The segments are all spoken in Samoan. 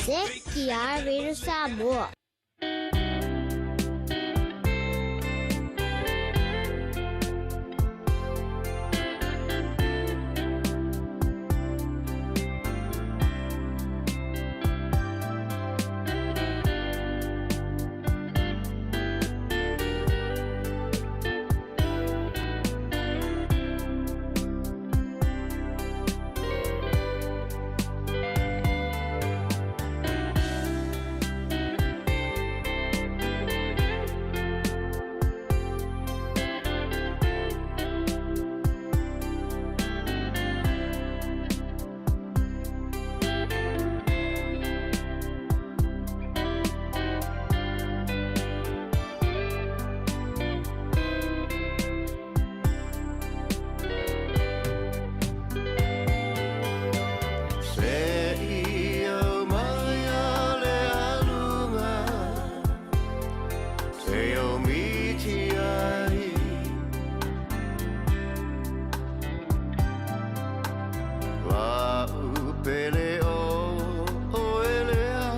ZTR Radio Samoa. Se i au mai a le alunga Se o miti ai La upele o o elea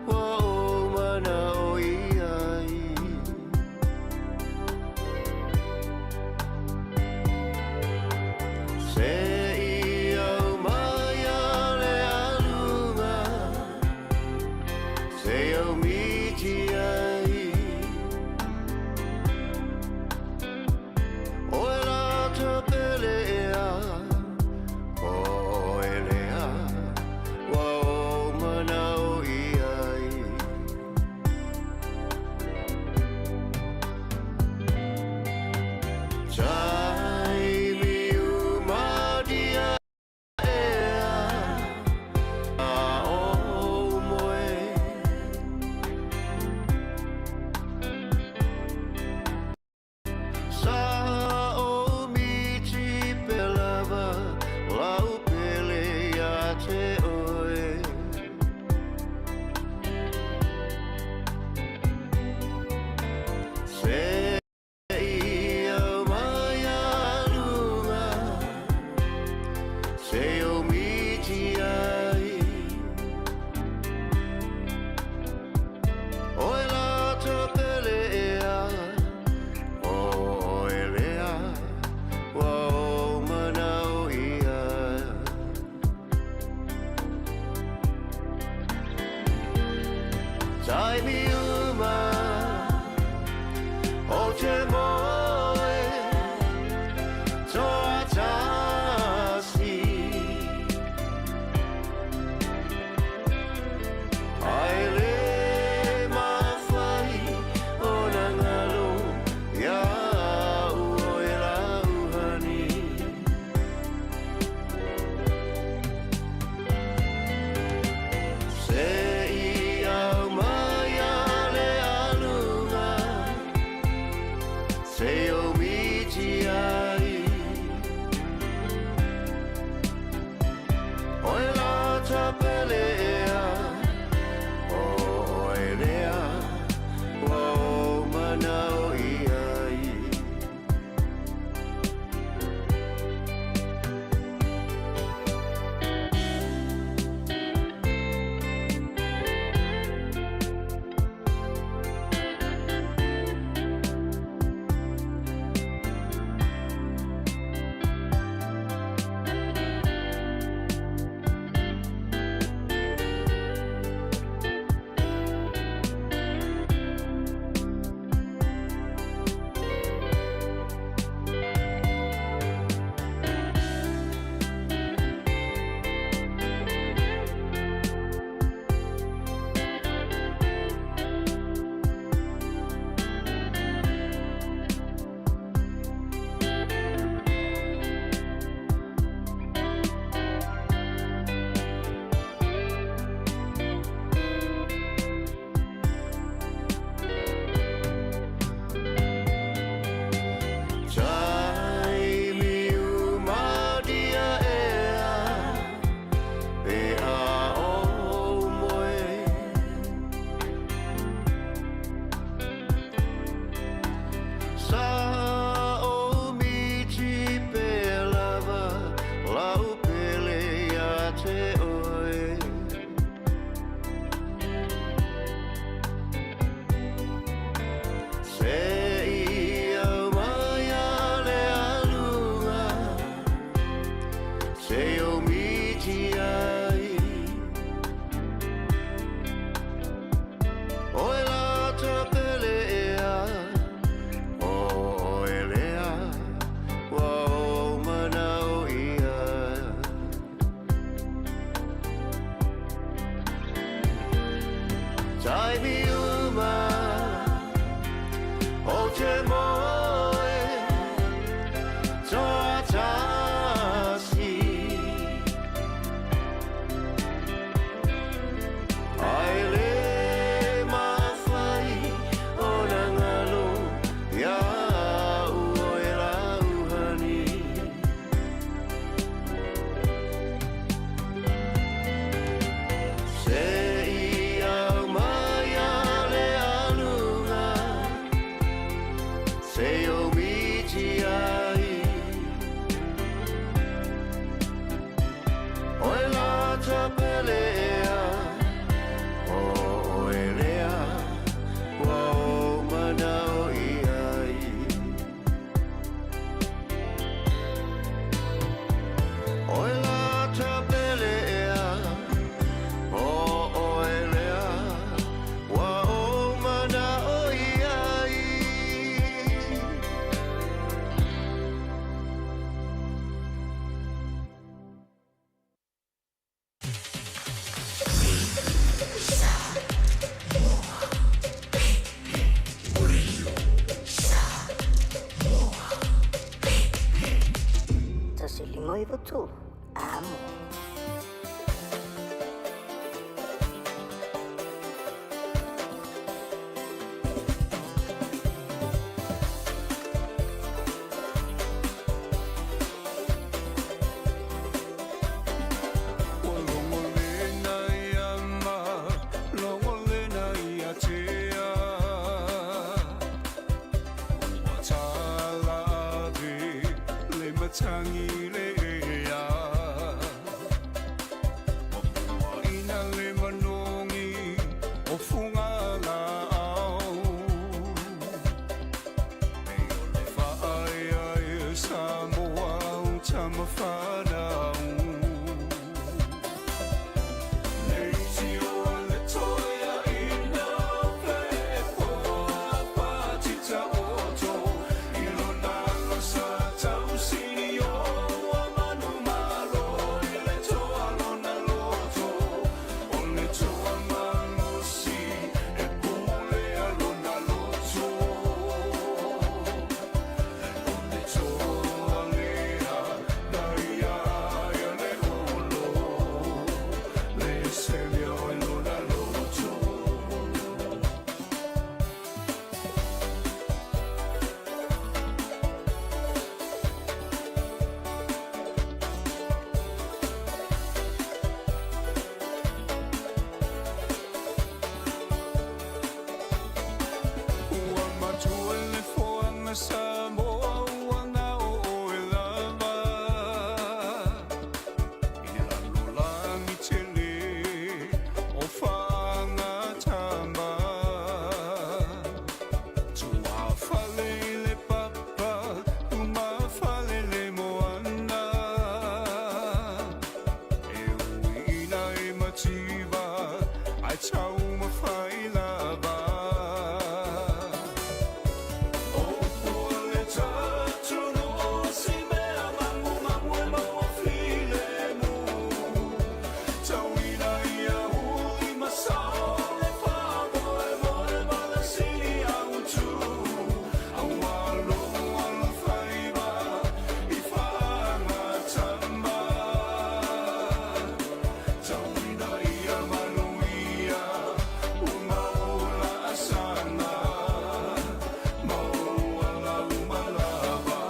Wa o mana o iai Se i au mai a le alunga Se au miti ai O e la tapele ea O e lea Ua o manao i ai Taimi uma dia ea A o moe Sa o miti pelava Lau pele ia te oe Se i au mai a lunga Se o miti ai O e la tapele ea O e lea Ua o manao ia Taimi uma O te moe Toa tasi Ai le mawhai o na ngalo Ia au o e lauhani Se i au mai a Taimi uma o te moe Toatasi. Ai le mafai ona galo ia au oe lauhani. Se i au mai a le aluga se o miti ai. Oe lata pele ea o oe lea ua o manao i ai. Oe lata pele ea o oe lea ua o manao i ai. 1 5 93. Amo. Ua logolena ia ma logolena ia tea. Ua tala ave le matagi le ea. Ua puaina le manogi o fuga laau. E o le faaeaea Samoa o tamafanau. Ua matua le foaga Samoa ua gao e lava i le lalolagi tele o faagatama. Tuafale i le papa, umafale le moana. E uiina e mativa, ae taumafai lava. O le tatunu o si mea magumagu e maua filemu. Tauina ia uli masao le faamoemoe ma le sili autu. Aua logo alofaiva i faagatama. Tauina ia manuia ua maola asaga. Maua lau malava.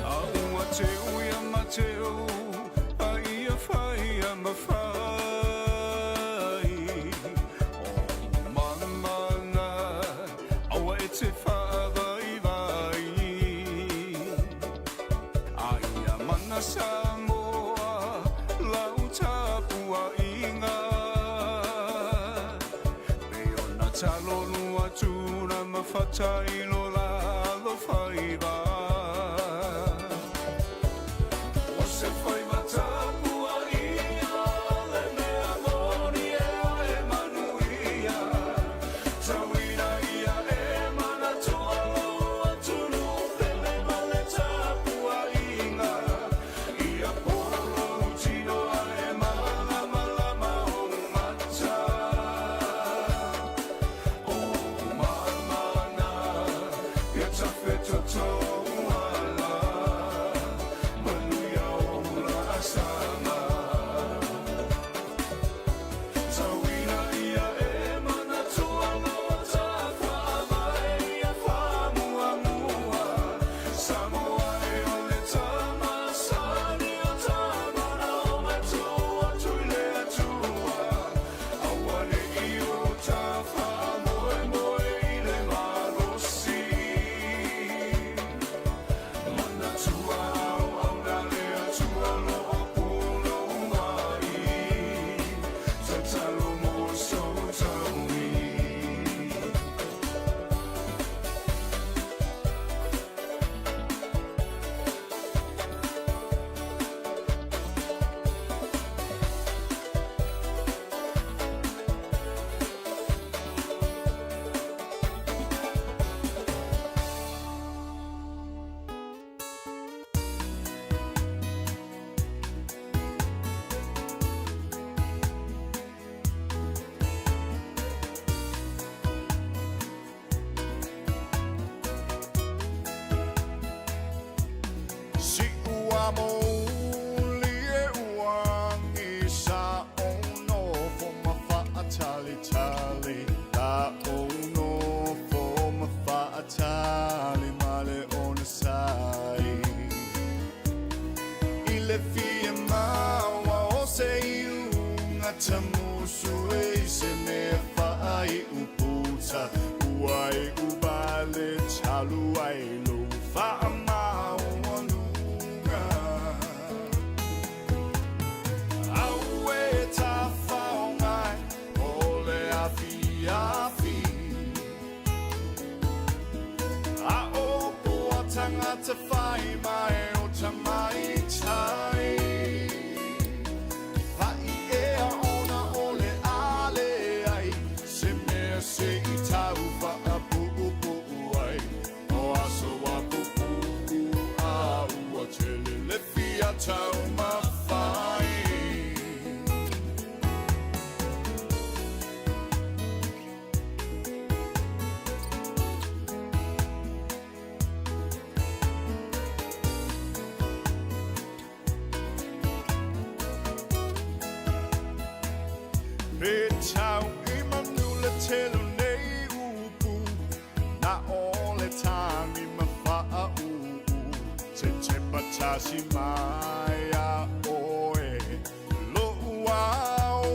A ua teu ia Mateo a ia fai ia mafai. O mamana aua e te faavaivai. A ia mana Samoa lau tapuaiga. E ona talolu atu na mafata i lo lalo faiva. O se faiva tapuaia le mea moni e. mamouli e uagi sa ou nofo ma faatalitali la ou nofo ma faatali ma le onosai I le fia maua o se iuga tamusu e i se mea faaiu puta ua iu vale talu ai lou faamaualuga. Aue tafaogai o le afiafi A o poa tagata fai mai o tamaitai Pa'i ea ona o le a leai se mea se i tau faapuupuu ai O aso a pupuu a ua tele le fia taumafai. Pe tau i manu le tele o nei upu, na o le tagi ma faauu, se tepa tasi mai iā oe lou ao.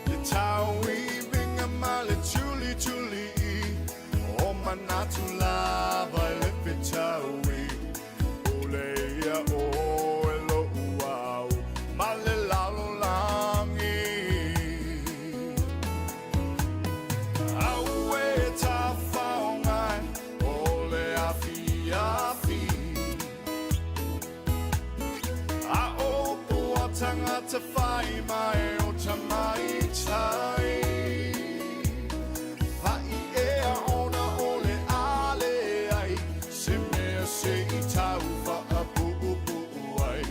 Le tauiviga ma le tulituli o manatu lava i le fetaui, pule ia oe lou ao ma le lalolagi. Aue tafaogai o le afiafi A o poa tagata fai mai o tamaitai Pa'i ea ona o le a leai se mea se i tau faapuupuu ai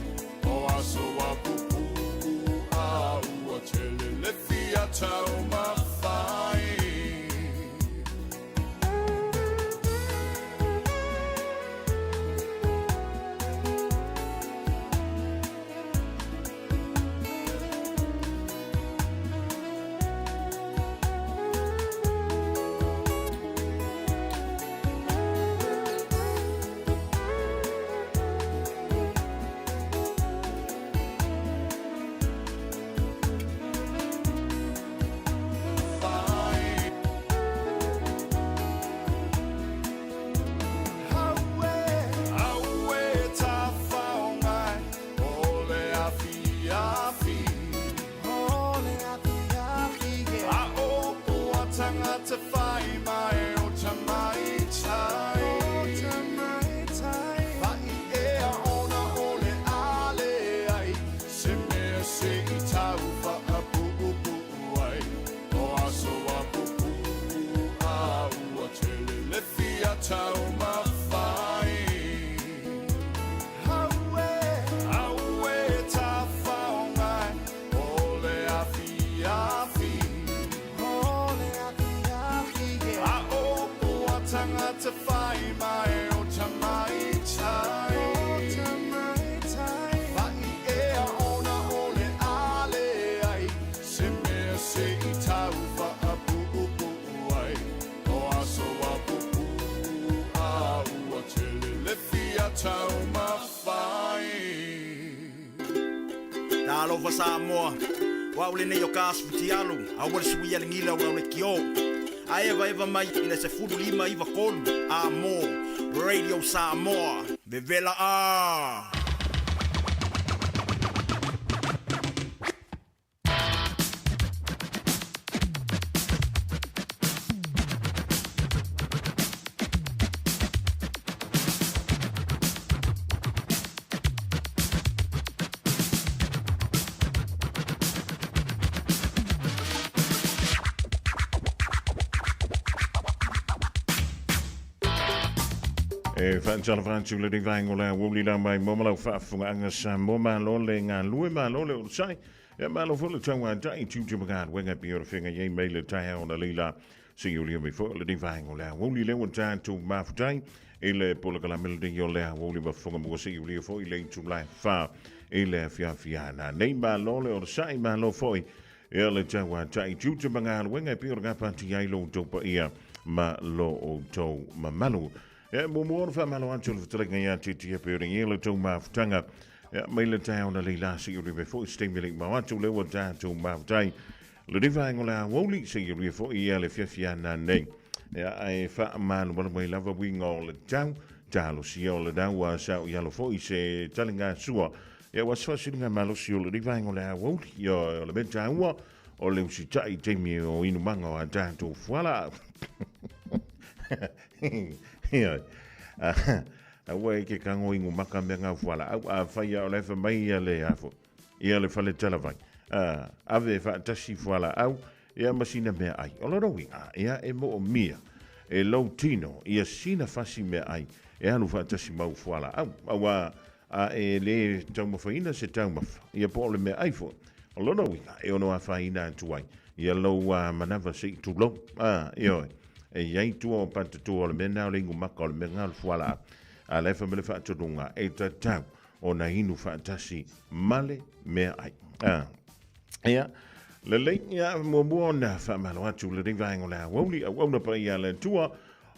O aso a pupuu a ua tele le fia taumafai. Aue tafaogai o le afiafi A o poa tagata fai mai o tamaitai Pa'i ea ona o le a leai se mea se i tau faapuupuu ai O aso a pupuu a ua tele le fia taumafai. Aue tafaogai o le afiafi A o poa tagata fai mai o tamaitai Pa'i ea ona o le a leai se mea se i tau faapuupuu ai O aso a pupuu a ua tele le fia taumafai. Talofa Samoa, o au lenei o ka asu futialu, aua le suia le gila o lau lekiō. A evaeva mai i le 15 93 a mo Radio Samoa, vevela a! E faatalofa atu le vaega o le aoauli la mai mo malau faafofogaaga Samoa malo le galue malo le onosai. Ia malo foi le tauatai tiute ma galuega e pei ona feagai ai mai le taeao na leila. Seia ulia mai foi o lenei vaega o le aoauli lea ua tatou mafutai i le polokalame lenei o le aoauli ma fofoga mua seia ulia foi i le itula e 4 i le afiafi a nanei. Malo le onosai, malo foi ia le tauatai tiute ma galuega e pei o le gapatia ai lo outou paia ma lo outou mamalu. Ia, muamua ona faamalo atu le fetalaiga ia te pei ona i ai le tou mafutaga. Ia, mai le taeao na leila seia ulia mai foi se taimi le i mao atu lea ua tatou mafutai. Le vaega o le aoauli seia ulia foi ia le fiafiana nei. Ia, ae faamalumalu mai lava uiga o le tau, talosia o le nau a sao i alo foi se taligasua. Ia, ua se faasiliga malosi o le vaega o le aoauli. Ia, o le mea taua o le usitai i taimi o inumaga o a tatou fualaau. Ia, aua e ke kago ingu maka mea ngau fualaau. A fai a o le fa mai ia le afo. Ia le fale talavai. A, ave e faatasi fualaau, ia ma sina meaai. O lona uiga, ia e moomia e lou tino ia sina fasi meaai e alu faatasi ma au fualaau. Aua a e le taumafaina se taumafa, ia po o le meaai foi. O lona uiga, e ono afaina atu ai ia lou manava se i tulou. A, ioe, e i ai tua o patatua o le mea na o le igumaka o le mea na o le fualaau. A la e fai mai le faatonuga, e tatau ona inu faatasi ma le meaai. Ah. Ia, lelei, ia, muamua ona faamalo atu lenei vaega o le aoauli, auauna paia a le Atua,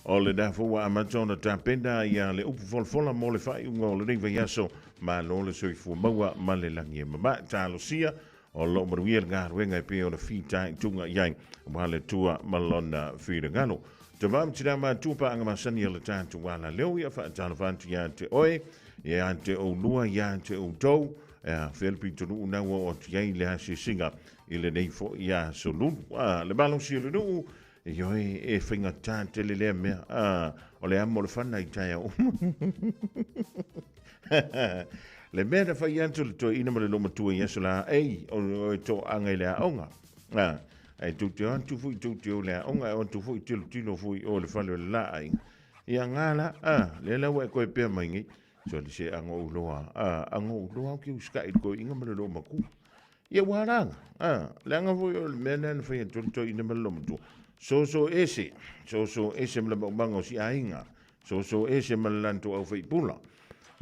o lena foi ua amata ona tapena ia le upu folafola mo le faaiuga o lenei vaiaso, malo le soifua maua ma le lagi e mama. Talosia, o lo o manuia le galuega e pei ona fitaituga i ai, aua le Atua ma lona finagalo. Tama ma tina matua paaga masani a le tatou alaleo, ia faatalofa atu ia te oe, ia te oulua, ia te outou, ia fea le pitonuu na ua oo atu i ai le asiasiga i lenei foi aso lulu. A, le malosi o le nuu, ioe, e faigata tele lea mea. A, o le amo o le fana i taeao uma. Le mea na fai atu le toeaina ma le loomatua i aso la, ei, o e toaga i le aoga. A, ae tou te o atu foi tou te o i le aoga, ae o atu foi tilotilo foi o le fale o le la aiga. Ia ngā la, a, lea la ua e koe pea mai nei. Soli se ago ou loa, a, ago ou loa au ke usikai i le toeaina ma le loomatua. Ia ua alaga, a, leaga foi o le mea lea na fai atu le toeaina ma le loomatua. Soso ese, soso ese ma le maumaga o si aiga, soso ese ma le lanto au faipula.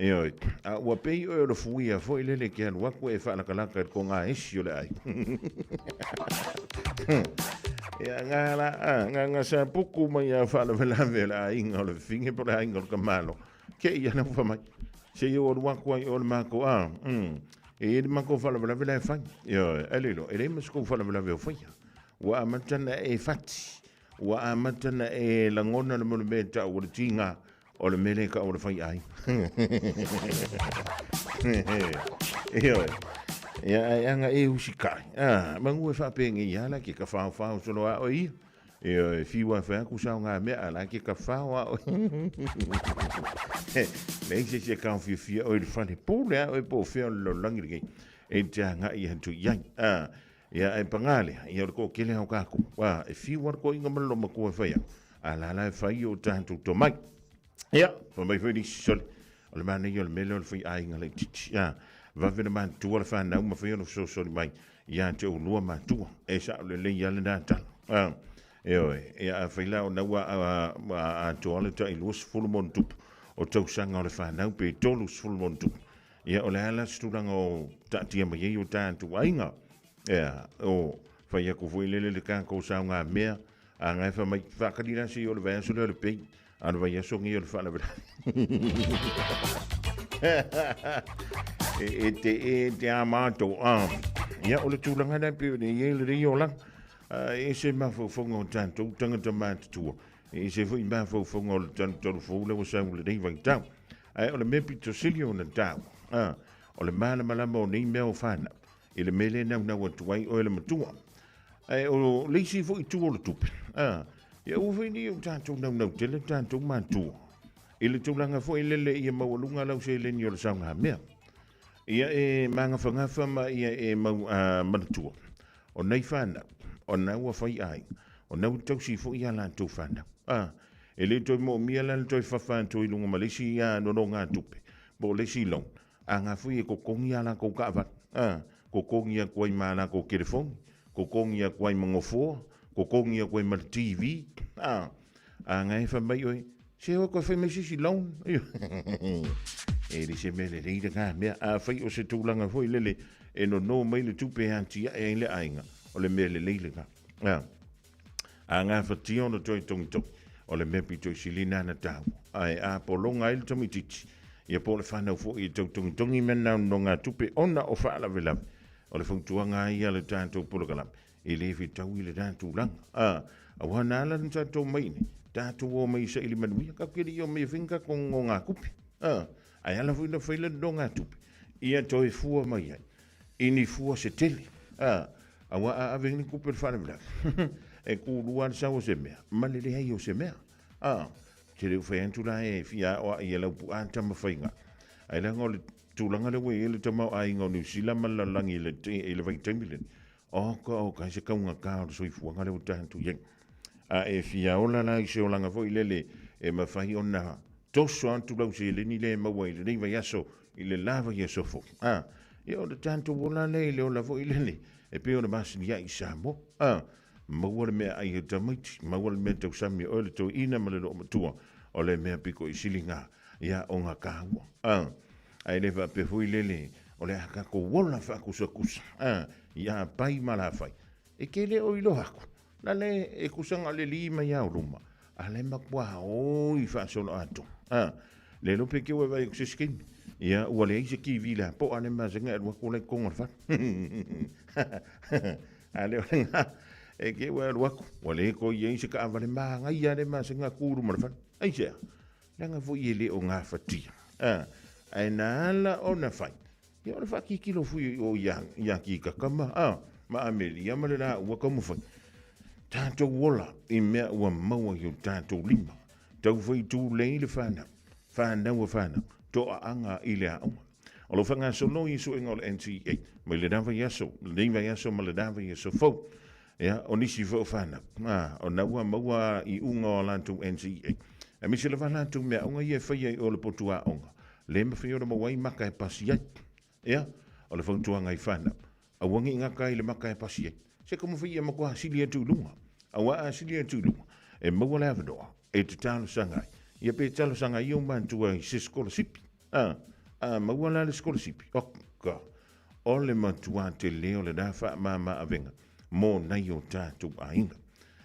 Ioe, a ua pei oe o le fuia foi lele ke alu aku e faalakalaka i le kogā esi o le ai. Ia, ngā la, a, ngā ngā sa puku mai a faalavelave o le aiga o le fafine po o le aiga o le kamalo. Ke ia na ufa mai. Se i o alu aku ai o le mako, a, e i le mako faalavelave la e fai. Ioe, e lilo, e le ma se kou faalavelave o faia. Ua amata na e fati. Ua amata na e lagona le mea e tau o le tiga o le mele ka o le fai ai. Ioe. Ia ai anga e usi kai. Ah, mangu e whaapengi ia la ke ka whao whao solo a o ia. Ioe, whiua whai aku sao ngā mea a la ke ka whao a o. Nei se se kao whiawhia o i le whare pōle a o e pō whia o le lololangi le E te anga i hatu i ai. Ah, Ia, e pangā lea, ia o le toatele o kākou, a, e fiu a le toaiga ma le lomatua e fai au, a la la e fai o tatou tomai. Ia, fai mai foi nisi sole, o le manaia o le mea lea o le fai aiga laitiiti, a, vave na matutua le fanau ma fai ona fesoasoani mai ia te oulua matua, e sao lelei lava lena tala. A, ioe, ia afai la ona ua atoa le tai 20 ma ona tupu o tausaga o le fanau pe 30 ma ona tupu, Ia, o le a la se tulaga o taatia mai ai o tatou aiga? Ia, o fai aku foi lele le tatou saogamea, a nga e fai mai, faatali la se i o le vaiaso lea o le pei, a o le vaiaso nei o le faalavelave. E te e te a mātou, a. Ia, o le tulaga lea pei ona i ai lenei olaga. E ese mafaufauga o tatou tagata matutua, e ese foi mafaufauga o le talutalu fou lea ua sau i lenei vaitau. Ae o le mea pito sili ona taua, a, o le malamalama o nei mea o fanau, i le mea lea e naunau atu ai oe le matua. Ae o le isi foi itu o le tupe, a, ia aua foi ne i o tatou naunau tele tatou matua, i le tulaga foi lele ia maualuga lau seleni o le saogamea. Ia e magafagafa ma ia e mau a, manatua, o nei fanau, o na ua fai aiga, o na ua tausi foi a latou fanau. A, E le toe moomia la le toe fafa atu i luga ma le isi nonogatupe po o le isi loan, a nga foi e totogi a latou taavale, a, totogi atu ai ma a latou telefoni, totogi atu ai ma nofoa, Totogi atu ai ma le TV, a, a nga e fai mai oe, se oe koe fai mai se isi loan. E le se mea lelei lena mea. Afai o se tulaga foi lele e nono mai le tupe e atiae ai le aiga, o le mea lelei lena. A, a gafatia ona toe togitogi, o le mea pito i sili lena na taua. Ae a pologa ai le tamaitiiti, ia po o le fanau foi e tau togitogi mea na o nonogatupe ona o faalavelave, o le fautuaga lava ia a le tatou polokalame, E le fetaui lena tulaga. A, aua na ala ona tatou omai i inei, tatou omai e saili manuia, tatou te le i omai e fai ni tatou nonogatupe. A, ae ala foi ona fai le nonogatupe, ia toe fua mai ai i ni fua se tele. A, aua a ave ni tupe i le faalavelave, e tulua lava le sau o se mea ma le leai o se mea. A, te le o fai atu la e fia aoai e Laupu'a Tamafaiga, ae leaga o le tulaga lea ua i ai le tamaoaiga o Niu Sila ma le lalolagi i le vaitaimi lenei, Oka oka, e se taugata o le soifuaga lea ua tatou i ai. A e fia ola la i se olaga foi lele e mafai ona toso atu lau seleni lea e maua i lenei vaiaso i le la vaiaso fou. A, ia o le tatou ola lea i le ola foi lele e pei ona masani ai i Samoa. A, maua le meaai a tamaiti, maua le mea tausami a oe le toeaina ma le loomatua, o le mea piko i sili na, ia o ga taua. A, Ae le faapea foi lele o le a tatou ola faakusakusa a i apai ma alafai. E te le o iloa aku, la le e kusaga le li mai ao luma, a le matua oi faasolo atoa. A, le iloa pe keu e vaai atu se isi taimi. Ia, ua leai se TV la po a le masani e alu atu la i totonu o le fale. A le o lena, e keu e alu atu, ua le toe i ai se taavale manaia le masani a tu i luma o le fale. Aisea? Leaga foi e le o gafatia. A, ae na ala ona fai, ia o le faatilotilo foi o ia, ia Kikaka ma, a, ma Amelia ma le laua taumafai. Tatou ola i mea ua maua i o tatou lima. Tau fai tulei le fanau, fanau a fanau, toaaga i le aoga. O lo o faagasolo i suega o le NCEA mai lena vaiaso, lenei vaiaso ma lena vaiaso fou. Ia, o nisi foi o fanau, a, ona ua maua iuga o a latou NCEA, aemaise lava a latou meaaoga ia e faia i o le potu aoga, le mafai ona maua ai maka e pasi ai. Ia, o le fautuaga i fanau, aua ne i gata ai i le maka e pasi ai, se taumafai ia matua sili atu i luga. Aua a sili atu i luga, e maua le avanoa e te talosaga ai, ia pe talosaga ai ou matua i se sikolasipi. A, a maua la le sikolasipi, oka, o le matua tele o lena faamama avega mo nai o tatou aiga.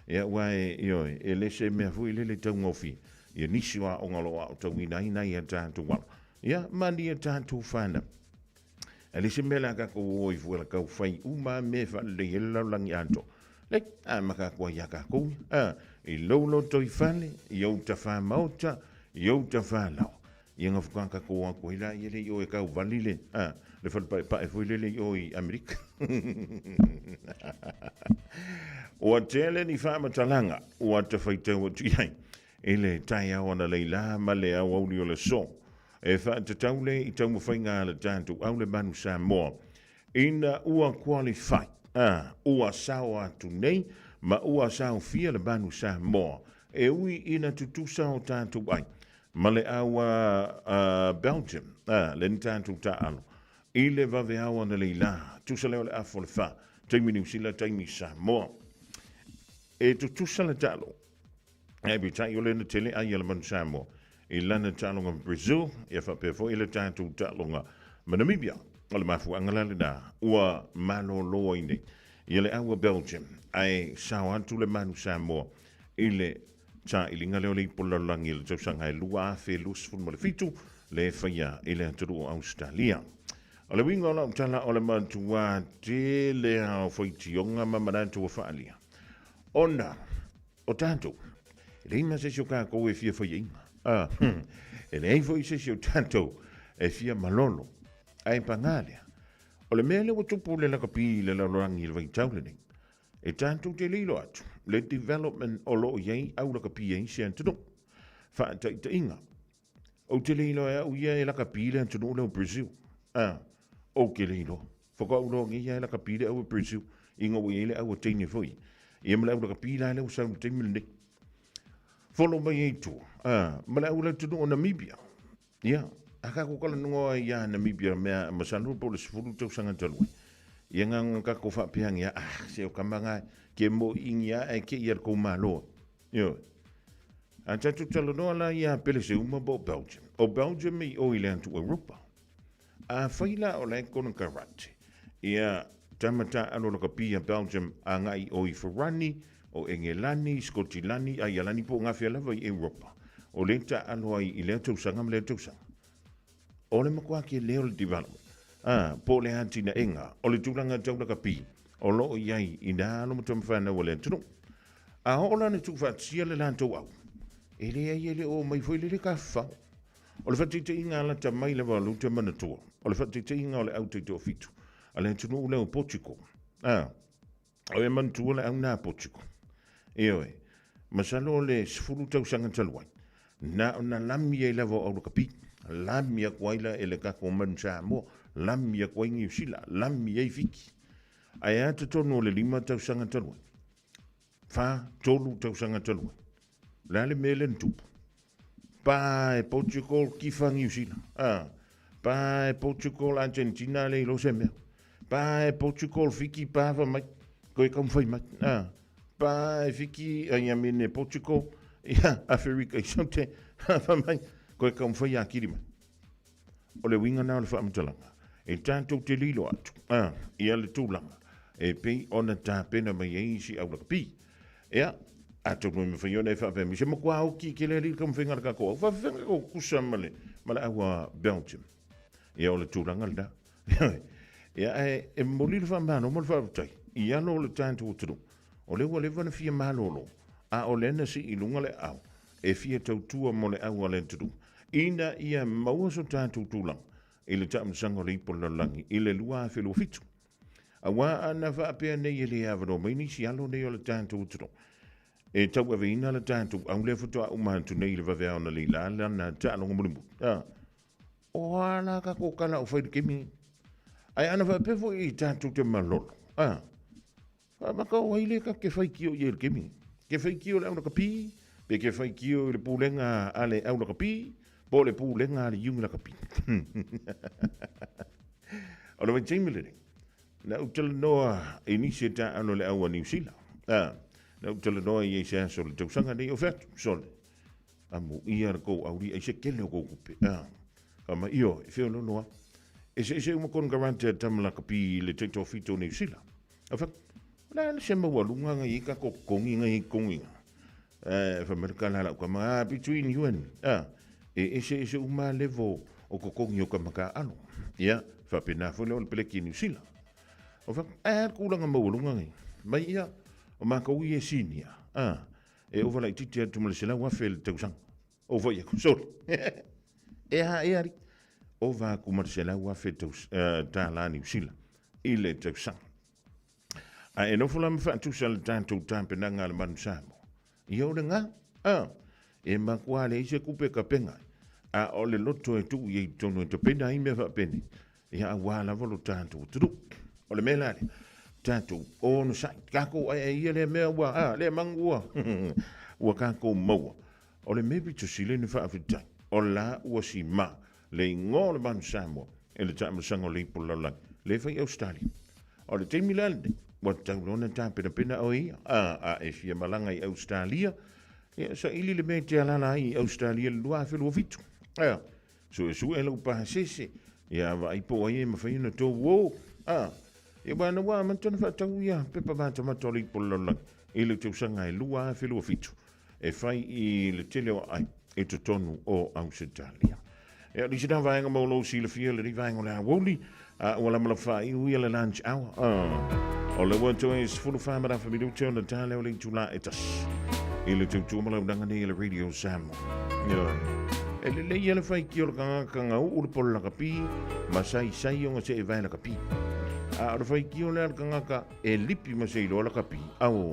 Ia, aua e, ioe, e le se mea foi lele taugofie, ia nisi o aoga o lo o aotauina ai nai a tatou alo, ia, ma ni a tatou fanau. E le se mea la tatou o ai fua la tau fai uma mea e faalelei ai le lalolagi atoa. Lei, a ma tatou ai ia tatou ia, a, i lou lotoifale, i ou tafamaota, i ou tafalaoa, Ia na faatoa tatou o atu ai laia lea i o e tauvali le, a, le fale paepae foi lele i o i Amerika. Ua tele ni faamatalaga ua tafaitau atu i ai i le taeao analeila ma le aoauli o le aso e faatatau le i taumafaiga a le tatou au le Manu Samoa ina ua qualify, a, ua sao atu nei ma ua saofia le Manu Samoa e ui ina tutusa o tatou ai ma le au a Belgium, a, le ni tatou taaalo i le vaveao analeila, tusa lea o le afa o le fa, taimi Niu Sila, taimi Samoa. E tutusa le taalo, ae peitai o lena tele ai a le Manu Samoa i lana taaloga ma Brazil, ia faapea foi le tatou taaloga ma Namibia. O le mafuaaga la lena ua malolo ai nei ia le au a Belgium, ae sao atu le Manu Samoa i le Sailiga lea o le ipu lalolagi i le tausaga e 2027 le faia i le atunuu o Ausetalia. O le uiga o lau tala o le matuā tele lava o faitioga ma manatu ua faaalia, ona o tatou, e leai ma se isi o tatou e fia faiaina, a, e leai foi se isi o tatou e fia malolo. Ae paga lea, o le mea lea ua tupu i le lakapi i le lalolagi i le vaitau lenei, E tatou te le iloa atu le development o lo o i ai au lakapi ai se atunuu. Faataitaiga, ou te le iloa e au ia e lakapi le atunuu lea o Brazil. A, ou te le iloa. Faatoa ou iloa nei ia e lakapi le au e Brazil, ina ua i ai le au a teine foi. Ia ma le au lakapi la lea ua sau i le taimi lenei. Follow mai ai i tua, a, ma le au o le atunuu o Namibia. Ia, a tatou talanoa ia Namibia mea masalo po o le 10 tausaga talu ai. Ia nga kako faapea ia, ah, se o kama ke mo ingi a e ke ia ko malo. Ioe. A tatou talanoa la ia Peleseuma po o Belgium. O Belgium i o i le atu Europa. A fai la o la e kona karate. Ia tamata alo lakapi a Belgium a ngai o i Farani, o Engelani, Skotilani, a ia lani po ngafea lava i Europa. O le ta alo ai i lea tausaga ma lea tausaga. O le matua tele o le development, a, po o le atinaega, o le tulaga tau lakapi, o lo o i ai i nā alo ma tamafanau a le atunuu. A oo la ina tuufaatasia le latou au, e leai e le o omai foi le le tafafao. O le faataitaiga lata mai lava o lou te manatua, o le faataitaiga o le au taitoafitu a le atunuu lea o Portugal. A, o e manatua le au na Portugal. Ioe, masalo o le 10 tausaga talu ai, na ona lami ai lava o au lakapi, lami aku ai la e le kako manu Samoa, lami aku ai Niu Sila, lami ai Fiti. Ae a totonu o le 5 tausaga talu ai, 4, 3 tausaga talu ai, o le a le mea lea na tupu? Pa e Portugal, kifa Niu Sila. Ah, pa e Portugal, Argentina le ilo se mea. Pa e Portugal, Fiki, pa fa mai. Koe taumafai mai. Ah, pa e Fiki, ai a mene Portugal, ia, Aferika i saute, fa mai. Koe taumafai akili mai. O le uiga na o le faamatalaga, e tatou te lilo atu, a, ia le tulaga e pei ona tapena mai ai isi au lakapi. Ia, atonu e mafai ona e faapea mai, se matua oki ke le alii le taumafaiga a le tatou au, faafefea ona tutusa ma le, ma le au a Belgium. Ia, o le tulaga lena. Ia, ae e momoli le faamalo ma le faafetai i alo o le tatou atunuu, o lea ua leva ona fia malolo, a o lea na sii i luga le aao e fia tautua mo le au a le atunuu, ina ia maua so tatou tulaga i le taamilosaga o le ipu o le lalolagi i le 2027. Auā ana faapea nei e le avanoa mai nisi alo nei o le tatou atunuu e tauaveina le tatou au lea faatoa uma atu nei i le vaveao na leila lana taaloga mulimuli. A, o a la tatou tala o fai le taimi? Ae ana faapea foi i tatou te malolo, a, Faamata o ai lea ta te faitio i ai i le taimi? Ke faitio i le aulakapi, pe ke faitio i le pulega a le aulakapi, po o le pulega a le iuni lakapi? O le vaitaimi lenei, na ou talanoa i nisi e taalo i le au a Niu Sila. Na ou talanoa i ai se aso o le tausaga nei o featu, sole. Amuia le kou auli ai se kele o kou kupe. Ka mai, ioe, e feoloolo a. Eseese uma konekarate a tama lakapi i le taitoafitu o Niu Sila. A fa, o le a le se maualuga ngai ai ka kokongi ngai ai kongi nga. Eh, fa mai le kala lau kama, ah, between you and me. Ah, e eseese uma level o kokongi o kama ka alo. Ia, faapena foi le o le peleki i Niu Sila. O fa, eh, le kulaga maualuga ngai. Mai ia, o makou ia e senior. Ah, e ova laitiiti atu ma le 100,000 le tausaga. O fai aku, sorry. E a e ari. Ova aku ma le 100,000 taus, tālā Niu Sila i le tausaga. A e nofo la ma faatusa le tatou tapenaga a le Manu Samoa. Ia o le gā, a, e makuā leai se kupe kapenga, a o le loto e tuu i ai totonu e tapena ai mea faapenei, ia auā lava lo tatou atunuu. O le mea la lea, tatou onosai, tatou aeae ia lea mea ua, a, lea magu ua, ua tatou maua. O le mea pito sili ona faafetai, o la ua simā le igoa o le Manu Samoa i le taamilosaga o le Ipu o le Lalolagi, lea e fai i Ausetalia. O le taimi la lenei, ua tatau loa ona tapenapena oe ia, a, a e fia malaga i Ausetalia, ia saili le mea e te alaala ai i Ausetalia i le 2027. A, suesue lou pasese, ia vaai po o ai e mafai ona tou o. A, ia ua ana ua amata ona faatau ia pepa matamata o le Ipu o le Lalolagi i le tausaga e 2027. e fai i le tele o aai i totonu o Ausetalia. Ia, o nisi na vaega mo lou silafia lenei vaega o le aoauli, a ua lama faaiu ia le lunch hour. O le ua toe 14 ma lafa minute ona ta lea o le itula e tasi. I le tautua ma launaga nei e le Radio Samoa. Ia, e lelei ia le faitio o le tagata gauu le polo lakapi ma saisai ona se e vae lakapi. A o le faitio lea le tagata e lipi ma se iloa lakapi. Au.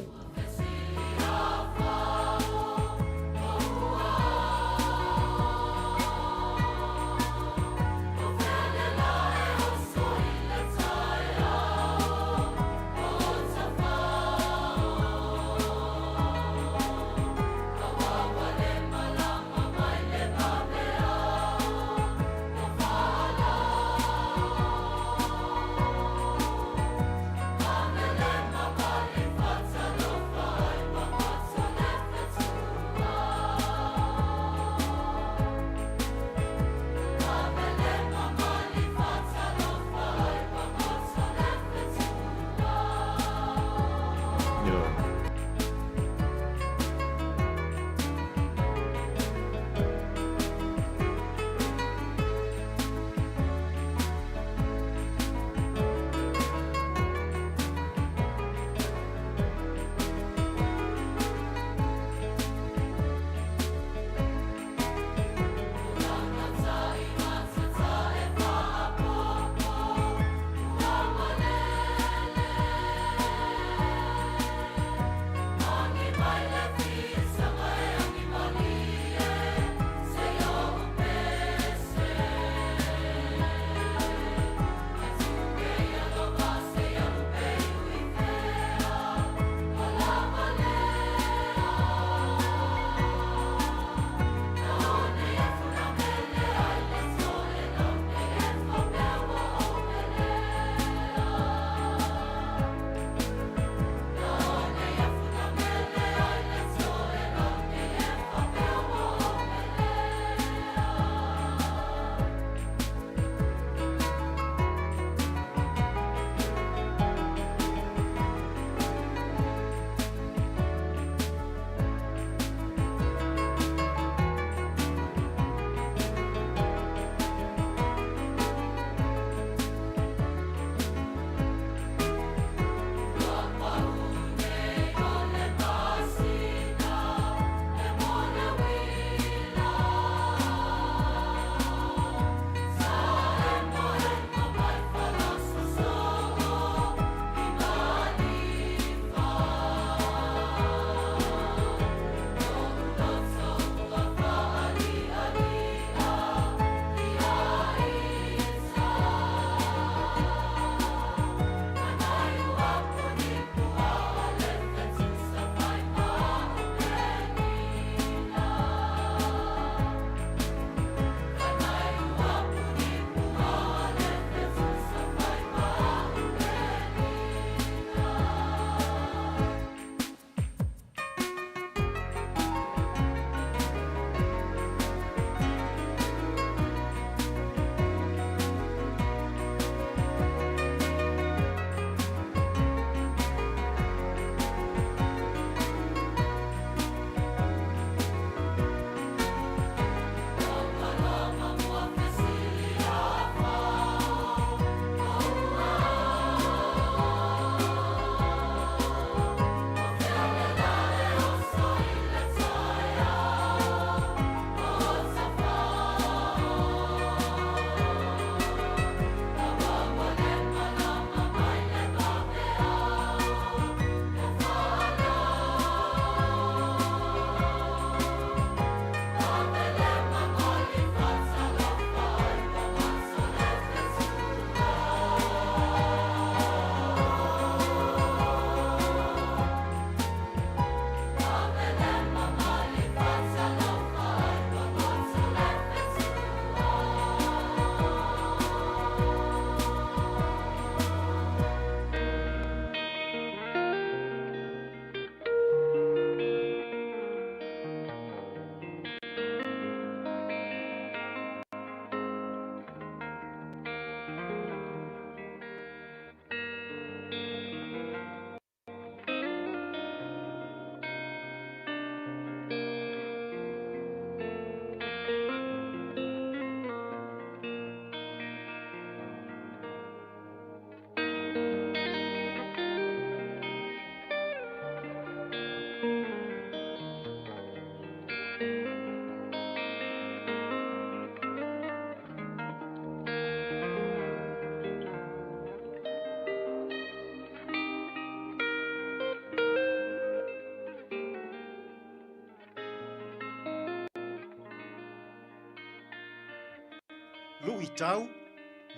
Luitau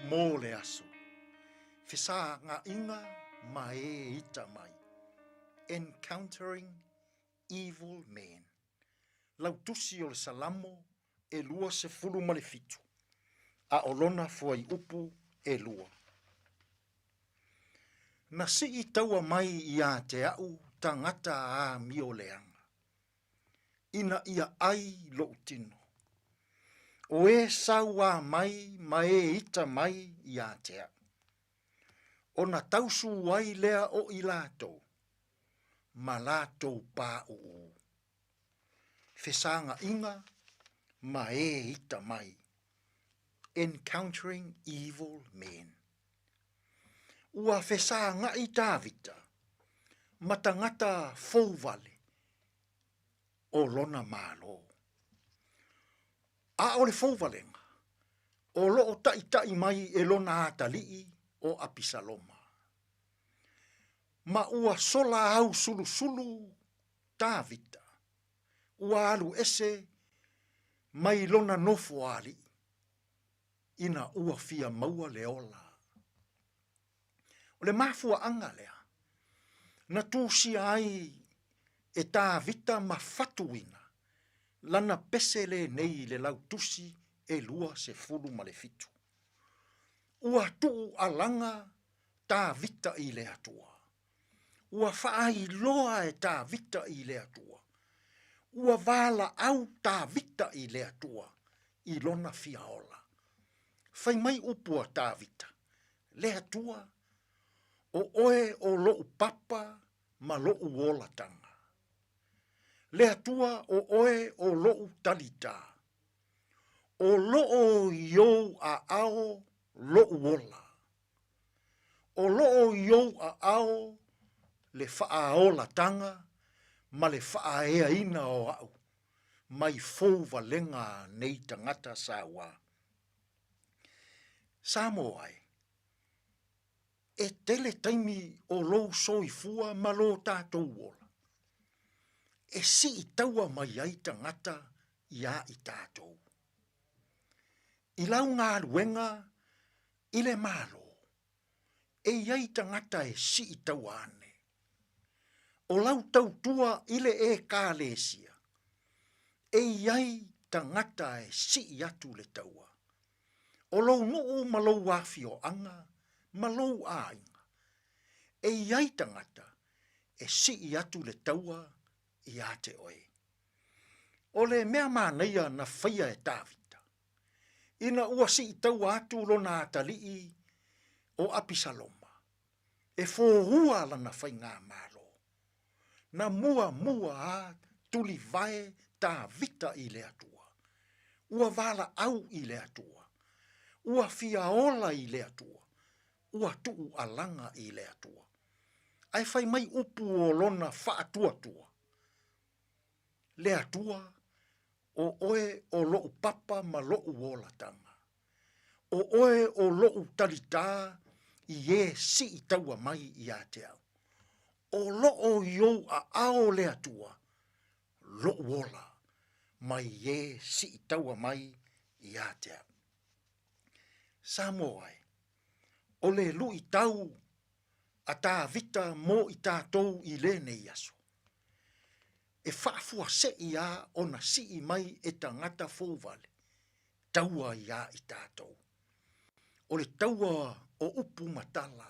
mo le aso. Fesagaʻiga ma e ita mai. Encountering Evil Men. Lau tusi o le Salamo e 27, a o lona fuaiupu e lua. Na sii taua mai iā te aʻu tagata amio leaga, ina ia ʻai loʻu tino. O e sauā mai ma e ita mai iā te aʻu. Ona tausū ai lea o i latou, ma latou pāʻūʻū. Fesagaʻiga ma e ita mai. Encountering Evil Men. Ua fesagaʻi Tāvita ma tagata fou wale o lona Malo. ʻAʻole fou walega, o loʻo taʻitaʻi mai e lona atalii ʻo ʻApisaloma. Ma ua sola au sulusulu Tāvita, ua alu ese mai lona nofo aliʻi, ina ua fia maua le ola. O le mafuaʻaga lea, na tusia ai e Tāvita ma Fatuina lana pese lenei i le lautusi e 27. Ua tuu alaga Tāvita i le Atua. Ua faailoa e Tāvita i le Atua. Ua valaau Tāvita i le Atua i lona fia ola. Fai mai upu a Tāvita, Le Atua, o oe o loʻu papa ma loʻu olatanga. Le Atua, o oe o loʻu talitā. O loo i ou aao loʻu ola. O loo i ou aao le faaolatanga ma le faaeaina o aʻu mai fou walega a nei tagata sauā. Samoa e, e tele taimi o lou soifua ma lo tatou ola, e sii taua mai ai tagata iā i tatou. I lau galuega i le Malo, e i ai tagata e sii taua ane. O lau tautua i le Ekalesia, e i ai tagata e sii atu le taua. O lou nuu ma lou afioaga ma lou aiga, e i ai tagata e sii atu le taua iā te oe. O le mea manaia na faia e Tāvita, ina ua sii taua atu lona atalii o ʻApisaloma, e fōua lana faigamalo. Na muamua a tulivae Tāvita i le Atua. Ua valaau i le Atua. Ua fia ola i le Atua. Ua tuu alaga i le Atua. Ae fai mai upu o lona faatuatua, Le Atua, o oe o loʻu papa ma loʻu olatanga. O oe o loʻu talitā i e sii taua mai iā te au. O loo i ou aao le Atua, loʻu ola, mai e sii taua mai iā te au. Samoa e, o le luitau a Tāvita mo i tatou i lenei aso. E faafuaseʻi a ona sii mai e tagata fou wale, taua iā i tatou. O le taua o upu ma tala,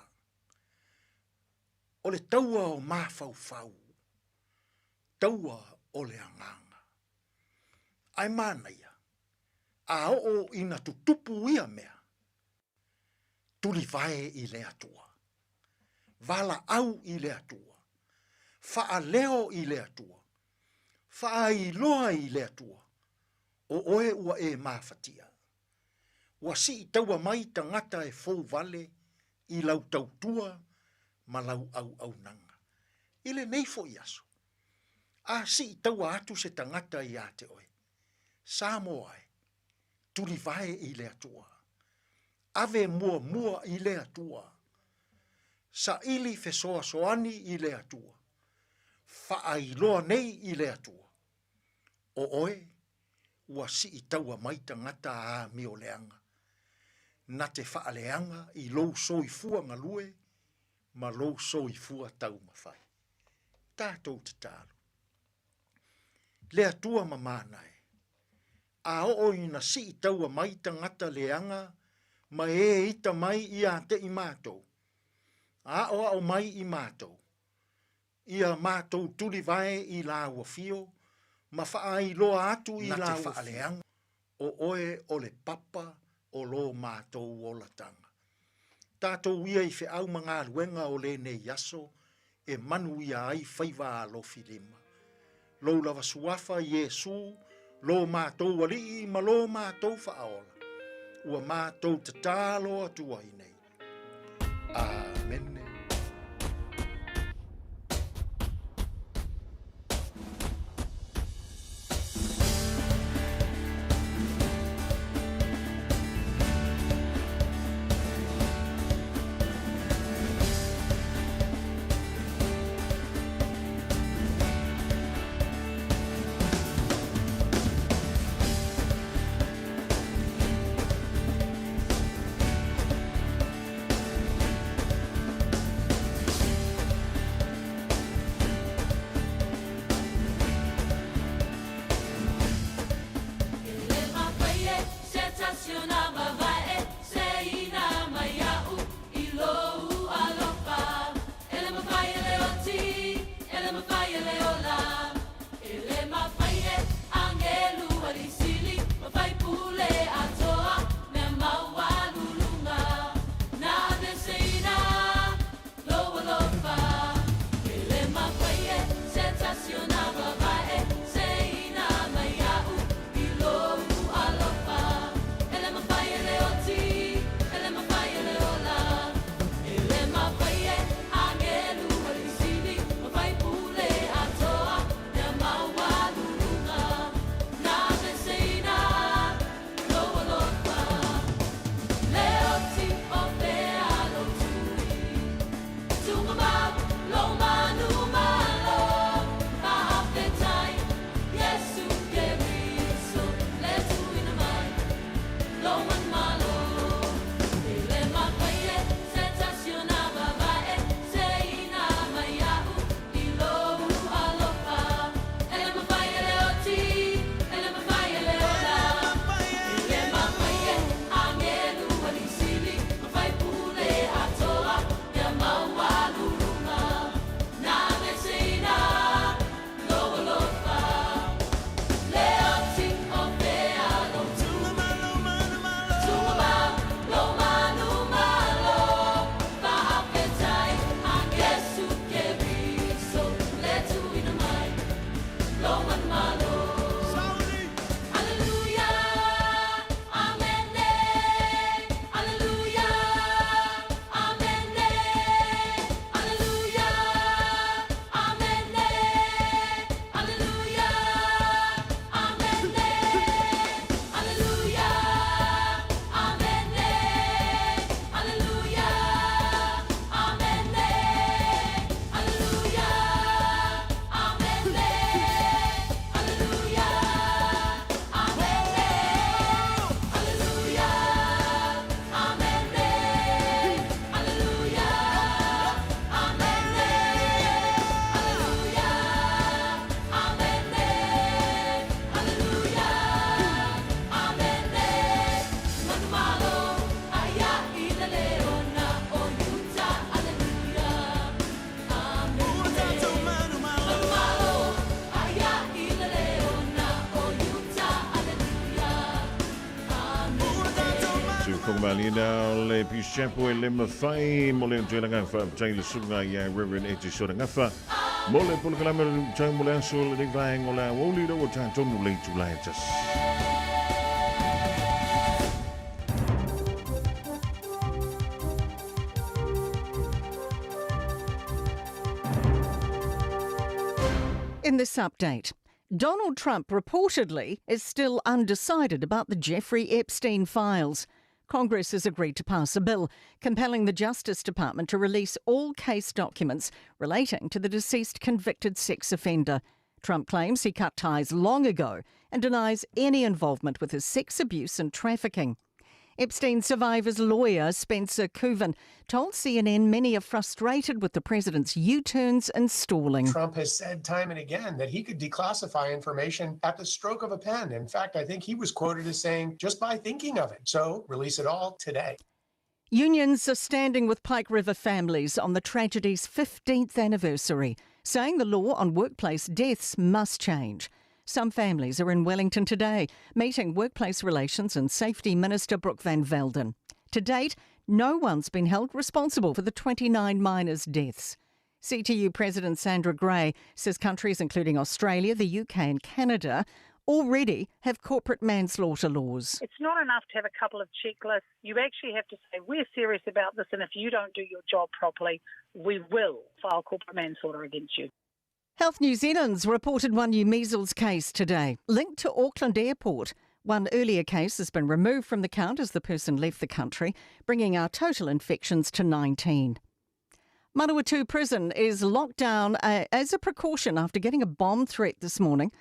o le taua o mafaufau, taua o le agaga. Ae manaia, a oo ina tutupu ia mea, tulivae i le Atua. Valaau i le Atua. Faaleo i le Atua. Faailoa i le Atua. O oe ua e mafatia. Ua sii taua mai tagata e fou wale i lau tautua ma lau auaunaga. I lenei foi aso, a sii taua atu se tagata iā te oe, Samoa e, tulivae i le Atua. Ave muamua i le Atua. Saili fesoasoani i le Atua. Faailoa nei i le Atua. O oe, ua sii taua mai tagata amio leaga. na te faaleaga i lou soifua galue ma lou soifua taumafai. Tatou tatalo. Le Atua mamana e, a oo ina sii taua mai tagata leaga ma e ita mai ia te i matou, aoao mai i matou, ia matou tulivae i lau afio ma faailoa atu i lau faaleaga o oe o le papa o lo matou olataga. Tatou ia i feau ma galuega o lenei aso e manuia ai faiva alofi lima. Lou lava suafa Iesu, lo matou Alii ma lo matou Faaola, ua matou tatalo atu ai nei. Amene. Tufogamalina o le Peace Chapel e le mawhai mo le tuelaga whaaptai le sunga ia Reverend Eti Sorangafa mo le polokalame o le tau mo le aso le nei vaenga o le aoauli le ua tātonu le itula e tasi. In this update, Donald Trump reportedly is still undecided about the Jeffrey Epstein files. Congress has agreed to pass a bill compelling the Justice Department to release all case documents relating to the deceased convicted sex offender. Trump claims he cut ties long ago and denies any involvement with his sex abuse and trafficking. Epstein survivor's lawyer, Spencer Kuvin, told CNN many are frustrated with the president's U turns and stalling. Trump has said time and again that he could declassify information at the stroke of a pen. In fact, I think he was quoted as saying, just by thinking of it. So release it all today. Unions are standing with Pike River families on the tragedy's 15th anniversary, saying the law on workplace deaths must change. Some families are in Wellington today, meeting Workplace Relations and Safety Minister Brooke Van Velden. To date, no one's been held responsible for the 29 miners' deaths. CTU President Sandra Gray says countries including Australia, the UK, and Canada already have corporate manslaughter laws. It's not enough to have a couple of checklists. You actually have to say, we're serious about this, and if you don't do your job properly, we will file corporate manslaughter against you. Health New Zealand's reported one new measles case today, linked to Auckland Airport. One earlier case has been removed from the count as the person left the country, bringing our total infections to 19. Manawatu Prison is locked down as a precaution after getting a bomb threat this morning.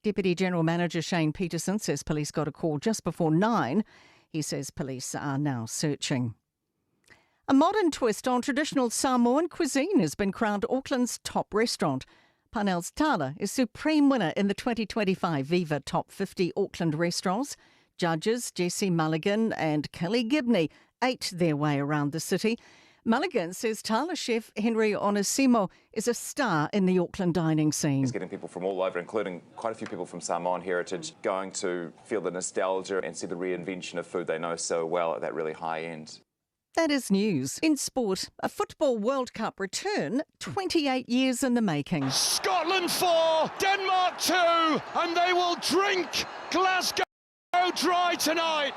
Deputy General Manager Shane Peterson says police got a call just before 9. He says police are now searching. A modern twist on traditional Samoan cuisine has been crowned Auckland's top restaurant. Parnell's Tala is supreme winner in the 2025 Viva Top 50 Auckland restaurants. Judges Jesse Mulligan and Kelly Gibney ate their way around the city. Mulligan says Tala chef Henry Onesimo is a star in the Auckland dining scene. He's getting people from all over, including quite a few people from Samoan heritage, going to feel the nostalgia and see the reinvention of food they know so well at that really high end. That is news. In sport, a Football World Cup return 28 years in the making. Scotland 4, Denmark 2, and they will drink Glasgow dry tonight.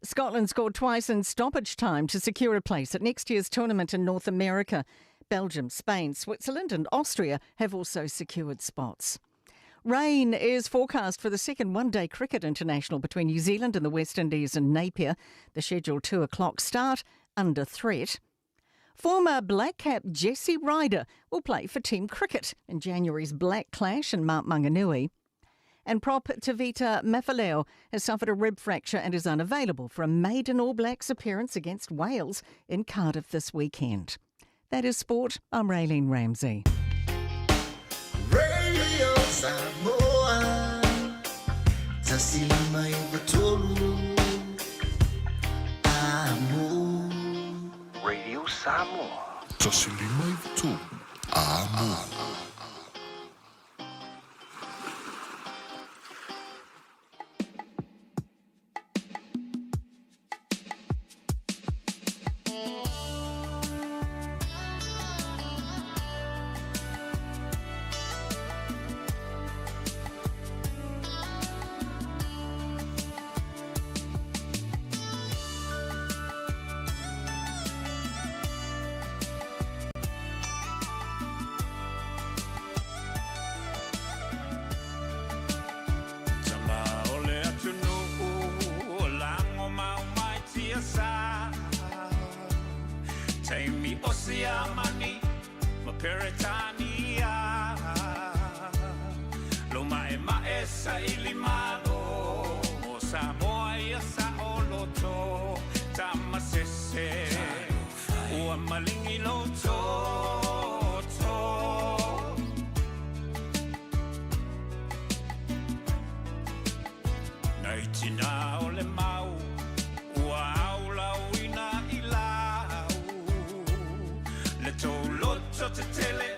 Scotland scored twice in stoppage time to secure a place at next year's tournament in North America. Belgium, Spain, Switzerland, and Austria have also secured spots. Rain is forecast for the second one day cricket international between New Zealand and the West Indies in Napier. The scheduled 2 o'clock start under threat. Former Black Cap Jesse Ryder will play for Team Cricket in January's Black Clash in Mount Maunganui. And prop Tavita Mafaleo has suffered a rib fracture and is unavailable for a maiden All Blacks appearance against Wales in Cardiff this weekend. That is sport. I'm Raylene Ramsey. Radio Samoa 159 Amo. Radio Samoa. 159 Amo. Tama o le atunuu o lago mau mai tiasa. Taimi o Siamani ma Peretania. Lo mae mae sa ili malo o Samoa ia sa oloto. Tama sese ua malingi lo toto. Nai tina o le mau ua au lauina i lau. Le tou loto tetele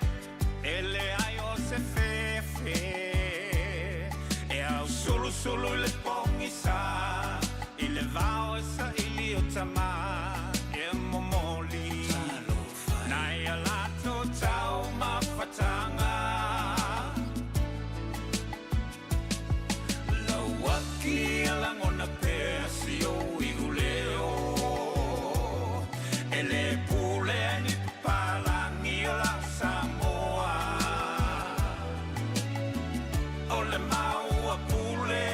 e leai o se fefe. E au sulusulu i le pogisa i le vao e saili o tama e momoli. Nai a latou taumafataga. Lauaki e lagona pea si ou iuleo. E lē pulea e ni papalagi o lau Samoa. O le mau a pule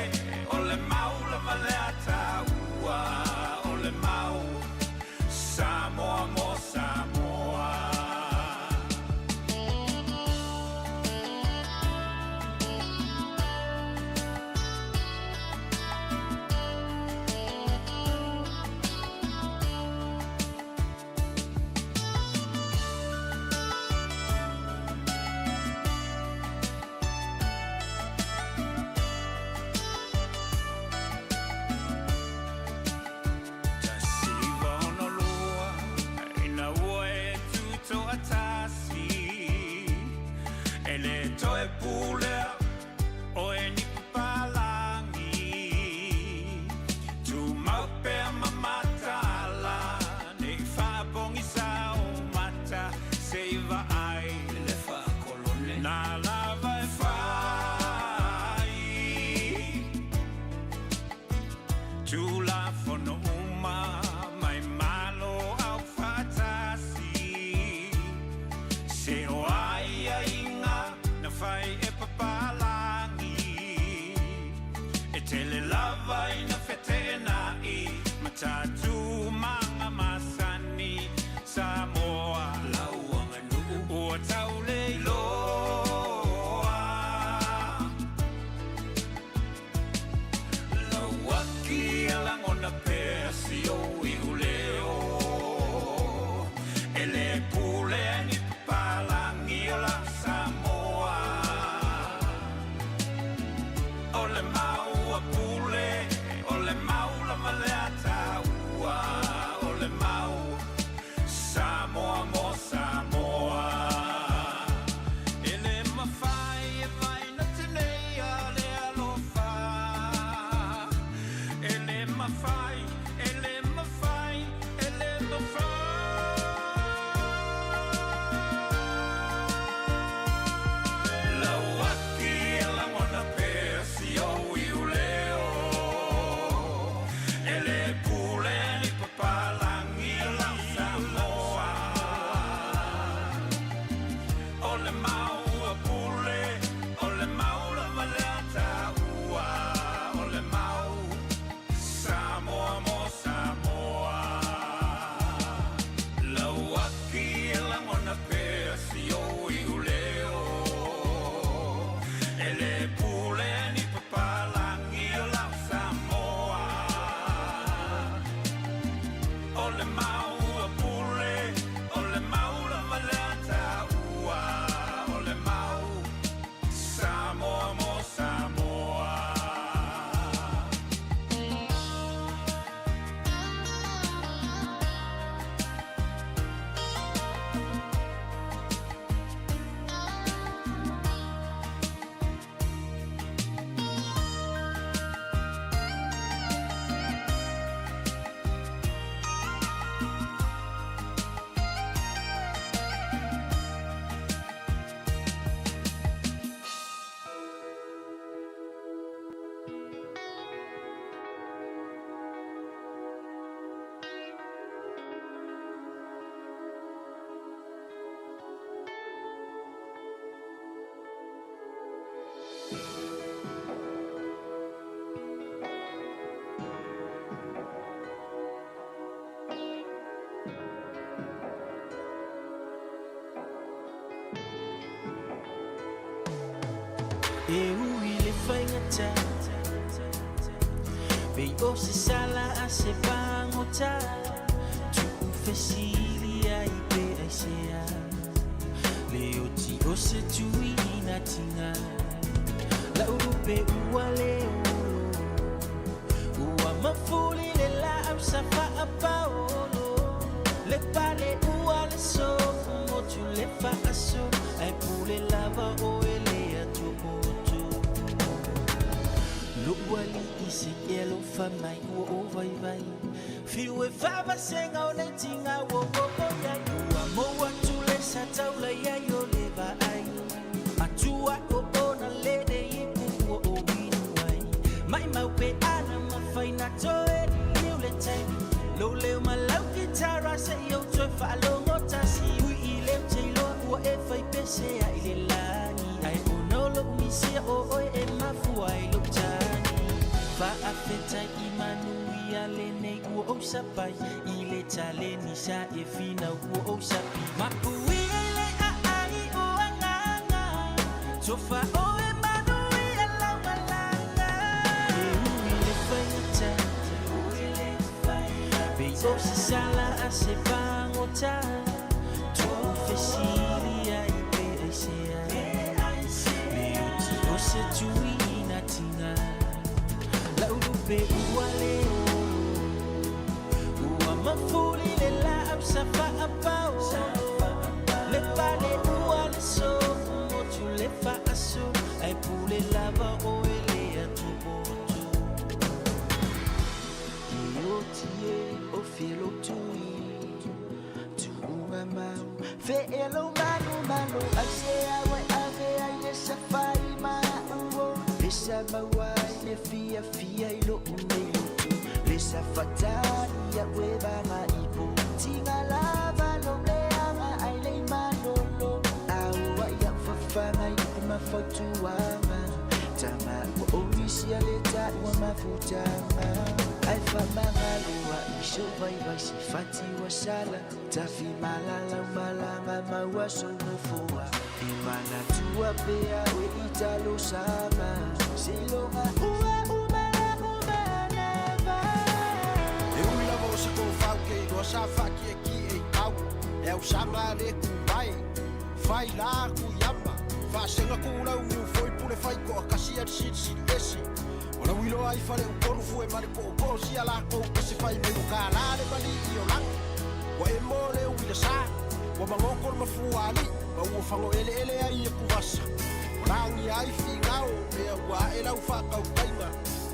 ai le faakolone na lava e fai Tulafono uma mai Malo Aufaatasi Se o aiaiga na fai e papalagi E tele lava ina feteenai ma tatou masani Samoa lau aganuu ua tau le iloa Lau aki e lagona pea si ou iuleo E le pule ai ni papalagi o lau Samoa O le mau a Pule, o le mau lava lea a taua O le mau Samoa mo Samoa E le mafai e vaina teneia le alofa E le mafai, e le mafai, e le mafai Lau aki e lagona pea si ou iuleo E le pule ai ni papalagi o lau Samoa O le mau a Pule, o le mau lava lea a taua O le mau Samoa mo Samoa Lau aki e lagona pea si ou iuleo E le pule ai ni papalagi o lau Samoa O le mau a Pule, o le mau lava lea a taua O le mau Samoa mo Samoa. E ui le faigata Pei o se sala a se pagota Tuufesili ai pe aisea Le oti o se tuina tiga Lau lupe ua le olo Ua mafuli le laau sa faapaolo Le pale ua le sofu motu le faaso Ae pule lava oe le atopoto Lou alii se i e alofa mai ua ou vaivai Fiu e faavasega o nei tiga ua oo i ai Ua mou atu le sa taula i ai o le vaai Atua o ona lele ipu ua ou inu ai Maimau pe ana mafai na toe liliu le taimi Lou leo ma lau kitara seia ou toe faalogo tasi Ui i lea ou te iloa ua e fai pese ai le lagi Ae ona o lou misia o oe e mafua ai lou tagi Faafetai i manuia lenei ua ou sapai I le taleni sa e finau ua ou sapi Mapuia i le aai o agaga Tofa oe manuia lau malaga E ui le faigata Pei o se sala a se pagota Tuufesili ai pe aisea Le oti o se tuina tiga Lau lupe ua le olo Ua mafuli le laau sa faapaolo Le pale ua le sofu motu le faaso Ae pule lava oe le atopoto E oti e o fie lou tui Tuuga mau Fee lou manu. malo ai se au e ave ai le safai ma a'u o le sa maua ai le fiafia i lo'u nei loto le sa fatali a'u e vaga ipo tiga lava lou leaga ai lei malolo a ua ia'u fafaga i upu ma fautuaga tama ua ogisia le taua mafutaga ae faamagalo a'i sou vaivai se fati ua sala tafi malalau malaga maua sou nofoa e manatua pea oe i talosaga seiloga ua uma la'u manava. E ui lava o se tofau ke iloa sa faakiekie i tau, e ausaga a le ku mai, fai la ku iama, faasega kulau niu foi pule fai toakasi a le silisili ese. O lau iloa ai fale upolu fue ma le poopoo sia lakou ese fai mai ua kālā le malii o lagi. Ua e mo le uila sa, ua magoto le mafua alii, ma ua fagoeleele ai e kuvasa. Ua lagia ai figao, mea ua ae lau faatautaiga.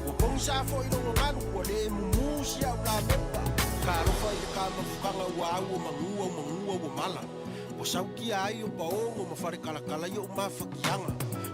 Ua pogisa foi logo galu, ua lē mumū si au lapepa. Talofa i le kamafutaga ua au o magua o magua ua mala. Ua saukia ai o paogo ma falekalakala i o'u mafatiaga.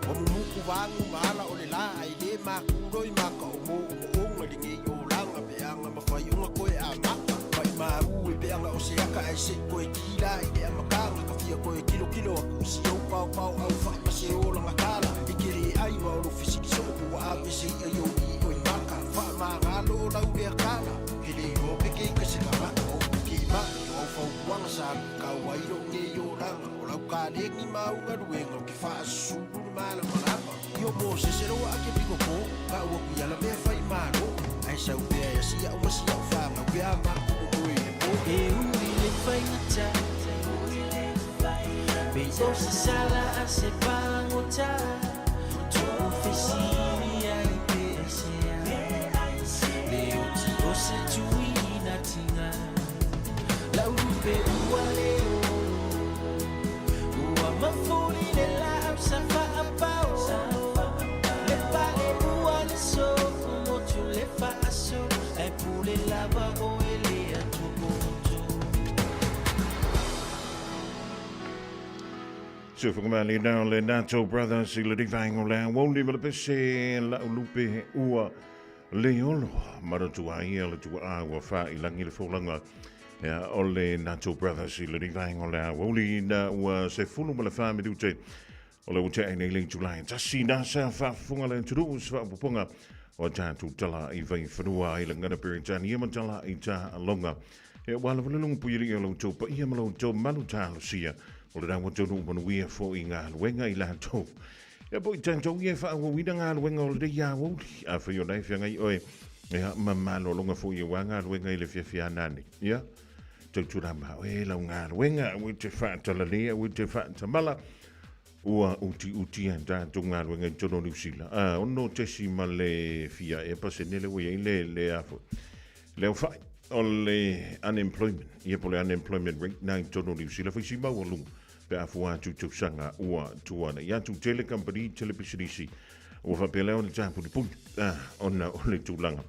Ua mumuku vagu ma ala o le lā ae lē makuloi makaomō omooga i lenei olaga peaga ma faioga koe amata. Maʻimau e peaga o se aka ae seʻi koe kila i le amataga ka fia koe kilokilo aku i si ou paopao au faʻi ma se olaga kala. E ke lē ai ma o lou fesili soo po ua ave se iʻa i ou iʻo i maka. Faamagalo o lau lea kala. Ke le iloa pe ke ika se tagata o upu ke maʻi o au fautuaga sa alu ai loʻu nei olaga. O lau kalegi ma au galuega o ke faasusulu le malamalama. I o Mosese loa a ke piko pō, ka ua kui ala mea fai malo. Ae sau pea e asi a'u ma si a'u fanau pe a maku momoe i le pō. E ui le faigata Pei o se sala a se pagota Tuʻu fesili ai pe aisea Le oti o se tuina tiga Lau lupe ua le olo Ua mafuli le laau sa faapao Le pale ua le sofu motu le faasolo Ae pule lava oe le atopoto. Se whakamali nā le Nato Brothers i le rivaengo le awoli ma le pese la ulupe ua le olo marotu ai le tua a ua wha i langi le fōlanga ia o le Nato Brothers i le rivaengo le awoli na ua se fulu ma le wha minute o le ua tea nei le July tasi nā sa whaafunga le turu sa whaapupunga o tātou tala i vai whanua i le ngana Peretania ma tala i tā longa. E wā lava le lungu puiri o lau tau paia ma lau tau malu tālosia o le rawa tonu manuia fo i ngā luenga i lātou. E po i tātou ia whaawawina ngā luenga o le ia wōli. A whio nei whianga i oe. Ia mamalo longa fo i wā ngā luenga i le whiawhia nani. Ia tautura ma oe lau ngā luenga ui te whaatalalea ui te whaatamala. Ua uti uti a tātou ngā luenga i tono Niu Sila. A ono tesi ma le fia e pasene le ui le le afo. Le au whai o le unemployment. Ia po le unemployment rate nā i tono Niu Sila. Whaisi maua lunga pe afu atu tausaga ua tuana. I atu tele company, tele pisinisi. Ua whapea leo le tāpuni puni. Ah, ona o le tūlanga.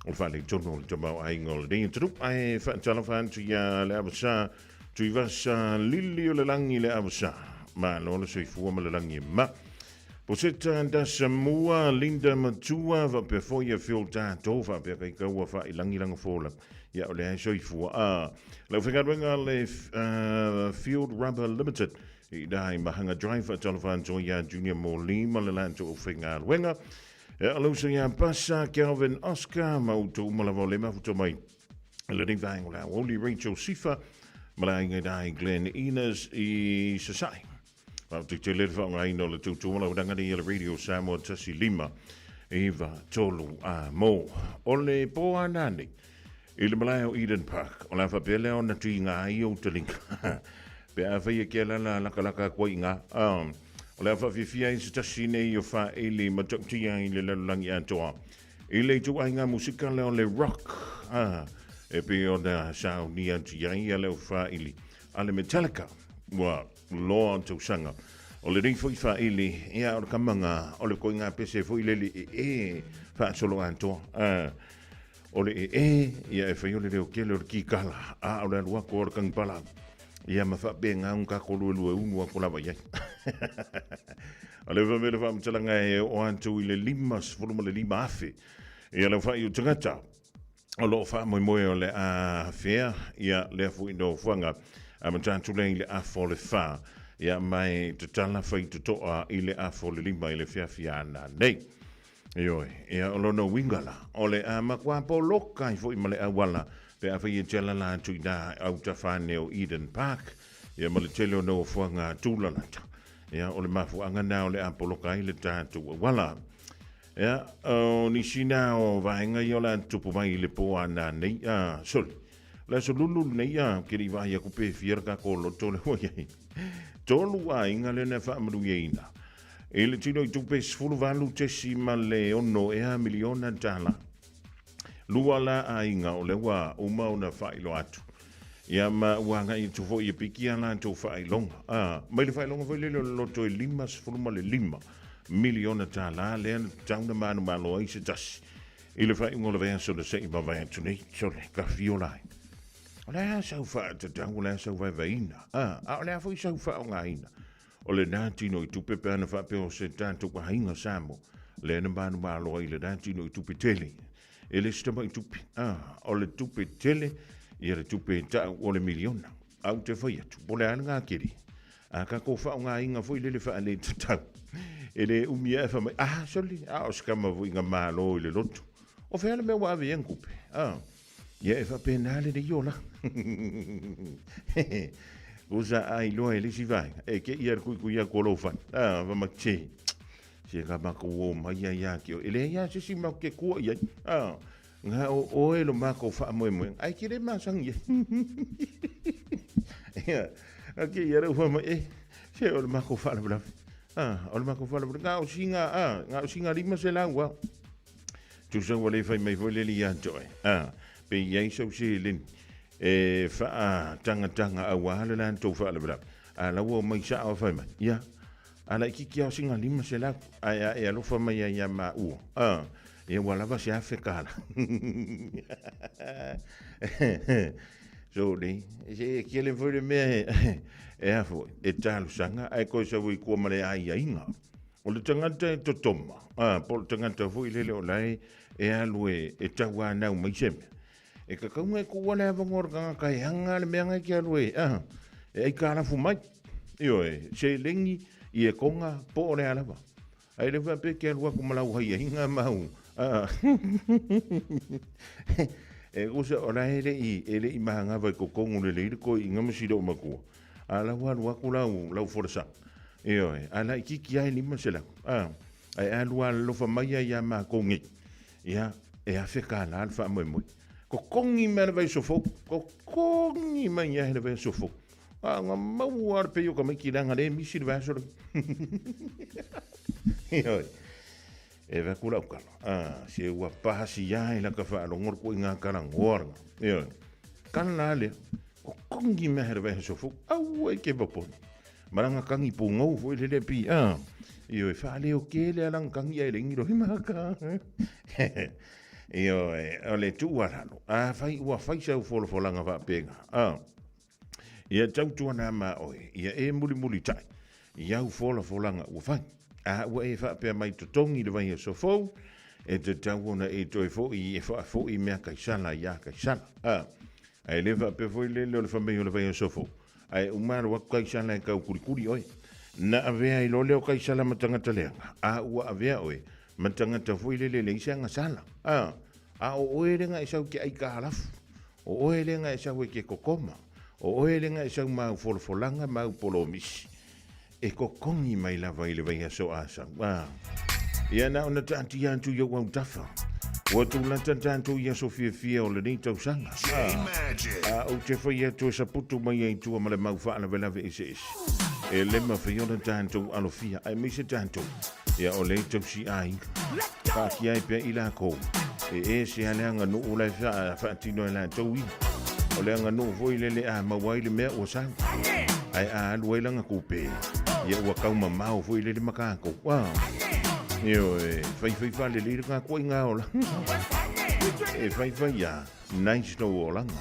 O le whale tono o le tamau ainga o le nei tunu. Ai whaatala whantu ia le awasa. Tuivasa lili o le langi le awasa. Ma lo le soifua ma le langi e ma. Poseta dasa mua Linda Matua whapea foia Phil Tātou whapea kai kaua wha i langi langa fōla. Ia o le ai soifua. A, lau whengaruenga le Field Rubber Limited. I dai mahanga drive a talo ia Junior Moli ma le lanto o whengaruenga. E alusa ia Pasa Calvin Oscar ma utu umalawa o le mafuta mai. Le nei vaenga o le Oli Rachel Sifa ma le ainga dai Glenn Enos i Sasai. Au te te le whaongaina o le tūtū mala uranga ni le Radio Samoa tasi lima iwa tolu a mō. O le pō anani i le malae o Eden Park. O le awhapea leo na tui ngā i o te linga. Pe a whaia kia lala laka laka kua i ngā. O le awhawhiwhia i se tasi nei o whaeli ma tautia i le lalulangi atoa. I le tu ai ngā musika leo le rock. E pe o na sao ni atu ia ia leo whaeli. A le Metallica. Ua loa tausanga. O le rei foi whaeli, ia o le kamanga, o le koi ngā pese foi lele e e, whaasolo atoa. O le e e, ia e whai o le reo kele o le kikala, a o le aluako o le kangpala. Ia ma faapena ona tatou luelue unu atu lava i ai. O le fai le faamatalaga e oo atu i le 55,000 ia le aofai o tagata o lo o faamoemoe o le a afea ia lea foi nofoaga amata atu lea i le afa o le 4 ia ma e tatala faitotoa i le afa o le 5 i le feafi a nanei. Ioe, ia o lona uiga la, o le a matua poloka ai foi ma le auala pe afai e te alala atu i nā autafa ane o Eden Park, ia ma le tele o nofoaga tūlalata. Ia, o le mafuaaga nā o le a poloka ai le tatou auala. Ia, o nisi nā o vaega ia o le a tutupu mai i le pō a nanei, a, soli, o le aso lulu lenei, a, ou te le i vaai atu pe fia le tatou loto lea ua i ai. Tolu aiga lea na faamanuiaina. I le tino i tupe 18.6 ea miliona tala. Lua la aiga o lea ua uma ona faailoa atu. Ia ma ua agai atu foi e piki a latou faailoga. A, mai le faailoga foi lele o le loto e 55 miliona tala lea na tatau na manumalo ai se tasi i le faaiuga o le vaiaso na se i mavae atu nei. Sole, ka fiola ai. O le a sau faatatau, o le a sau vaevaeina. A, a o le a foi sau faaaogaina. O lenā tino i tupe pe ana faapea o se tatou aiga Samoa, lea na manumalo ai i lenā tino i tupe tele. E le se tamai tupe, a, o le tupe tele, ia le tupe e ta'u o le miliona. A ou te fai atu, po o le a le gakele, a tatou faaaogaina foi lele faaletatau, e le umi ae fai mai, a, sole, a o se tama foi na malo i le loto. O fea le mea ua ave i ai ana tupe? A. Ia e faapena lenei olaga. Usa a iloa e le isi vaega, e te ia le tuitui atu o lou fale. A, fa mai, se, se ka matou o mai ai ia te oe. E leai lava se isi matou te tua i ai. A, na o oe lo matou faamoemoega, ae te le masani ai. Ia, a ke ia le ua mai, e, se o le matou faalavelave. A, o le matou faalavelave. Na o sina, a, na o sina 500 lava. Tusa ua le fai mai foi lele ia te oe, a, pe i ai sau seleni e faatagataga auā le latou faalavelave, a la ua omai sao a fai mai, ia, a laitiiti lava o sina 500, ae a e alofa mai ai ia maua, a, ia ua lava se $1,000. So, nei, se e tele foi le mea e, e a foi, e talosaga, ae toe sau ai tua ma le aiaiga. O le tagata e totoma, a, po o le tagata foi lele o la e, e alu e, e tauanau mai se mea. E tatau ona e tuua le avanoa o le tagata e aga le mea na e te alu e, a, e aikalafu mai. Ioe, seleni, iekoga, po o le a lava. Ae le faapea e te alu atu ma lau haiaiga ma au, a, e tusa o la e le i, e le i manava i totonu lelei le toeaina ma si loomatua. A la ua alu atu lau, lau folasaga. Ioe, a laitiiti lava e 500, a, ae alu alolofa mai ai ia matou nei, ia, e $1,000 le faamoemoe. Totogi mai le vaiaso fou, totogi mai lava le vaiaso fou. A na maua lava le pei o tamaiti leaga lea e misi le vaiaso lenei. Ioe. E avatu lau tala, a, se ua pasi lava i lata faalogo le ituaiga talanoa lena. Ioe. Tala la lea, totogi mai le vaiaso fou, aua e te popole. Ma lana tagi pugou foi lele pi, a, ioe, faaleo tele a lana tagi ae leai ni lohi maka. Ioe, o le tuualalo, afai ua fai sau folafolaga faapena, a, ia tautuana ma oe, ia e mulimulitai i au folafolaga ua fai. A ua e faapea mai totogi le vaiaso fou, e tatau ona e toe foi e faafoi mea Kaisala iā Kaisala. A, ae le faapea foi lele o le fai mai o le vaiaso fou, Ae uma alu atu Kaisala e tau kulikuli oe. Na avea ai loa lea o Kaisala ma tagata leaga, a ua avea oe ma tagata foi lele e leai se agasala. A, a o oe lea na e sau e te aikalafu, o oe lea na e sau e te kokoma, o oe lea na e sau ma au folafolaga ma au polomisi, e kokogi mai lava i le vaiaso a sau. A, ia na ona taatia atu i ou autafa. Ua tulata tatou i aso fiafia o lenei tausaga. A, a ou te fai atu e saputu mai ai tua ma le mau faalavelave eseese. E le mafai ona tatou alofia, aemaise tatou, ia o le tausi aiga. Taatia ai pea i lakou, e ese lava le aganuu la e faatino e latou ia. O le aganuu foi lele a maua ai le mea ua sau. Ae a alu ai lana tupe, ia ua tau mamao foi lele ma tatou. A, ioe, faifai faalelei le tatou aiga olaga. E faifai a, nice lou olaga.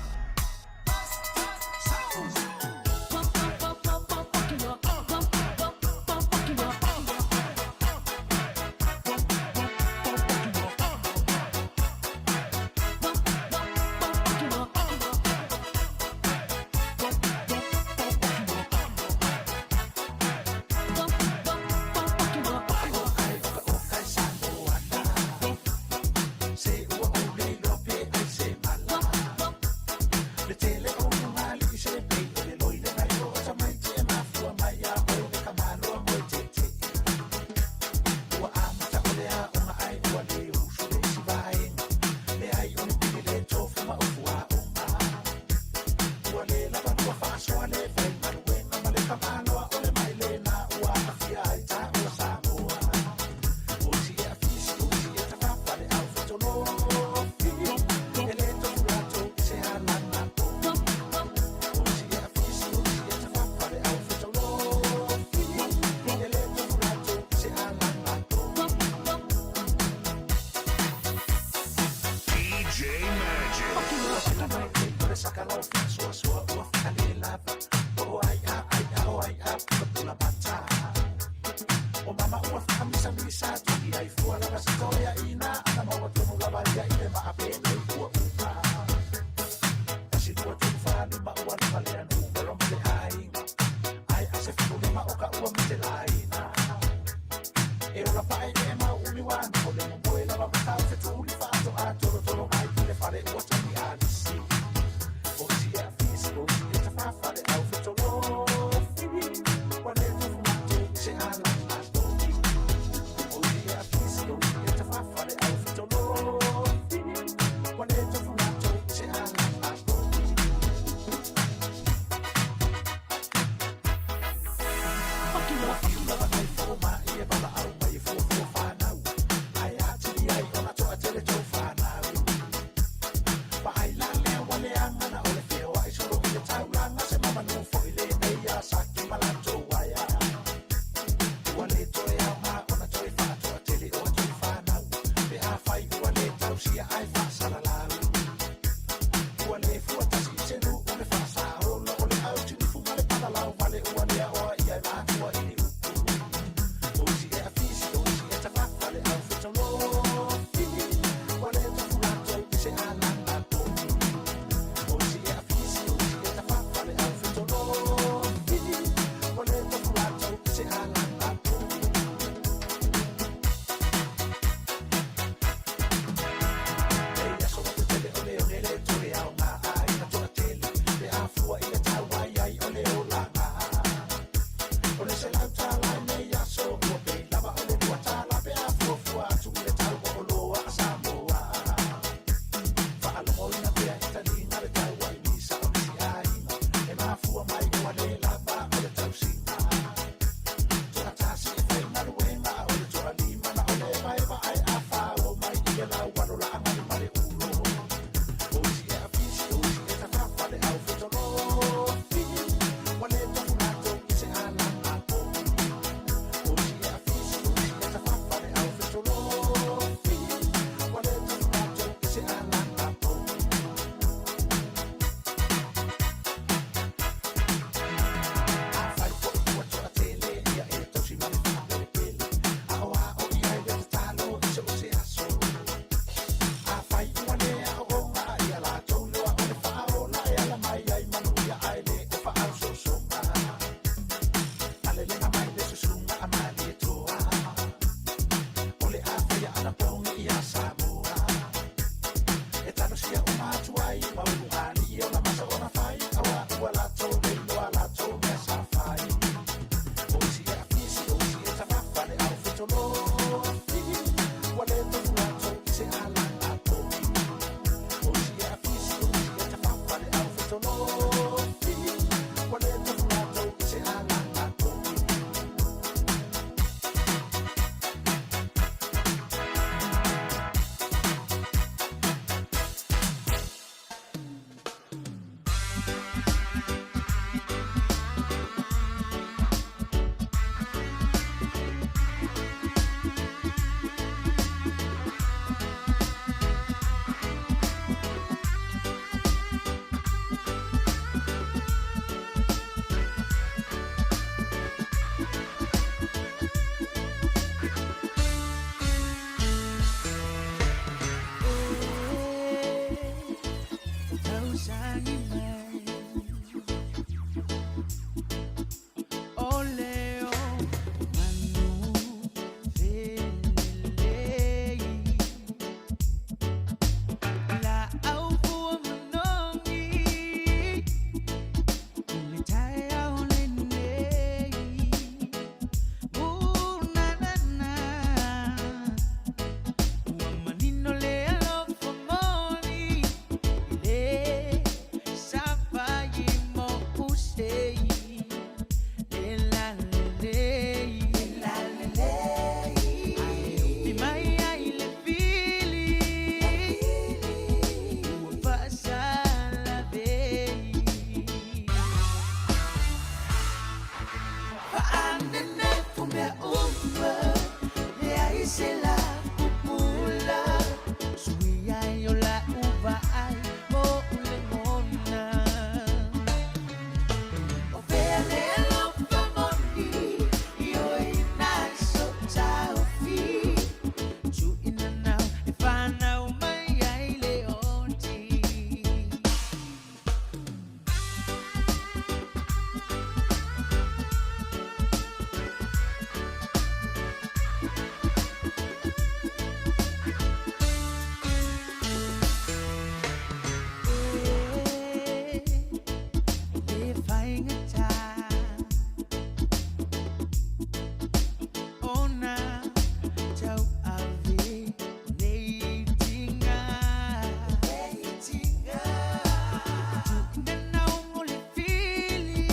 lemona Tau ave nei tinga Nei tinga Tuina na le fili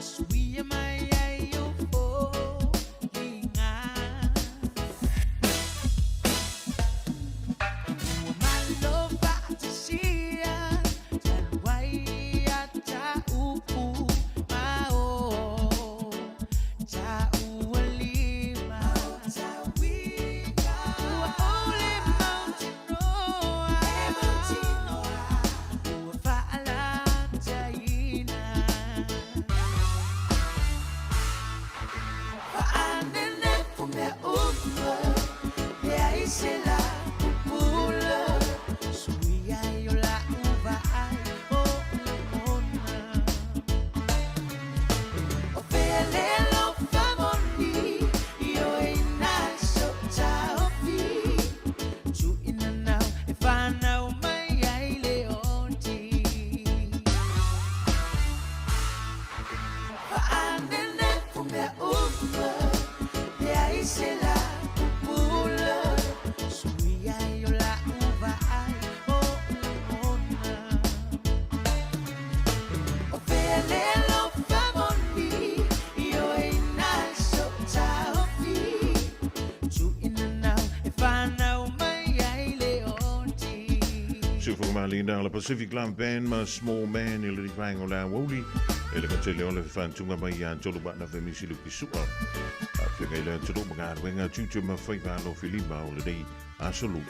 Suia mai ai o foliga Ua malo faatasia Talu ai ia ta'u ma o Ta'ualima Ua ou le mautinoa Ua fa'alataina Fa'anenefu mea uma Leai se la pupula Sui ai o la'u va'ai O le mona O fea le alofa moni I oe na so taofi Tu'uina nau e fanau mai ai le oti Fa'anenefu mea uma Leai se la pupula Sui ai o la'u va'ai O le mona O fea le alofa moni I oe na so taofi Tu'uina nau e fanau mai ai le oti Sufa malina la Pacific Love Band ma Small Man i le ripaenga o le aoauli e le katele o le whantunga mai ia tolu wa na wemisi luki sua. A whianga i le tolu mga arwenga tutu ma whaiva alo filima o le nei asolu.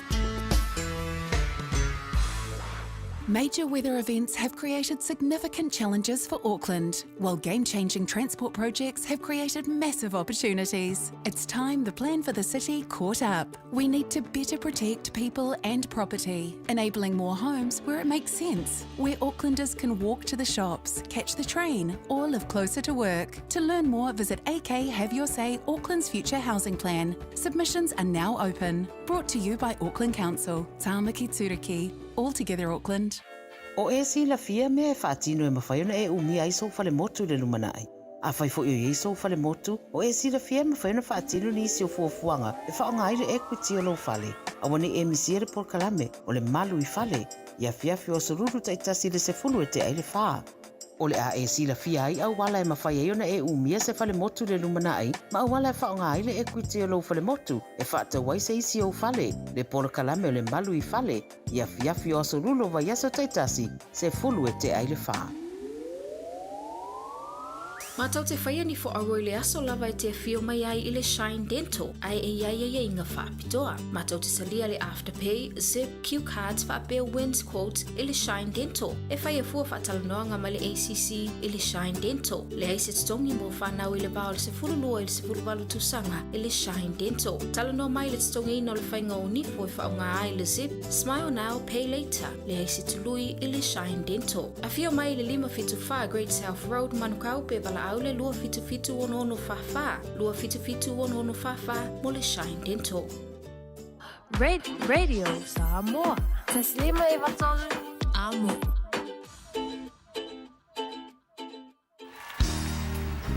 Major weather events have created significant challenges for Auckland, while game changing transport projects have created massive opportunities. It's time the plan for the city caught up. We need to better protect people and property, enabling more homes where it makes sense, where Aucklanders can walk to the shops, catch the train, or live closer to work. To learn more, visit AK Have Your Say Auckland's Future Housing Plan. Submissions are now open. Brought to you by Auckland Council. Tāmaki Tūruki. All together Auckland. O e silafia mea e faatino e mafai ona e umia ai sou falemotu i le lumanai. Afai foi o i ai sou falemotu, o e silafia e mafai ona faatino nisi o fuafuaga e faaaoga ai le equity o lou fale. Aua nei e misia le polokalame o le malu i fale, i afiafi o aso lulu taitasi i le 10 e tea ai le 4. O le a e silafia ai auala e mafai ai ona e umia se falemotu i le lumanai, ma auala e faaaoga ai le equity o lou falemotu e faatau ai se isi ou fale, le polokalame o le malu i fale, i afiafi o aso lulu o vaiaso taitasi, 10 e tea ai le 4. Matou te faia ni fo'auo i le aso lava e te afio mai ai i le Shine Dental, ae e i ai aiaiga faapitoa. Matou te talia le Afterpay, Zip, Q Cards faapea Wins Quote i le Shine Dental. E faia fua faatalanoaga ma le ACC i le Shine Dental. Leai se totogi mo fanau i le va o le 12 i le 18 tausaga i le Shine Dental. Talanoa mai i le totogiina o le faiga o nifo e faaaoga ai le Zip, Smile Now, Pay Later. Leai se tului i le Shine Dental. Afio mai i le 574 Great South Road, Manukau pe valaau le 277 6644 277 6644 mo le Shine Dental. Radio Samoa. Taslima e vatolu. Amo.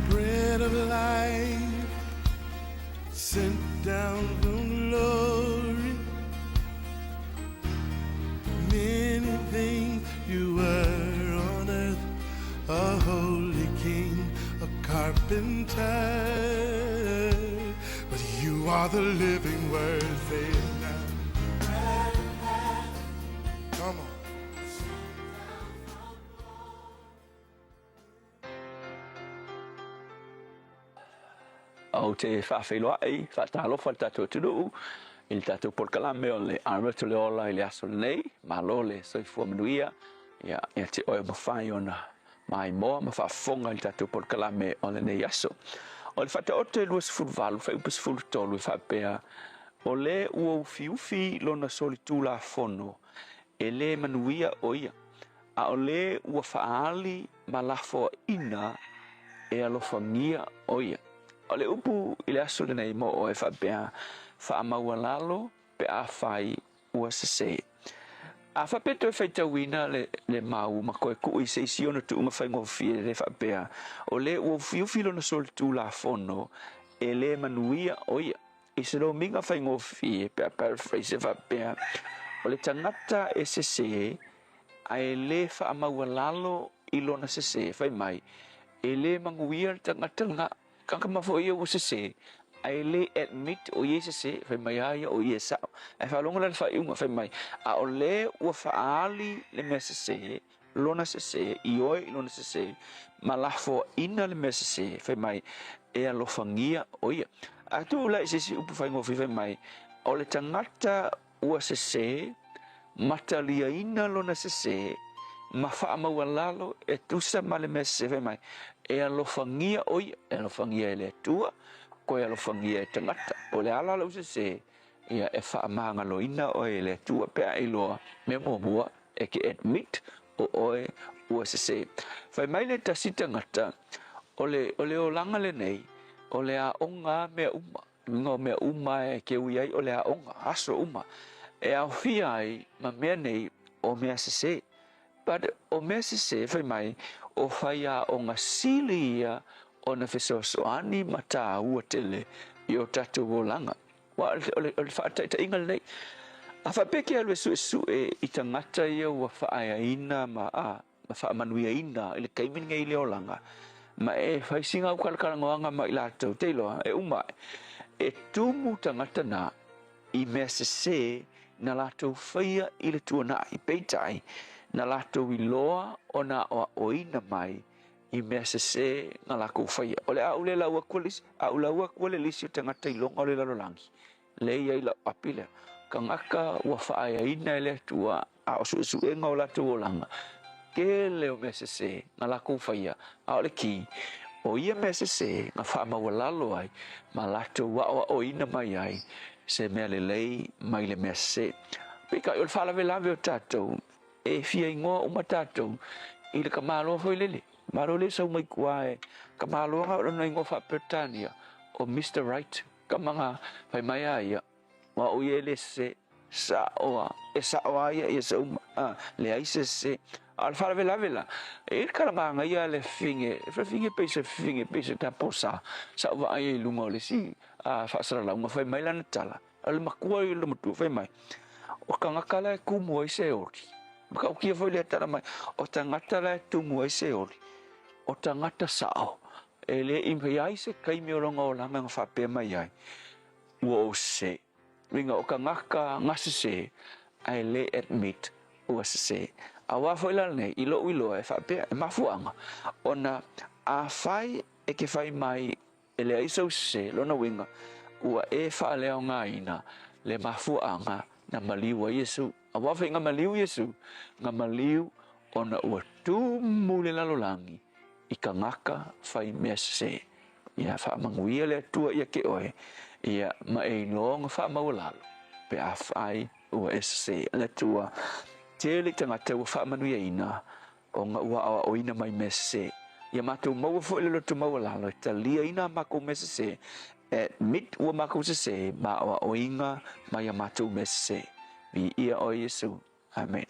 Bread of life sent down from glory. Many things you were on earth, a holy king, a carpenter. But you are the living word, say it now. Come on. O te faafeiloai faatalofa i le tatou atunuu i le tatou polokalame o le Aroto le Ola i le aso lenei. Malo le soifua manuia ia ia te oe o mafai ona maimoa ma faafofoga i le tatou polokalame o lenei aso. O le Faataoto e 28 fuaiupu 13 e faapea, O le ua ufiufi lona solitulafono e lē manuia o ia, a o le ua faaali ma lafoaina e alofagia o ia. O le upu i le aso lenei mo oe faapea, faamaualalo pe afai ua sesē. A faapea toe faitauina le, le mau ma koe kuu i se isi ona tuuga faigofie le faapea, o le ua ufiufi lona solitulafono e lē manuia o ia. I se lomiga faigofie pe a paraphrase e faapea, o le tagata e sesē ae lē faamaualalo i lona sesē, fai mai, e lē manuia le tagata lena. Kakama foi ia ua sesē ae lē admit o ia e sesē, fai mai lava ia o ia e sa'o. Ae faalogo la i le faaiuga, fai mai, a o lē ua faaali le mea sesē, lona sesē, ioe i lona sesē, ma lafoaina le mea sesē, fai mai, e alofagia o ia. A tuu la i se isi upu faigofie, fai mai, o le tagata ua sesē, ma taliaina lona sesē, ma faamaualalo e tusa ma le mea sesē, fai mai, e alofagia o ia, e alofagia e le Atua, koe alofagia e tagata. O le ala lou sesē, ia e faamagaloina oe e le Atua pe a e iloa mea muamua, e ke admit o oe ua sesē. Fai mai le tasi tagata, o le, o le olaga lenei, o le aoga a mea uma. Luga o mea uma e ke ui ai o le aoga, aso uma. E aofia ai ma mea nei o mea sesē. But o mea sesē, fai mai, o faiaoga sili ia ona fesoasoani ma tāua tele i o tatou olaga. Aua o le, o le faataitaiga lenei. A faapea ke alu e suesue i tagata ia ua faaeaina ma, a, ma faamanuiaina i le taimi lenei i le olaga, ma e fai sina aukalakalanoaga ma i latou, te iloa, e uma ae, e tumu tagata na i mea sesē na latou faia i le tuanai, peitai, na latou iloa ona aoaoina mai i mea sesē na lakou faia. O le a ou le lau aku le isi, a ou lau aku le lisi o tagata iloga o le lalolagi, le i ai lau api lea. Tagata ua faaeaina e le Atua a o suesuega o latou olaga, tele o mea sesē na lakou faia, a o le kī, o ia mea sesē na faamaualalo ai ma latou aoaoina mai ai se mea lelei mai le mea sesē. Peitai o le faalavelave o tatou, E fia igoa uma tatou i le tamaloa foi lele. Malo le sau mai tua e tamaloa na o lona igoa faa-Peretania o Mister Right. Tama na fai mai a ia, o au ia e le sese, sa'o a, e sa'o a ia ia se uma, a, leai se sese. A o le faalavelave la, e i ai le tala manaia a le fafine, le fafine pei se fafine pei se taposa, sa ou vaai ai i luga o le isi faasalalauga, fai mai lana tala, O le matua ia o le matua fai mai, o tagata la e tumu ai se oli. Matautia foi lea tala mai, o tagata la e tumu ai se oli, o tagata sao, e le i iai se taimi o lona olaga na faapea mai ai, ua ou sese. Uiga o tagata na sese, ae le admit ua sese. Aua foi la lenei, i lou iloa e faapea, e mafuaaga, ona afai e ke fai mai E leai sou sese, lona uiga, ua e faaleaogaina le mafuaaga na maliu ai Iesu. Aua foi na maliu Iesu, na maliu ona ua tumu le lalolagi i tagata fai mea sese. Ia faamanuia le Atua ia te oe, ia ma e iloa ona faamaualalo pe afai ua e sese. Le Atua, tele i tagata ua faamanuiaina ona ua aoaoina mai mea sesē. Ia matou maua foi le loto maualalo e taliaina a makou mea sesē, admit ua makou sesē ma aoaoina mai a matou mea sesē. Viia oe Iesu. Amene.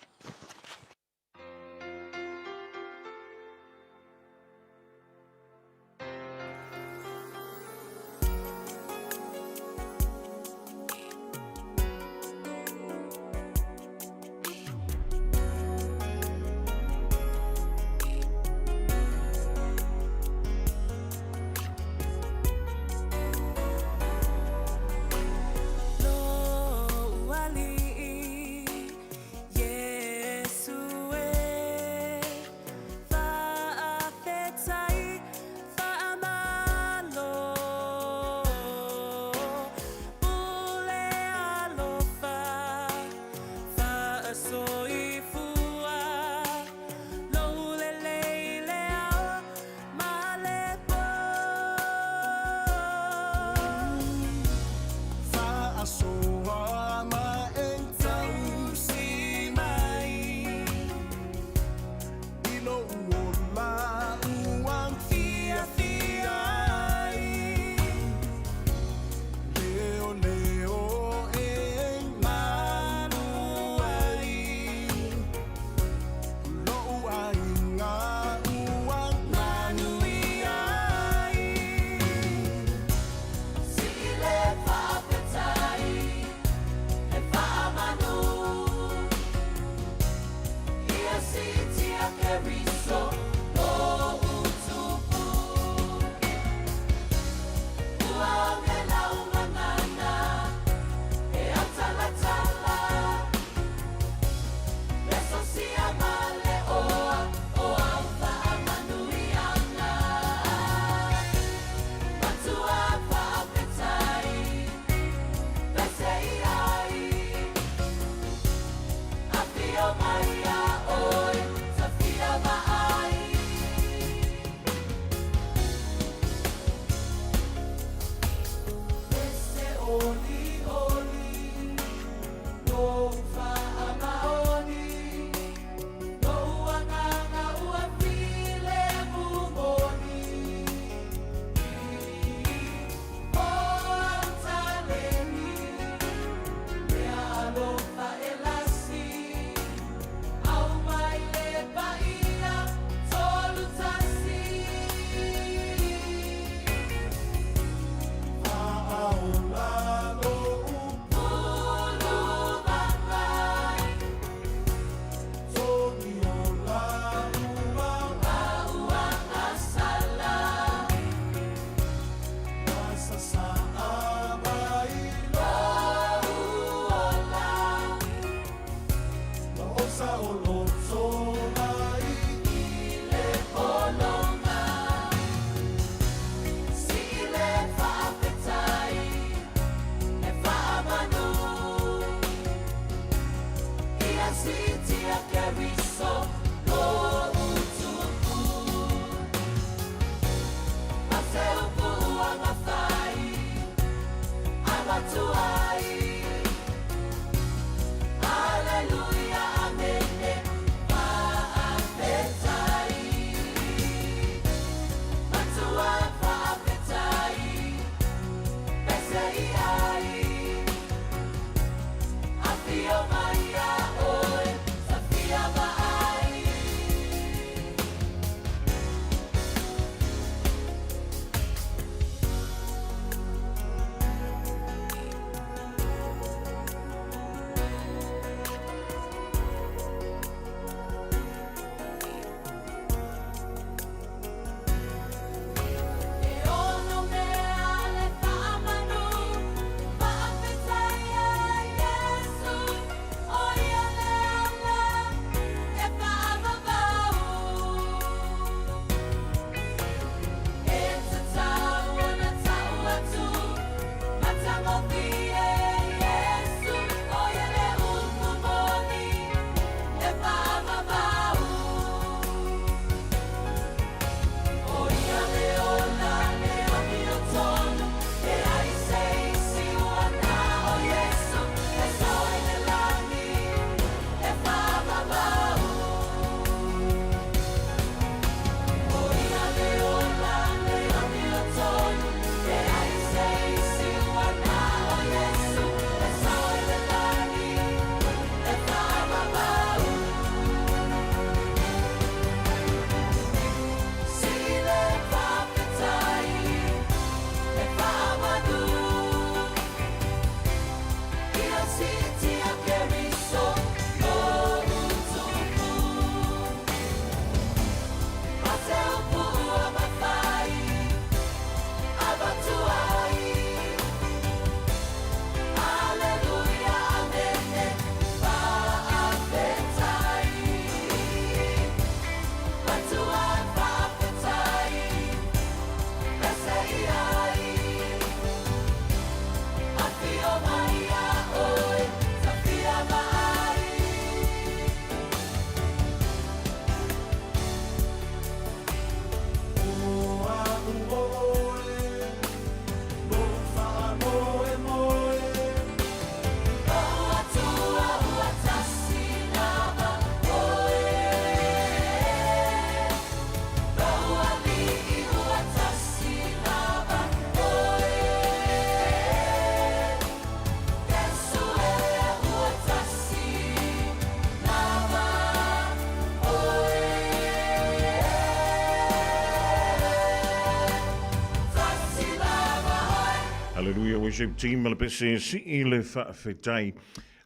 Hallelujah Worship Team ma le pese sii le faafetai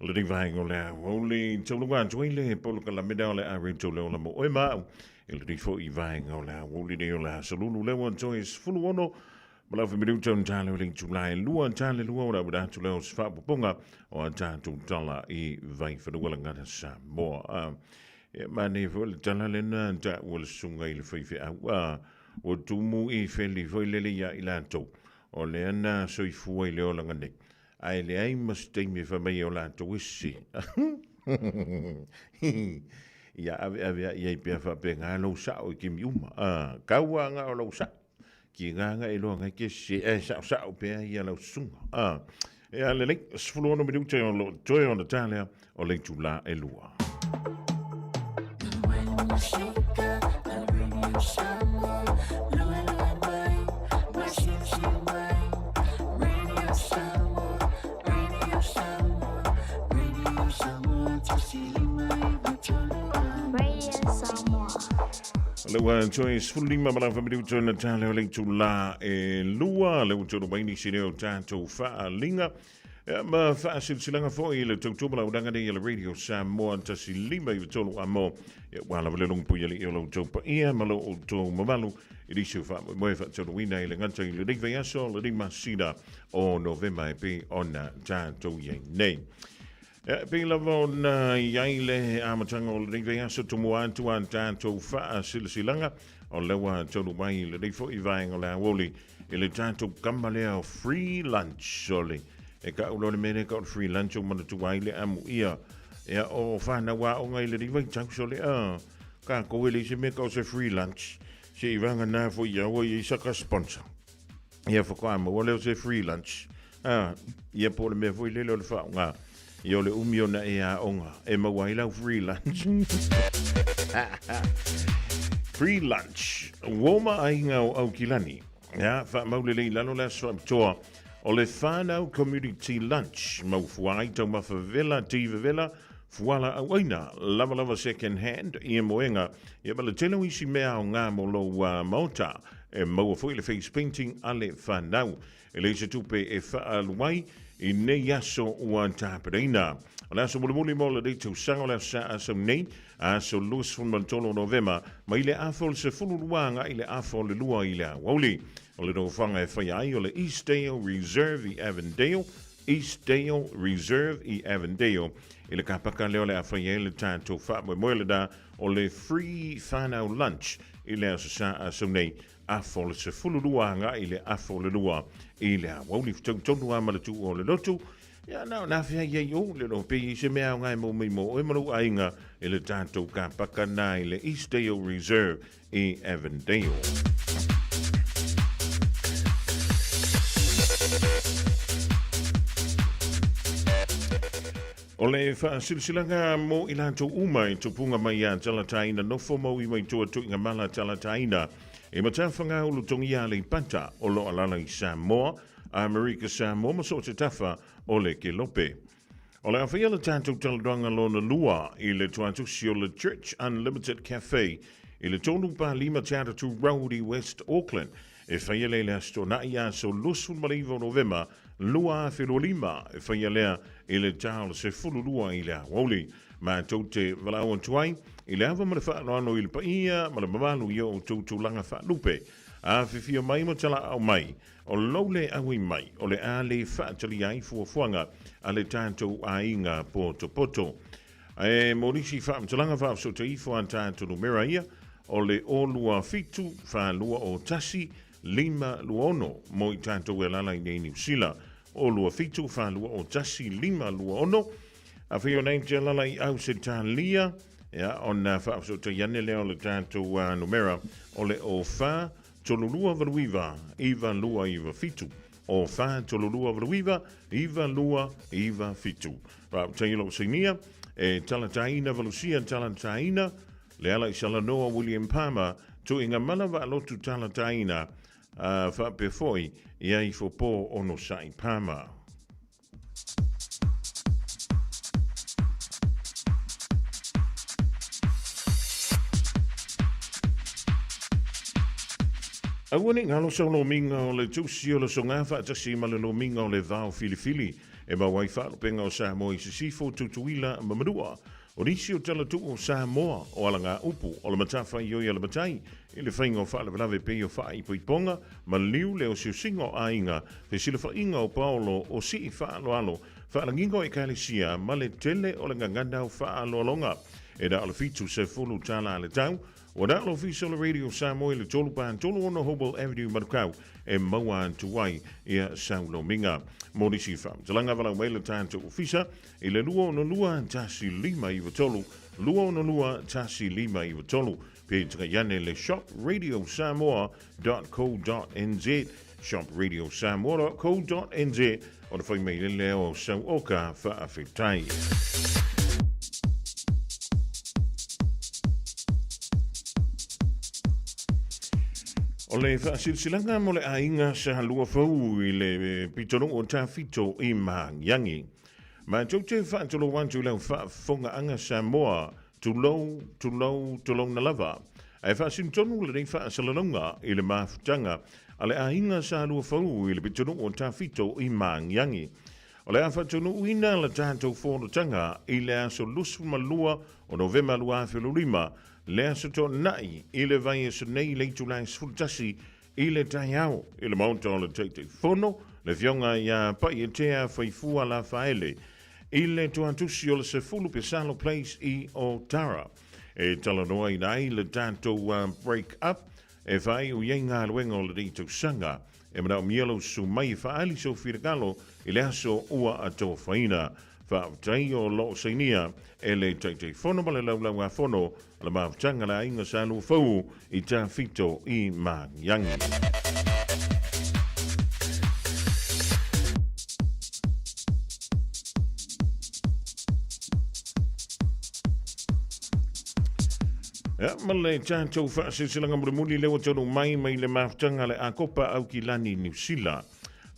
le nei vaega o le aoauli tauluga atu ai le polokalame lea o le a radio leo la mo oe ma au i le nei foi vaega o le aoauli nei o le aso lulu lea ua toe 16 ma le afa minuta ona tale o le itula e lua tale lua o le auina atu lea o se faaopoopoga o a tatou tala i Vaifanua Lagata Samoa. E manaia foi le tala lena taua le susuga i le faifeau a ua tumu i feli foi lele ia i latou o lea na soifua i le olaga nei ae leai ma se taimi e fai mai ai o latou e sese. Ia aveave ai ai pea faapena lou sao i taimi uma. Kau a nga o lou sao. Ki nga nga e loa ngai ke sese ae saosao pea ia lau susuga. Ia lelei, 16 minute o lo o toe ona tā lea o le itulā e 2. Le ua toe 15 ma lafa minuta na tā leo le itulā e 2, le ua tonu mai nisi leo tātou whaaliga. Ia, ma faasilasilaga foi i le tautua ma launaga nei a le Radio Samoa 1 5 9 3 amo. Ia, ua lava le logopui alii o lo outou paia ma lo outou mamalu i nisi o faamoemoe faataunuuina i le gata i lenei vaiaso lenei masina o Novema e pei ona tatou i ai nei. Ia, e pei lava ona i ai le amataga o lenei vaiaso tomua atu a tatou faasilasilaga o lea ua taunuu mai i lenei foi vaega o le aoauli i le tatou kama lea o free lunch o le e kau loa le mea lea kau le free lunch o manatua ai le amuia ia o whanau aoga i lenei vaitau so le a kākou e leai se mea kau se free lunch se i vanga nā foi ia ua i saka sponsor ia whakoa maua leo se free lunch a ia po le mea foi lele o le whaonga ia o le umi ona e aoga e maua ai lau free lunch. Free lunch. Uoma aiga o Aukilani. Ia, whaamau lelei lalo le aso faapitoa o le Whanau Community Lunch. Mau fua ai taumafa vevela, ti vevela, fuala auaina, lavalava second hand, ia moenga, ia ma le tele o isi mea o ngā mo lou maota. E maua foi le face painting a le whanau. E leai se tupe e faaalu ai i nei aso ua tapenaina. O le aso mulimuli mo lenei tausaga o le aso Sa aso nei, aso 23 o Novema, mai le afa o le 12 agai i le afa o le 2 i le aoauli. O le nofoaga e faia ai o le Eastdale Reserve i Avondale, Eastdale Reserve i Avondale, i le kapaka lea o le a faia ai le tatou faamoemoe lena o le Free Whanau Lunch i le aso Sa aso nei, afa o le 12 agai i le afa o le 2 i le aoauli fetau tonu lava ma le tuua o le lotu. Ia, na ona afea ai o le loho pei i se mea aoga e mau mai mo oe ma lou aiga i le tatou kapaka na i le Eastdale Reserve i Avondale. O le faasilasilaga mo i latou uma e tupuga mai ia Talataina nofo mau i Waitoa Tuigamala Talataina i Matafagā Ulutogia Aleipata o lo o alaala i Samoa, Amerika Samoa ma so o se tafa o le Kelope. O le a faia le tatou talanoaga lona lua i le tuatusi o le Church Unlimited Cafe i le 3 pa 5 Te Atatu Road i West Auckland E faia lea i le Aso Toonai, aso 29 o Novema 2025, e faia lea i le ta o le 12 i le aoauli. Matou te valaau atu ai i le ava ma le faaaloalo i le paia ma le mamalu i o outou tulaga faalupe. Afifio mai ma talaau mai, o lou le auai mai o le a le faatalia ai fuafuaga a le tatou aiga potopoto. E mo nisi faamatalaga faafesootai ifo a tatou numera ia, o le 0 2 7 4 2 0 1 5 2 6 mo i tatou e alaala i nei Niu Sila. 0 2 7 4 2 0 1 5 2 6. Afai o nei te alaala i Ausetalia, ia, ona faafesootai ane lea o le tatou numera o le 0 4 3 2 8 9 2 9 7. 0 4 3 2 8 9 9 2 9 7. Faafetai i lou sainia, e talataina valusia talataina, le ala i Salanoa William Palmer, tuiga mana vaalotu talataina, a faapea foi ia ifo po onosai Palmer. Aua ne i ngalo sau lomiga o le tusi o le soga faatasi ma le lomiga o le vao filifili e maua ai faalupega o Samoa i Sisifo, Tutuila ma Manua. O nisi o talatuu o Samoa o alagaupu o le matafaioi a le matai i le faiga o faalavelave pei o faaipoipoga, maliu, le osiosiga o aiga, fesilafaiga o paolo o sii faaaloalo, faalagiga o ekalesia ma le tele o le gagana o faaaloaloga. E na o le $70 a le tau. Ua na o le Ofisa o le Radio Samoa i le 3 pa 36 Hobwell Avenue, Manukau e maua atu ai ia sau lomiga. Mo nisi faamatalaga, valaau mai le tatou ofisa i le 262 1593, 262 1593, pe tagai ane le shop radiosamoa.co.nz. shopradiosamoa.co.nz ona fai mai le lea o sau oka faafetai. O le faasilasilaga mo le aiga sa lua fou i le pitonuu o Tafito i Magiagi. Matou te faatulou atu i lau faafofogaaga Samoa, tulou, tulou, tulouna lava. Ae faasinotonu lenei faasalalauga i le mafutaga a le aiga sa lua fou i le pitonuu o Tafito i Magiagi. O le a faataunuuina le tatou fonotaga i le aso 22 o Novema 2025, le aso Toonai i le vaiaso nei i le itula e 11 i le taeao i le Maota o le Taitaifono, le Afioga ia Paietea Faifua Lafaele, i le Tuatusi o le 10 Pesalo Place i Otara. E talanoaina ai le tatou break up e faaiu i ai galuega o lenei tausaga. E manaomia lou susu mai e faaali sou finagalo i le aso ua atofaina. Faafetai o lo o sainia e le Taitaifono ma le Laulauafono a le Mafutaga le Aiga Sa Luafou i Tafito i Magiagi. Ia, ma le tatou faasilasilaga mulimuli lea ua taunuu mai mai le mafutaga a le Akopa Aukilani Niu Sila.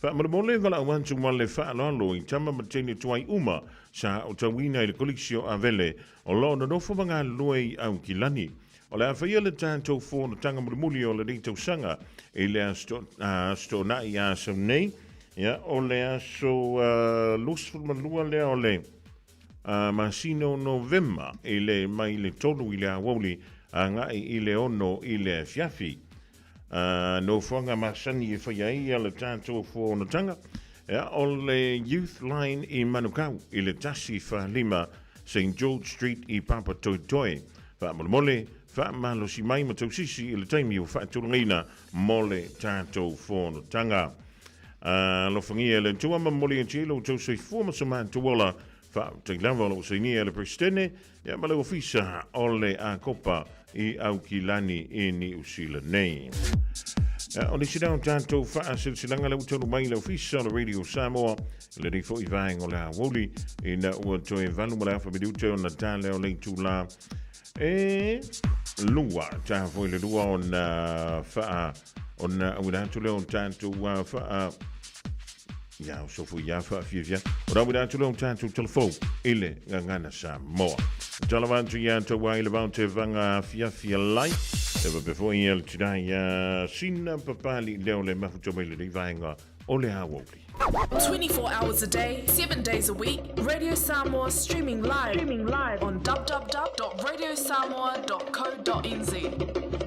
Faamolemole valaau atu ma le faaaloalo i tama ma teine tuai uma sa aotauina i le Kolisi o Avele o lo o nonofo ma galulue i Aukilani. O le a faia le tatou fonotaga mulimuli o lenei tausaga i le Aso Toonai Aso nei, ia, o le aso 22 lea o le masina o Novema i le mai le 3 i le aoauli agai i le 6 i le afiafi. Nofoaga masani e fai ai le tatou fonotaga, ia, o le Youth Line i Manukau i le 145 St George Street i Papatoetoe. Faamolemole, faamalosi mai ma tausisi i le taimi ua faatulagaina mo le tatou fonotaga. Alofagia e le Atua ma momoli atu ai lo outou soifua ma so matou ola. Faafetai lava o lo o sainia e le Peresetene ia ma le Ofisa o le Akopa i Aukilani i Niu Sila nei. O nisi lea o tatou faasilasilaga lea ua taunuu mai i le Ofisa o le Radio Samoa i lenei foi vaega o le aoauli ina ua toe 8 ma le afa minute ona ta lea o le itula e lua ta foi le lua ona faa ona auina atu lea o tatou faa ia o sofu ia faafiafia ona auina atu lea o tatou telefou i le gagana Samoa. Tala atu ia tau ai le vao te vanga afiafi lai. E faapea foi ia le tina ia sina papali lea o le mafuta mai lenei vaega o le aoauli. 24 hours a day, 7 days a week, Radio Samoa streaming live, streaming live on www.radiosamoa.co.nz.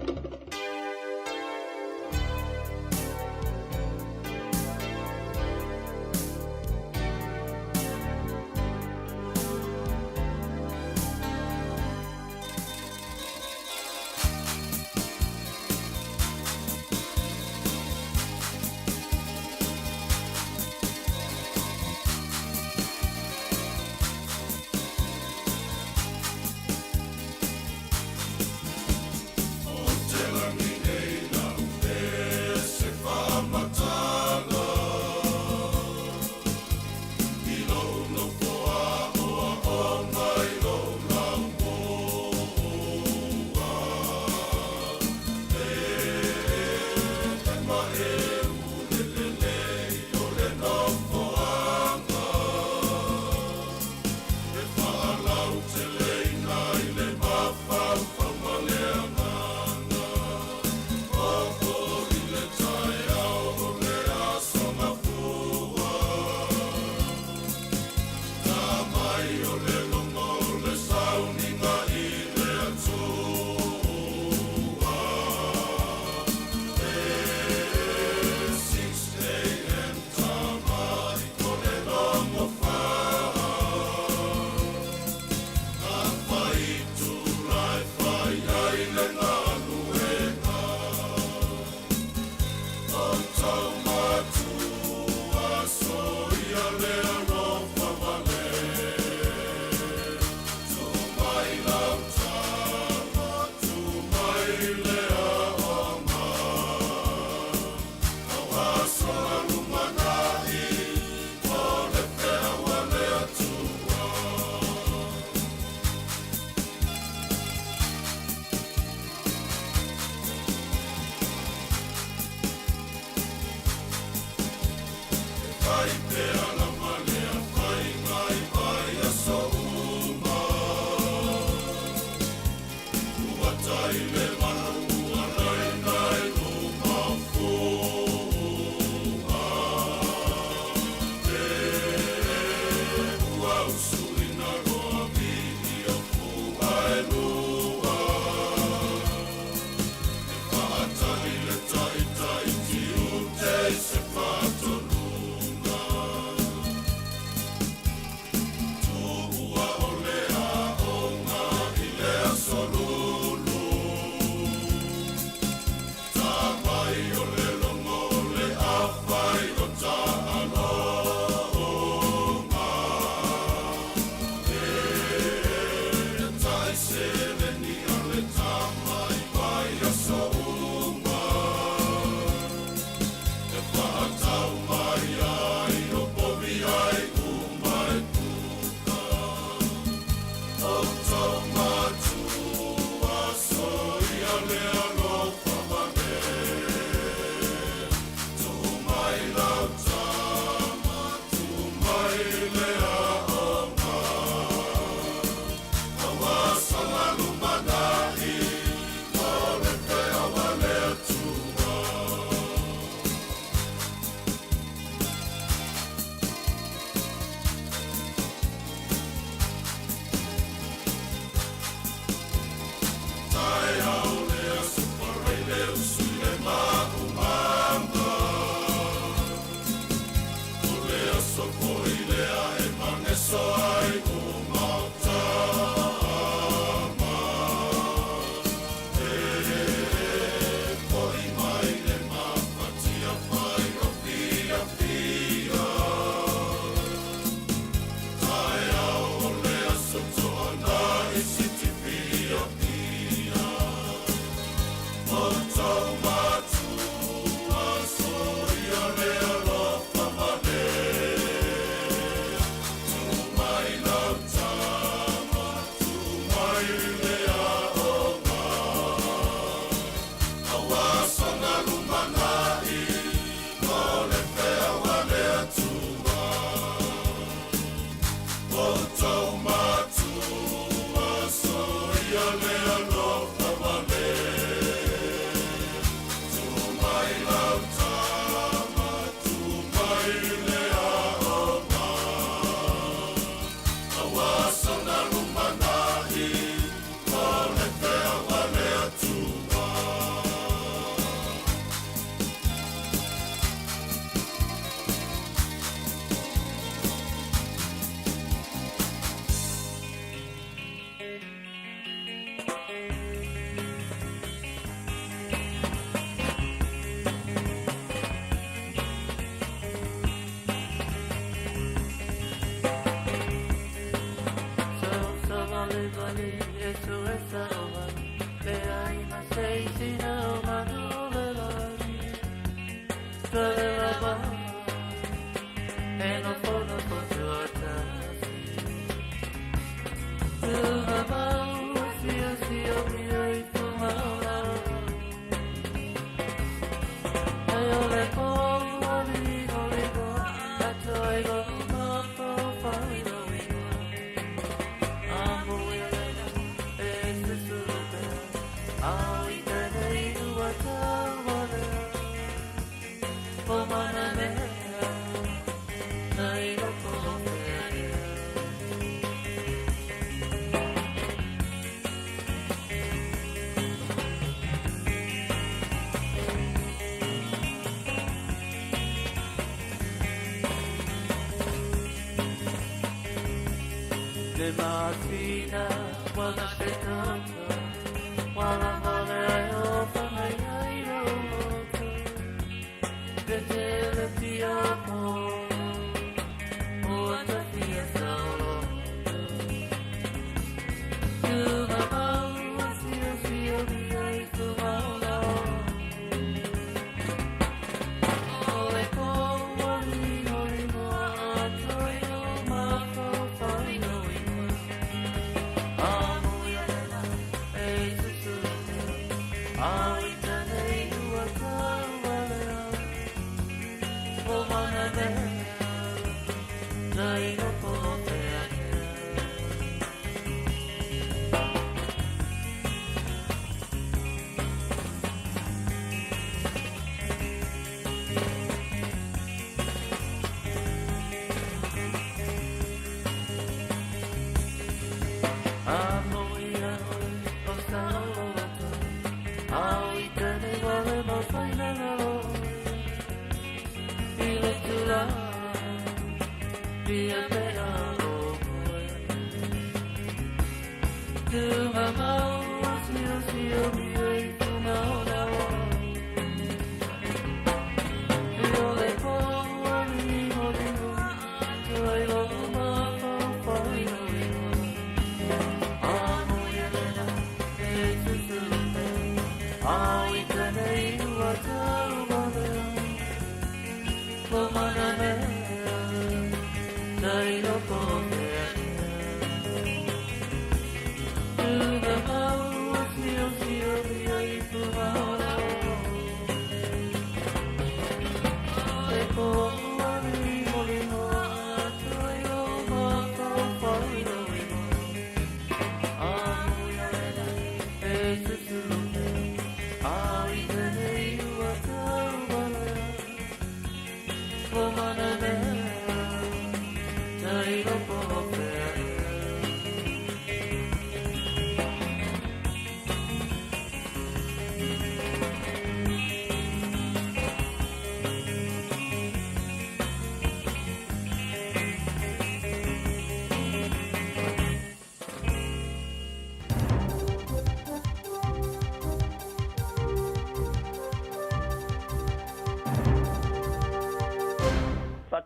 Hey,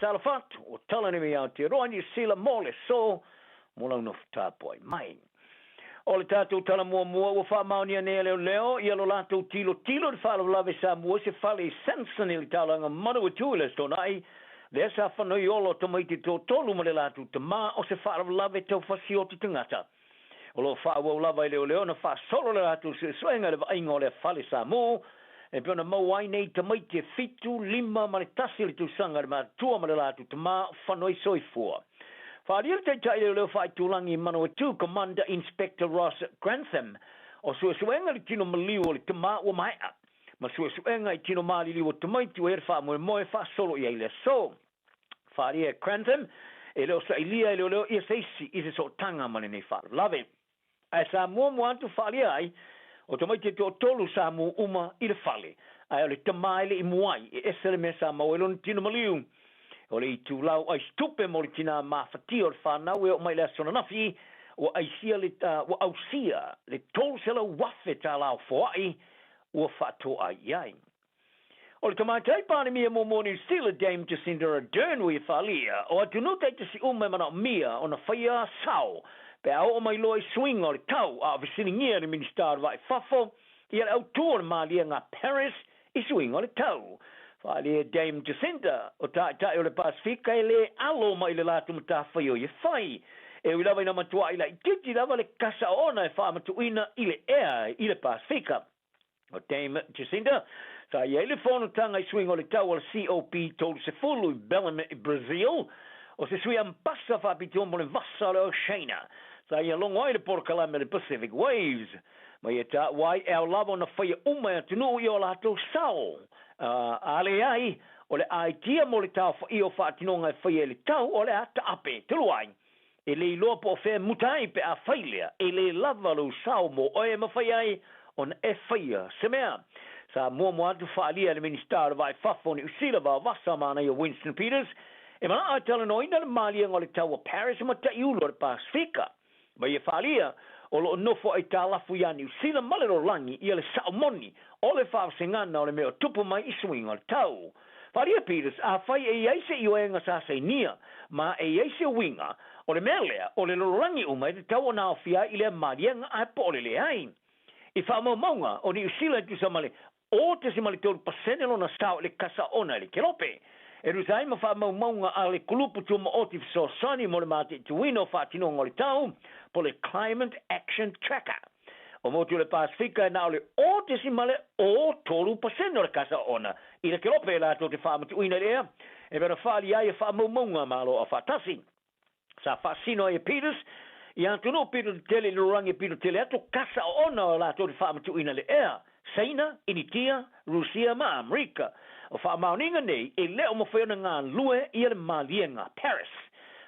Faatalofa atu, ua tala nei mai Aotearoa Niu Sila mo le aso mo lau nofo tapuai mai. O le tatou tala muamua ua faamaonia nei e leoleo ia lo latou tilotilo i le faalavelave sa mua i se fale i Sanson i le taulaga Manawatu i le Aso Toonai, lea sa fanoi ola o tamaiti toatolu ma le latou tama o se faalavelave tau fasioti tagata. O lo o faaauau lava e leoleo ona faasolo le latou suesuega i le vaaiga o lea fale samu e pei ona maua ai nei tamaiti e fitu, lima ma le tasi o le tausaga i le matutua ma le latou tama o fanoi soifua. Faaalia le Taitai Leoleo Faaitulagi i Manawatu, Commander Inspector Ross Grantham, o suesuega i le tino maliu o le tama ua maea, ma suesuega i tino maliliu o tamaiti ua i ai le faamoemoe e faasolo i ai le aso. Faaalia e Grantham, e le o sailia e leoleo ia se isi i se sootaga ma lenei faalavelave. Ae sa muamua atu faaalia ai, o tamaiti e toatolu sa mu uma i le fale, ae o le tama e le i muai, e ese le mea sa maua ai lona tino maliu. O le itulau aisitupe mo le tinā mafatia o le whanau e oo mai le aso ananafi, ua aisia le, ua ausia le 300,000 tālā o foai ua faatoai i ai. O le Tamaitai Palemia muamua o Niu Sila, Dame Jacinda Ardern ua ia faaalia, o atunuu taitasi uma e manaomia ona faia sao pe a oo mai loa i suiga o le tau, a o fesiligia e le Minisita o le Vaa i Fafo ia le autū o le maliega a Paris i suiga o le tau. Faaalia e Dame Jacinda, o Taitai o le Pasefika e lē alo mai i le latou matafaioi e fai, e ui lava ina matua'i laitiiti lava le kasa oona e faamatuuina i le ea i le Pasefika. O Dame Jacinda, sa i ai le fonotaga i suiga o le tau o le COP30 i Belem i Brazil, o se sui ambasa faapitoa mo le vasa o le Oceania, sa ia logo ai le polokalame o le Pacific Waves. Ma ia taua ai e ao lava ona faia uma e atunuu i o latou sao. A leai, o le aitia mo le taofaia o faatinoga e faia i le tau o le a taape. Talu ai, E le iloa po o fea e muta ai pe a fai lea, e lē lava lou sao mo oe e mafai ai ona e faia se mea. Sa muamua atu faaalia e le Minisita o le Vaa i Fafo o Niu Sila vaovasa manaia Winston Peters e manao e talanoaina le maliega o le tau o Paris ma Taiulu o le Pasefika. Ma ia faaalia, o lo o nofo aitalafu iā Niu Sila ma le lalolagi ia le sao moni o le faavasegana o le mea o tupu mai i suiga o le tau. Faaalia Peters, afai e i ai se ioega sa sainia, ma e i ai se uiga, o le mea lea, o le lalolagi uma e tatau ona aofia ai i lea maliega ae po o le leai. I faamaumauga, o Niu Sila e tusa ma le 0.3 pasene lona sao i le kasa ona i le Kelope. E tusa ai ma faamaumauga a le Kulupu Tumaoti Fesoasoani mo le Mataituina o Faatinoga o le Tau, po o le Climate Action Tracker. O motu o le Pasefika e na o le 0.03 pasene o le kasa ona i le Kelope e latou te faamatuuina i le ea, e pei ona faaali ai e faamaumauga a Malo Aufaatasi. Sa faasino ai e Peters i atunuu pito tetele i le lalolagi e pito tele atu kasa oona o latou te faamatuuina le ea, Saina, Initia, Rusia ma Amerika. O faamaoniga nei e le o mafai ona galulue ia le maliega Paris.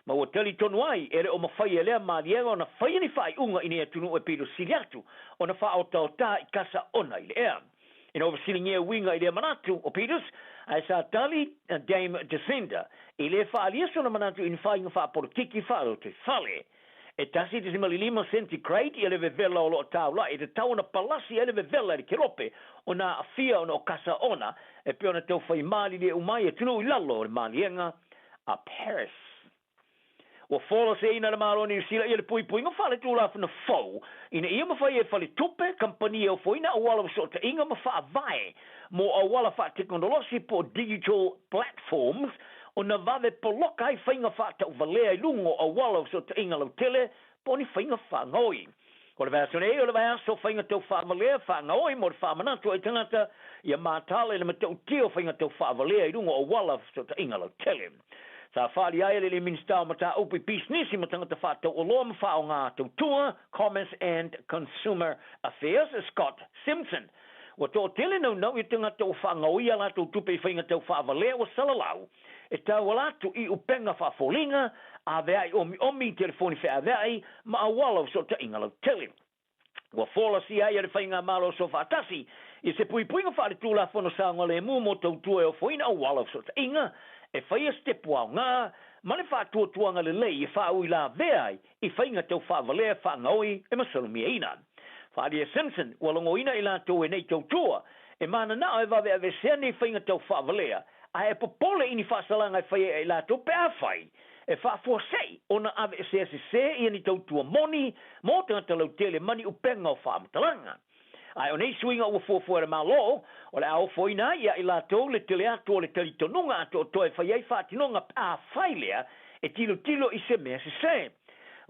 Ma ua talitonu ai e le o mafai e lea maliega ona faia ni faaiuga i nei atunuu e pito sili atu ona faaotaota i kasa ona i le ea. Ina ua fesiligia e uiga i lea manatu o Peters, ae sa tali Dame Jacinda e le faaalia sona manatu i ni faiga faapolokiki faalotoifale. E 1.5 centigrade ia le vevela o lo o taula'i e tatau ona palasi ai le vevela i le kelope o nā aafia ona o kasa ona e pei ona tau fai malilie uma ai atunuu i lalo o le maliega a Paris. Ua folaseina e le Malo o Niu Sila ia le puipuiga faaletulafono fou ina ia mafai e faletupe, kamupani e ofoina auala fesootaiga ma faavae mo auala faatekonolosi po o digital platforms ona vave poloka ai faiga faatauvalea i luga o auala o fesootaiga lautele po o ni faiga faagaoi. O le vaiaso nei o le vaiaso faiga tau faavalea faagaoi mo le faamanatu ai tagata ia mataala i le matautia o faiga tau faavalea i luga o auala o fesootaiga lautele. Sa faaali ai e le Minisita o Mataupu i Pisinisi ma Tagata Faatauoloa ma Faaaoga Tautua, Commerce and Consumer Affairs, Scott Simpson, ua toatele naunau ia tagata ua faagaoia a latou tupe i faiga tau faavalea ua salalau e tauala atu i upega faafoliga, avea'i omiomi i telefoni feavea'i ma auala o fesootaiga lautele. Ua folasia ai e le Faigamalo Soofaatasi i se puipuiga faaletulafono saogalemu mo tautua e ofoina auala o fesootaiga e faia sitepu aoga ma le faatuatuaga lelei e faauilavea ai i faiga tau faavalea faagaoi e masalomiaina. Faaalia Simpson ua logoina i latou e nei tautua e mananao e vaveavesea nei faiga tau faavalea ae e popole i ni faasalaga e faia ia i latou pe afai e faafuasei ona aveesea sesē ia ni tautua moni mo tagata lautele ma ni upega o faamatalaga. Ae o nei suiga ua fuafua e le Malo, o le a ofoina ai ia i latou le tele atu o le talitonuga atoatoa e fai ai faatinoga pe afai lea e tilotilo i se mea sesē.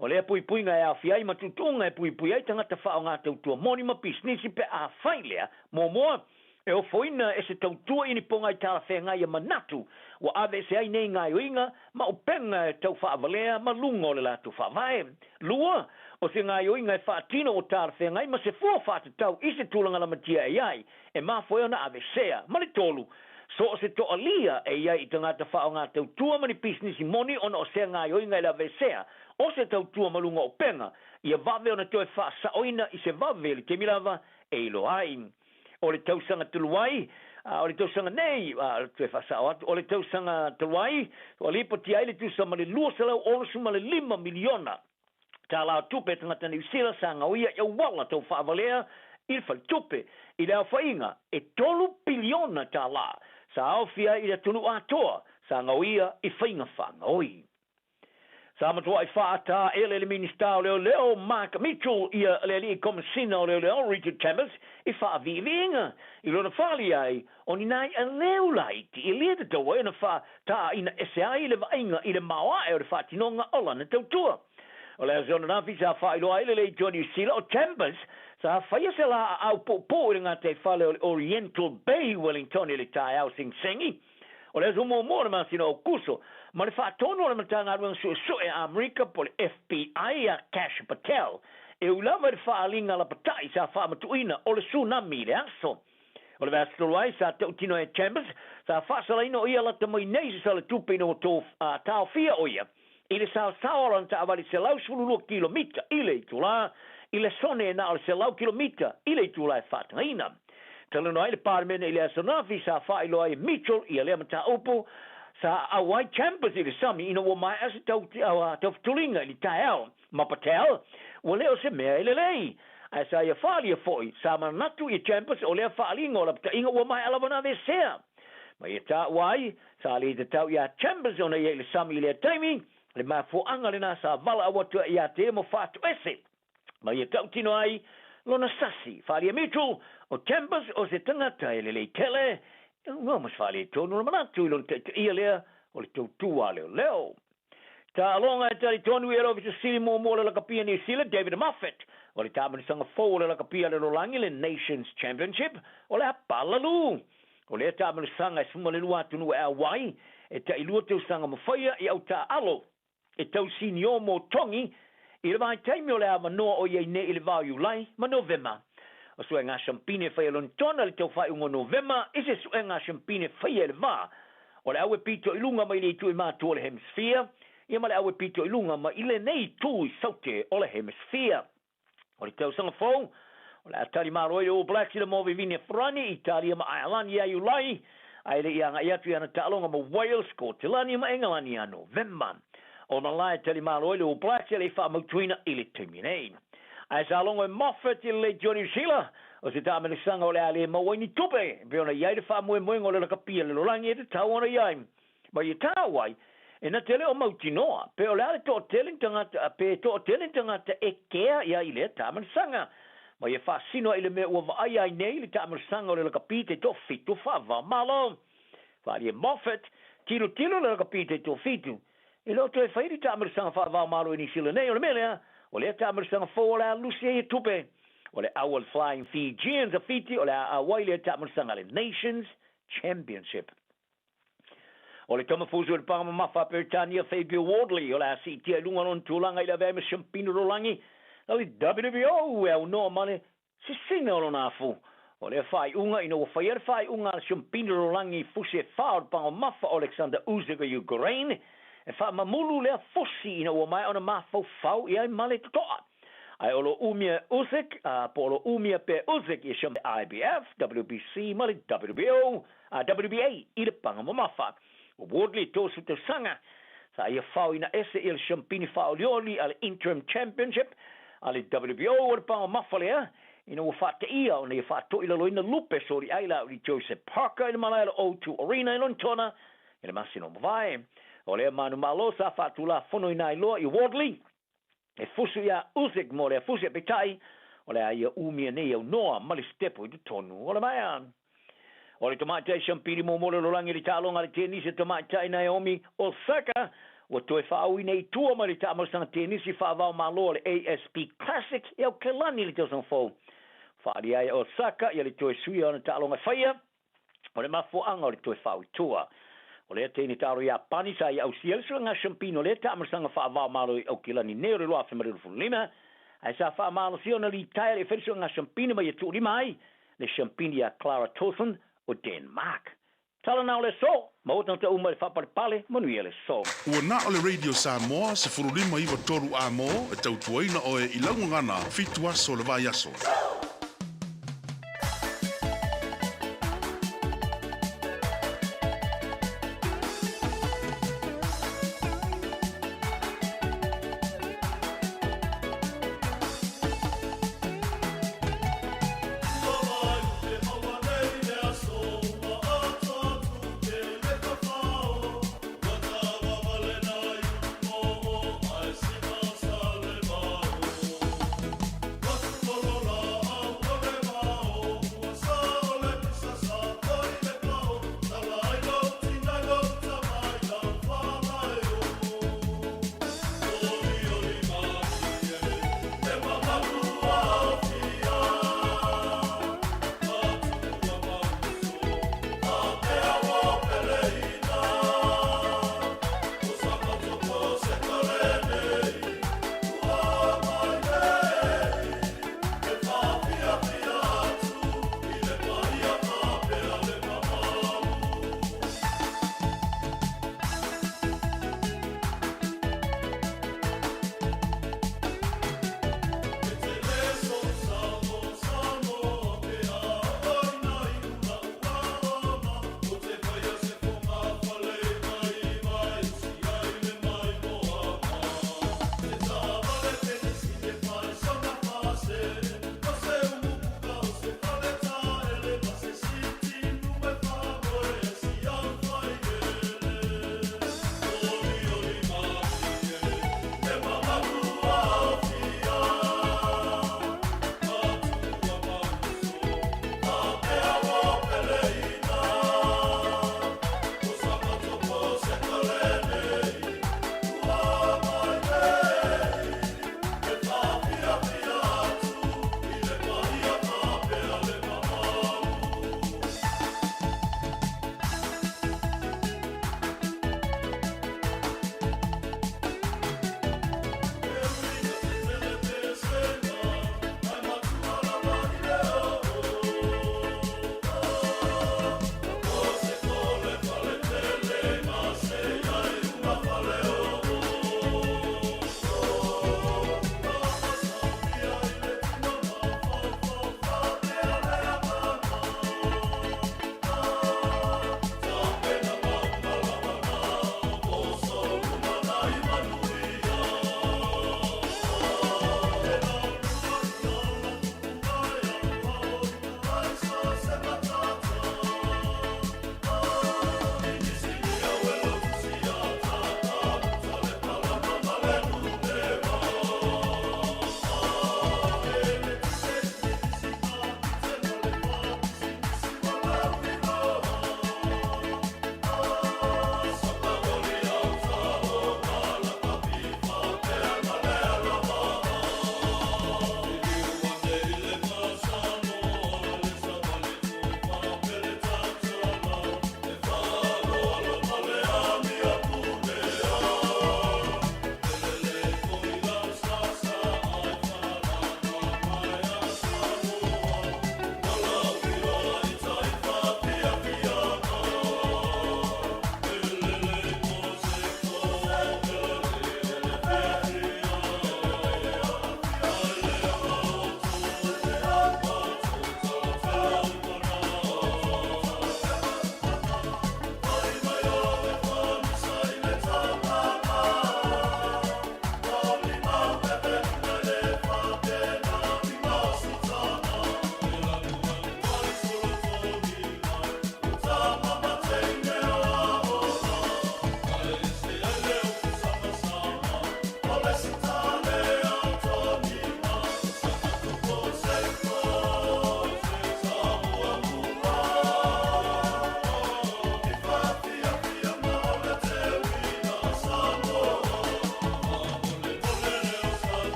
O lea puipuiga e aofia ai ma tuutuuga e puipui ai tagata faaaoga tautua moni ma pisinisi pe afai lea, muamua, e ofoina e se tautua i ni pogai talafeagai a manatu ua aveese ai nei gaoioiga ma upega e tau faavalea ma luga o le latou faavae. Lua, o se gaoioiga e faatino ua talafeagai ma se fua faatatau i se tulaga lamatia e i ai, e mafua ai ona aveesea. Ma le tolu, so o se toalia e i ai i tagata faaaoga tautua ma ni pisinisi moni ona o sea gaoioiga i le aveesea o se tautua ma luga o upega, ia vave ona toe faasaoina i se vave i le taimi lava e iloa ai. O le tausaga talu ai, a o le tausaga nei, a toe faasao atu, o le tausaga talu ai, ua lipotia ai le tusa ma le $265 miliona tālā o tupe a tagata Niu Sila sa gaoia i auala tau faavalea i le faletupe. I le aofaiga e $3 piliona tālā sa aofia ai i le atunuu atoa sa gaoia i faiga faagaoi. Sa matuai faataele le Minisita o Leoleo Mark Mitchell ia le Alii Komesina o Leoleo Richard Chambers i faaviiviiga i lona fali ai o ni nai aleu laiti e le tatau ai ona faataaina ese ai le vaaiga i le maoae o le faatinoga o lana tautua. O le aso ananafi sa faailoa ai le Leitio Niu Sila o Chambers sa faia se laaau puupuu i le gataifale o le Oriental Bay i Wellington i le taeao segisegi O le aso muamua o le masina o Aokuso, ma le faatonu o le Matagaluega Suesue a Amerika po o le FBI ia Kash Patel, e ui lava i le faaaliga lapatai sa faamatuuina o le tsunami i le aso o le vaiaso talu ai, sa tautino ai e Chambers, sa faasalaina o ia lata mai nei se sala tupe ina ua taofia o ia i le saosao o lana taavale 112 kilomita i le itulā, i le sone na o le 100 kilomita i le itulā e faatagaina. Talanoa ai le Palemene i le aso Nafi sa faailoa ai e Mitchell ia lea mataupu sa aau ai Chambers i le sami ina ua maea se taufutuliga i le taeao ma Patel, ua le o se mea e lelei. Ae sa ia faaalia foi, sa manatu ia Chambers o lea faaaliga o lapataiga ua maea lava ona aveesea. Ma ia taua ai, sa le tatau iā Chambers ona ia i le sami i lea taimi, le mafuaaga lenā sa valaau atu ai iā te mo faatoese ma ia tautino ai lona sasi. Faaalia Mitchell, o Chambers o se tagata e lelei tele, e uga ma se faaletonu ona manatu i lona taitaia lea o le tautua leoleo. Taaloga e talitonu ia le Ofisa Sili muamua o le Lakapia Niu Sila, David Moffat, o le taamanisaga fou o le Lakapia a le Lalolagi, le Nations Championship, o le a palalū. O lea taamanisaga e 12 atunuu e auai, e tailua tausaga ma faia i au taaalo e tau siniō mō Tongi i le vaitaimi o le avanoa o i ai nei i le va o Iulai ma Novema. O suega siampine e faia Lonitona i le tau faaiuga o Novema i se suega siampine e faia i le va o le au e pito i luga mai le itu i matua o le hemisphere, ia ma le au e pito i luga mai i lenei itu i saute o le hemisphere. O le tausaga fou, o le a tali malo ai le All Blacks i le Movivini a Farani, Italia ma Aelani ia Iulai, ae le i agai atu i ana taaloga ma Wales, Kotelani ma Engelani ia Novema. O na la e tali malo ai le All Blacks e le i faamautuina i le taimi nei. Ae sa logo e Moffat i le Leitio Niu Sila, o se taamelesaga o le a le maua ai ni tupe, e pei ona i ai le faamoemoega o le lakapia le lalolagi e tatau ona i ai. Ma ia tāu ai, e na te le o mautinoa, pe o le a le toatele ni tagata, pe toatele ni tagata e kea ia i lea taamelesaga. Ma ia faasino ai i le mea ua vaaia ai nei le taamelesaga o le lakapi te toafitu faava Malo. Faaalia Moffat, tilotilo le lakapi te toafitu, E le o toe fai ni taamilisaga faavaomalo i Niu Sila nei, o le mea lea, o lea taamilisaga fou o le a lusi ai e tupe. O le au a le Flying Fijians a Fiti o le a auai lea taamilisaga a le Nations Championship. O le tama fusu i le paga mamafa a Peretania Fabio Wardley o le a siitia i luga lona tulaga i le avea ai ma siampina lalolagi a le WBO e aunoa ma le Sisina o lona afu. O lea faaiuga ina ua faia le faaiuga a le Siampina Lalolagi i fusi e fa o le pagomafa o Oleksandr Usyk o Ukraine, e faamamulu lea fusi ina ua maea ona mafaufau i ai ma le totoa. Ae o lo umia e Usyk, a po o lo umia pea e Usyk ia Siampina IBF, WBC ma le WBO, a WBA i le paga mamafa. O Wardley 30 tausaga, sa ia faoina ese ia le siampini faaolioli a le Interim Championship a le WBO o le paga mafa lea. Ina ua faateia ona ia faatoilaloina lupe soliai la i Joseph Parker i le malae o le O2 Arena i Lonitona i le masina ua mavae. O lea manumalo sa faatulafonoina ai loa i Wardley e fusu iā Usyk mo lea fusi, peitai o le a ia umia nei aunoa ma le sitepu i totonu o le maea. O le tamaitai siampini muamua o le lalolagi i le taaloga a le tenisi tamaitai Naomi Osaka ua toe faaui nei i tua mai le taamalosaga tenisi faava-o-Malo o le ASB Classic i Aokelani i le tausaga fou. Faaalia ai e Osaka ia le toe suia o ana taaloga e faia, o le mafuaaga o le toe faaui i tua. O lea teine taalo Iapani sa ia ausia le suega siampini o lea taamalosaga faava-o-Malo i Aokelani nei o le 2025, ae sa faamalosia ona litaea le i faia le suega siampini ma ia tuulima ai le siampini iā Clara Tauson o Denmark. Tala na o le aso, maua tagata uma i le faapalepale, manuia le aso. Ua na o le Radio Samoa 15 93 A-mo e tautuaina oe i lau gagana fitu aso o le vaiaso.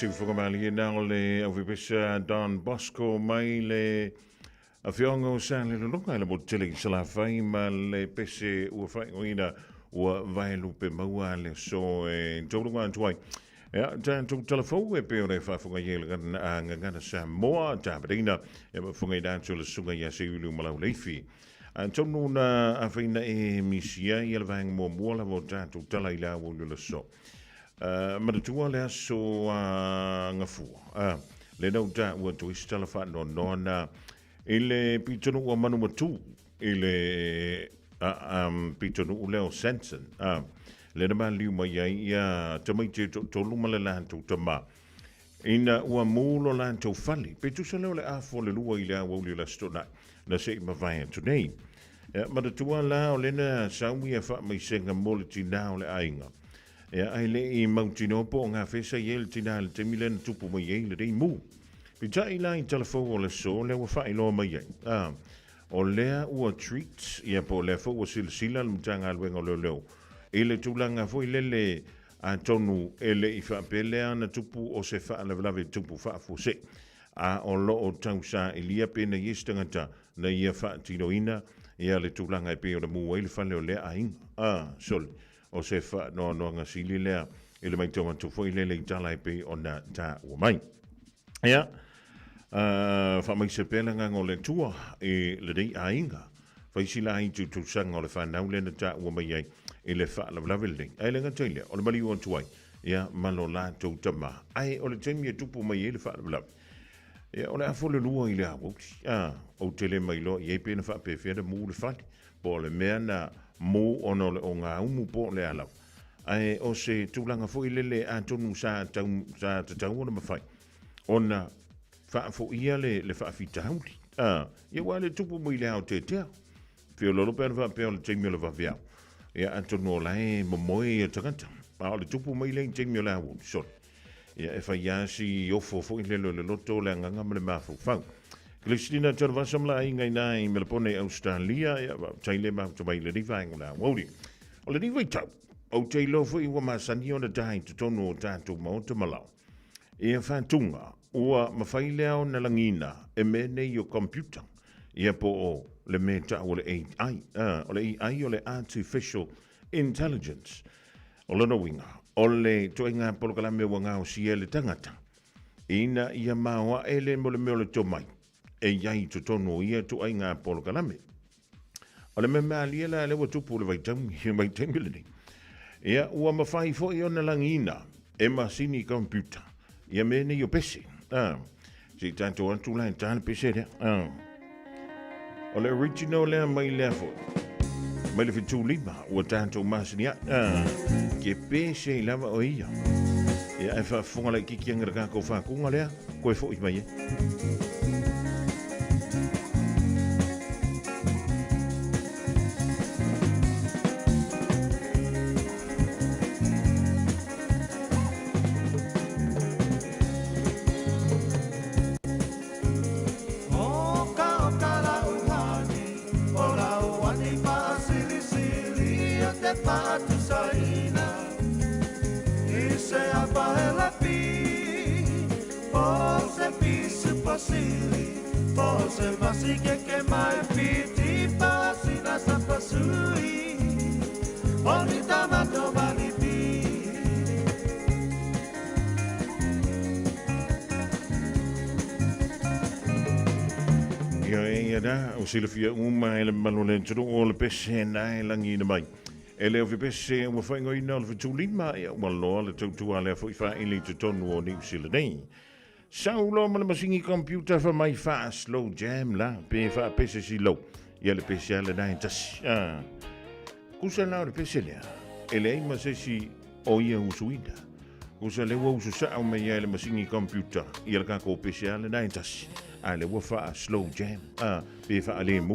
siufoga malie na o le aufipesa Don Bosco mai le afioaga o Salelologa i le motu tele i Salafai ma le pese ua faaigoaina ua vaelupe maua le aso e tauluga atu ai. Ia, tatou talafou e pei ona e faafofoga i ai le Gagana Samoa, tapenaina e faafofogaina atu le Susuga ia Seiulu Malauleifi. Atonu na afai na e misia ia le vaega muamua lava o tatou tala i le aoauli o le aso. Manatua le aso a Gafua, lena ua taua atu ai se tala faanoanoa na i le pitonuu a Manumatu i le pitonuu lea o Sanson, lea na maliliu mai ai ia tamaiti e toatolu ma le latou tama ina ua mu lo latou fale. Pe tusa lea o le afa o le 2 i le aoauli o le Aso Toonai na se i mavae atu nei. Ia, manatua la o lea na sau ia faamaisega mo le tinā o le aiga. Ia, ae le i mautinoa po o gafea sa i ai le tinā i le taimi lea na tupu mai ai lenei mu. Peitai la i talafou o le aso lea ua faailoa mai ai, a, o lea ua treat, ia po o lea foi ua silasila le Matagaluega o Leoleo i le tulaga foi lele atonu e le i faapea lea na tupu o se faalavelave tupu faafuasei, a o lo o tausailia pe na i ai se tagata na ia faatinoina ia le tulaga e pei ona mu ai le fale o lea aiga. A, sole, o se faanoanoaga sili lea i le matau atu foi lele i tala e pei ona taua mai. Ia, faamaise pea le agaga o le Atua i lenei aiga. Fai sila ai tutusaga o le fanau lea na taua mai ai i le faalavelave lenei. Ae le gata i lea, o le maliu atu ai, ia, ma lo latou tama. Ae o le taimi e tupu mai ai le faalavelave, ia, o le afa o le 2 i le aoauli. A, ou te le mailoa i ai pe na faapefea na mu le fale, po o le mea na mu ona o le ogaumu po o le a lava. Ae o se tulaga foi lele atonu sa tau, sa tatau ona mafai ona faafoia le, le faafitauli. A, ia ua le tupu mai le aotetea. Feololo pe ana faapea o le taimi o le vaveao. Ia atonu o la e momoe ia tagata. A o le tupu mai lea i taimi o le aoauli, sole. Ia e fai lava si ofo foi lele o le loto, o le agaga ma le mafaufau. Christina Tanuvasa ma le aiga ina i Melapone i Ausetalia, ia faafetai le mafuta mai i lenei vaega o le aoauli. O lenei vaitau, ou te iloa foi ua masani ona tae i totonu o tatou maota ma lao. Ia faatuga, ua mafai lea ona lagiina e mea nei o computer, ia po o le mea tau o le AI. O le AI o le Artificial Intelligence. O lona uiga, o le ituaiga polokalame ua gaosia e le tagata, ina ia maoae le mo le mea o le tomai e i ai i totonu o ia ituaiga polokalame. O le mea malie la lea ua tupu i le vaitaimi, vaitaimi lenei. Ia, ua mafai foi ona lagiina e masini computer ia mea nei o pese. Ah, se i tatou atu la e ta le pese lea. Ah. O le original lea mai lea foi. Mai le 75 ua tatou masini ai. Ah, ke pese i lava o ia. Ia, e faafofoga laitiiti anga le tatou faatuga lea, koe foi mai e. Ia e ia rā, o silafia uma e le mamalu o le atunuu o le pese na e lagiina mai. E le o fe pese ua faaigoaina o le 75, ia ua loa le tautua lea foi faaili i totonu o Niu Sila nei. Sau loa ma le masini computer fa mai faa slow jam la, pe faapese silou. Ia le pese a lena e tasi. Ah. Kusa la o le pese lea, e leai ma se isi o ia usuina. Kusa lea ua usu sao mai ai le masini computer ia le tatou pese a lena e tasi. A lea ua faa slow jam, ah, pe faa le mu.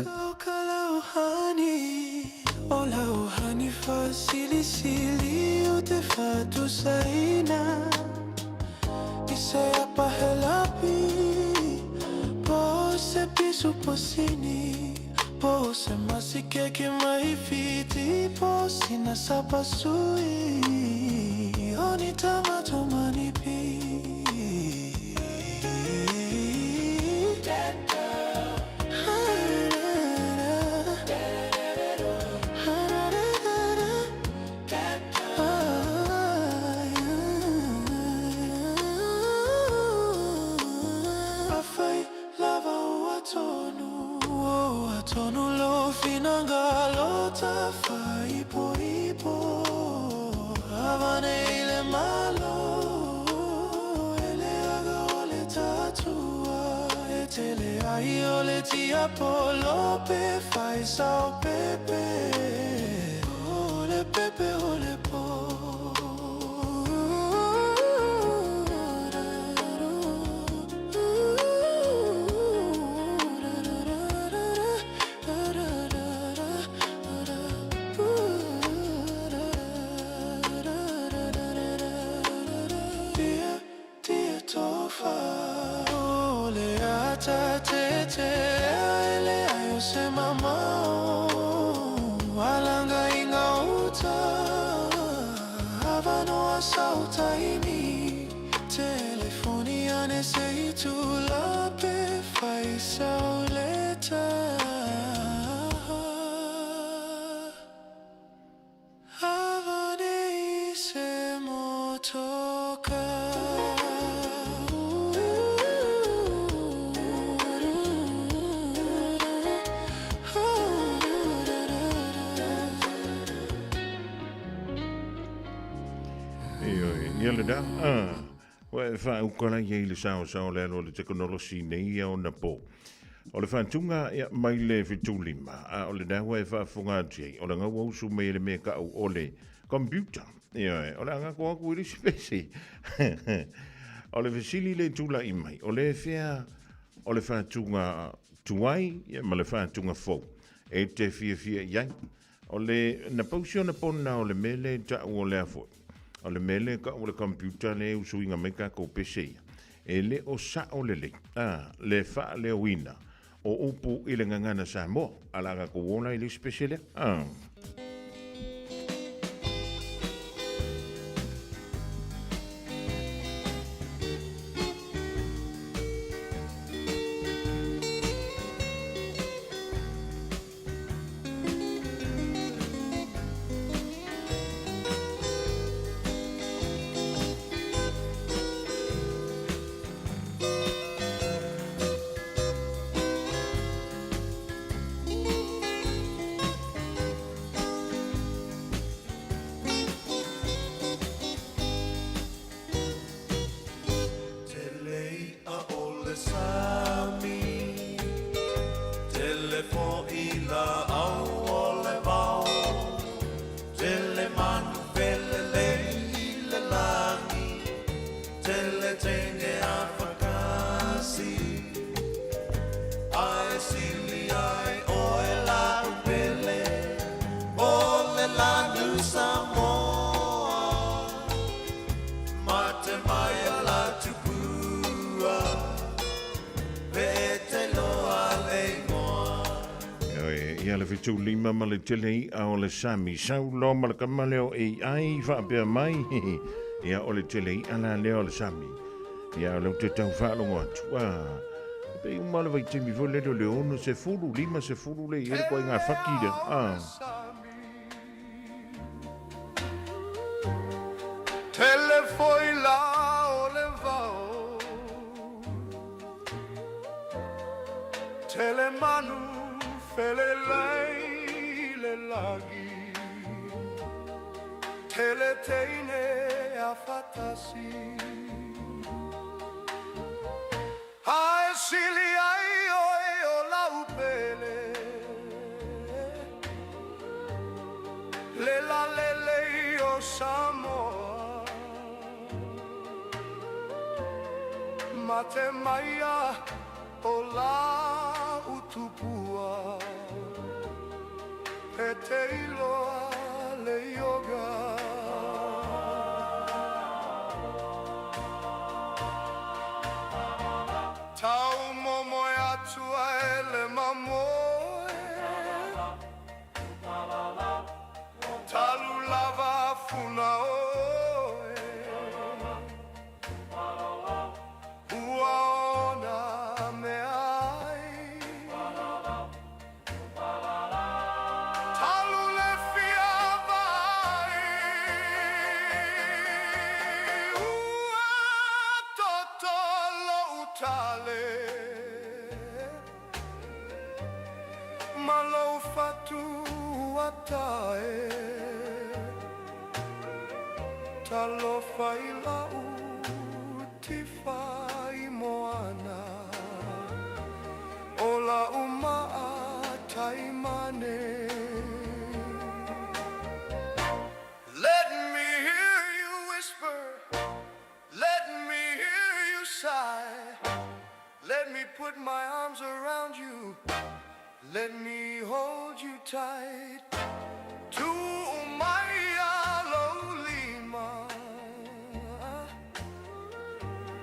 finagalo tafaipoipo Avane i le Malo E leaga o le tatua E tele ai o le tiapolo Pe fai sao pepe O le pepe o le po Tia, tia tofa O le ata tete E le ai o se mamao Alanga i ngā uta Avanoa sau taimi Telefoni ane se i tula Pe fai sau leta Avane i se motoka Ioe, ia le da. Ah, ua e faaukala ia i le saosao le alo o le tekonolosi nei ia ona po. O le faatuga ia mai le 75, a o le da ua e faafofoga atu ai, o le gauausu mai e le mea ka'u o le computer. Ioe, o le a gako aku i le isi pese. O le fesili le tula'i mai, o le fea o le faatuga tuai ia ma le faatuga fou e te fiafia i ai. O le, na pau si ona pona o le mea lea e ta'u o le a foi, o le mea lea e ta'u o le computer lea e usuiga mai tatou pese ia, e le o sa'o lelei, a, le faaleoina o upu i le gagana Samoa, a o le a tatou ola i le isi pese lea, a. Tele i'a o le sami Tele fo'i la'au o le vao Tele manu felelei i le lagi Tele teine afakasi Ae sili ai oe la'u pele O le lanu Samoa Mate mai a la tupua Pe e te loa le igoa. Ioe, ia le 75 ma le tele i'a o le sami. Sau loa ma le kama lea o AI faapea mai, ia o le tele i'a la lea o le sami. Ia o lea ou te tau faalogo atu, a, e pei uma le vaitaimi foi lele o le 60, 50 le i ai le koaiga faki lea, a. Tele foi la o le vao Tele manu felelei le lagi Tele teine afatasi Ae sili ai oe o lau pele Le lalelei o Samoa Mate maia o lau tupua E te iloa le ioga Tau momoe atu ai le mamoe Talu lava funa oe Ua ona meaai Talu le fia vaai Ua toto lou tale. fatu atae Talofa i lau tifa i moana O lau maa taimane Let me hear you whisper Let me hear you sigh Let me put my arms around you Let me hold you tight To my lolima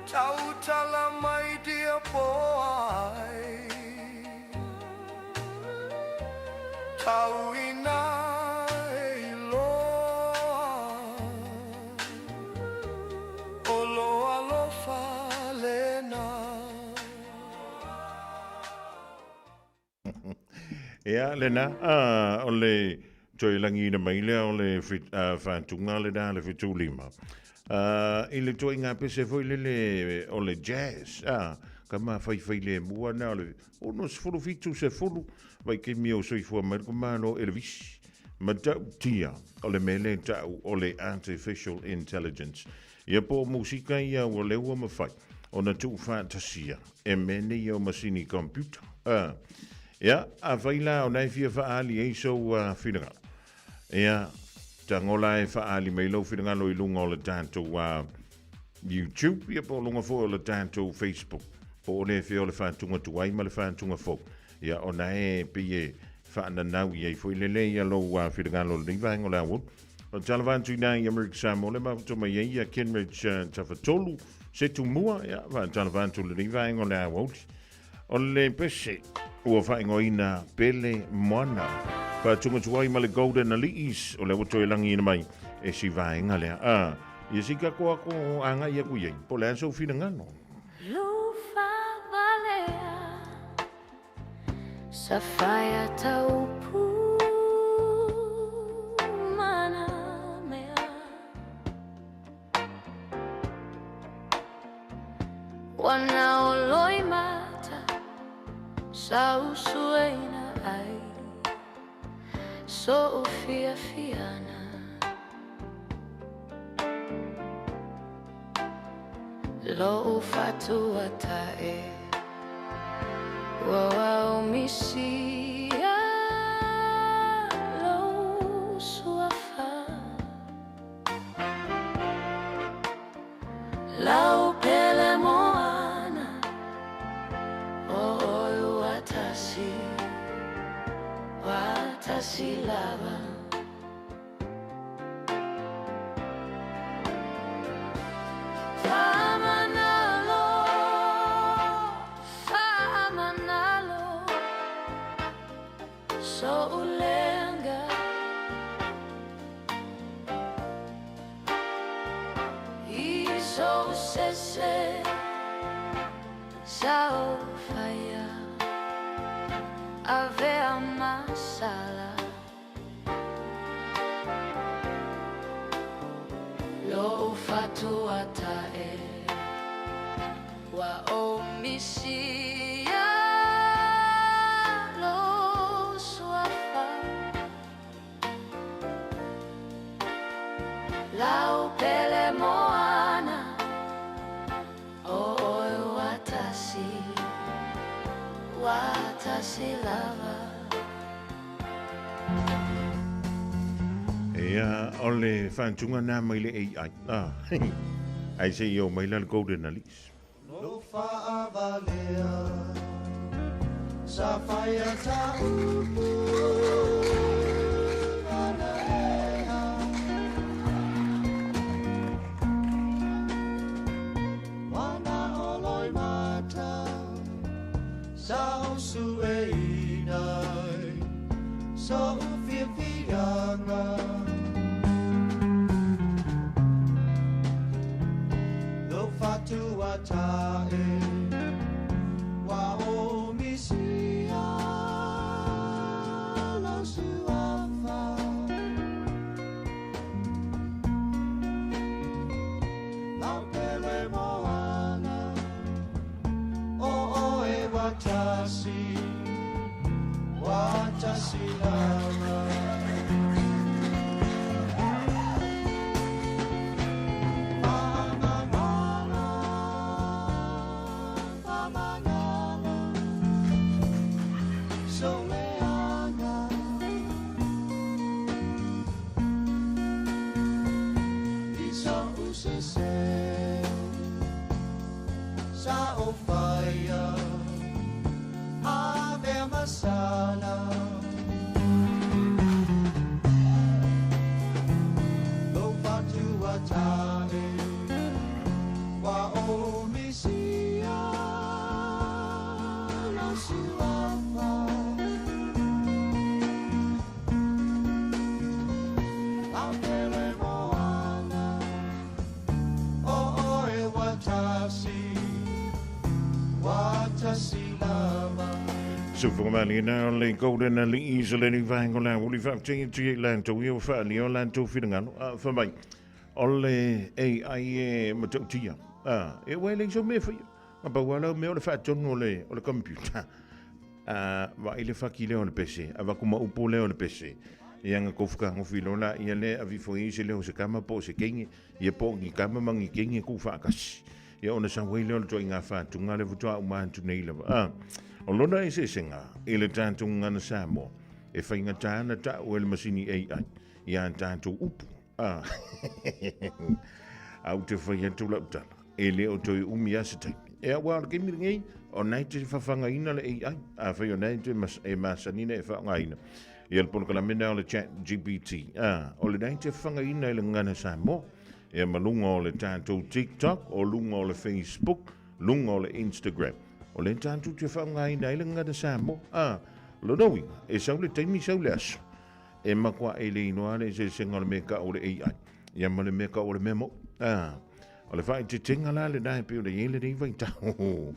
Tautala my dear boy Tauina e loa O loa lofa lena Ia, lena, o le toe lagiina mai lea o le faatuga lena le 75. I le toaiga pese foi lele o le jazz, ka mafaifai lemua na o le 67 10 vaitaimi o soifua mai le Malo Elevisi. Matautia o le mea lea e ta'u o le artificial intelligence. Ia po o musika ia ua lea ua mafai ona tuufaatasia e mea nei o masini computer. Ia, afai la ona e fia faaali ai sou finagalo. Ia, tago la e faaali mai lou finagalo i luga o le tatou YouTube, ia po o luga foi o le tatou Facebook. Po o le fea o le faatuga tuai ma le faatuga fou. Ia, ona e pei e faananau i ai foi lele ia lou finagalo i lenei vaega o le aoauli. O le tala atu i ina i Amerika Samoa le mafuta mai ai ia Kenridge Tafatolu se tumua, ia, faatalofa atu i lenei vaega o le aoauli. O le pese ua faaigoaina Pele Moana. Faatugatuai ma le Golden Ali'is o lea ua toe lagiina mai e si vaega lea. A, ia si kako ako agai aku i ai, po o le a sou finagalo. Lufa valea sa faia taupu mana mea Ua na o loimata sa usueina ai so'u fiafiaga Lo'u fatuata'e ua waomisia lou suafa Lau pele moana o oe ua tasi, ua tasi lava. Faamanalo, faamanalo so'u lega I sou sese sa ou faia avea masala Lo'u fatuata'e ua ou misia lou suafa Lau pele moana o oe ua tasi, ua tasi lava. Ia, o le faatuga na mai le AI. Ah, ai se i o mai la le Golden Alice. Lou faavalea sa faia taupu manaea Wana o loimata sa usueina ai so'u fiafiaga Lou fatuata'e ua ou misia lou suafa Lau pele moana o oe ua tasi. Watasi lava. Sa o faia Ave masana Lo fatua tae Wa o misia La suafa La pele moana O oe watasi Watasi lava. Sufugamaliina o le Golden Alii se le vaenga o le auli faafetai atu i latou ia ua faaalia o latou finagalo a fai mai o le AI e matautia a e ua e leai sau mea e faia na pau lava lau mea o le faatonu o le o le computer a vaai le faki lea o le pese avatu ma upu lea o le pese ia na tou fetagofi loa laia lea e ave ifo i ai se leo o se tama po o se teine ia po o ni tama ma ni teine tuufaatasi Ia ona sau ai lea o le ituaiga faatuga lea faatoa uma atu nei lava. A, o lona eseesega i le tatou gagana Samoa, e faigata ana ta'u e le masini AI i a tatou upu. A, a ou te fai atu lau tala, e le o toe umi a se taimi. E aua o le taimi lenei, o na e te fafagaina le AI, afai o na e te mas, e masani na e faaaogaina ia le polokalame lena o le Chat GPT. A, o lena e te fafagaina i le gagana Samoa. Ia ma luga o le tatou TikTok, o luga o le Facebook, luga o le Instagram. O lea tatou te faaaogaina ai le gagana Samoa. A, lona uiga, e sau le taimi sau le aso, e matua e le iloa le eseesega o le mea tau o le AI, ia ma le mea tau o le mea moni. A, o le faaeteetega la lena e pei ona i ai lenei vaitau.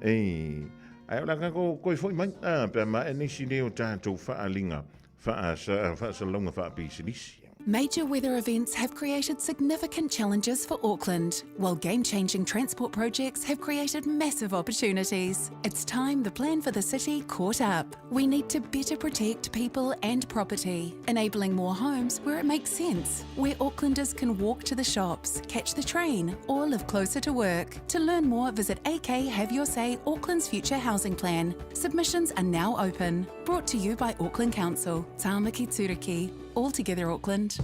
Ei, ae o le a tatou toe foi mai, a, pe a maea nisi nei o tatou faaaliga faasalalauga faapisinisi. Major weather events have created significant challenges for Auckland, while game changing transport projects have created massive opportunities. It's time the plan for the city caught up. We need to better protect people and property, enabling more homes where it makes sense, where Aucklanders can walk to the shops, catch the train, or live closer to work. To learn more, visit AK Have Your Say Auckland's Future Housing Plan. Submissions are now open. Brought to you by Auckland Council, Tāmaki Turuki, All Together Auckland.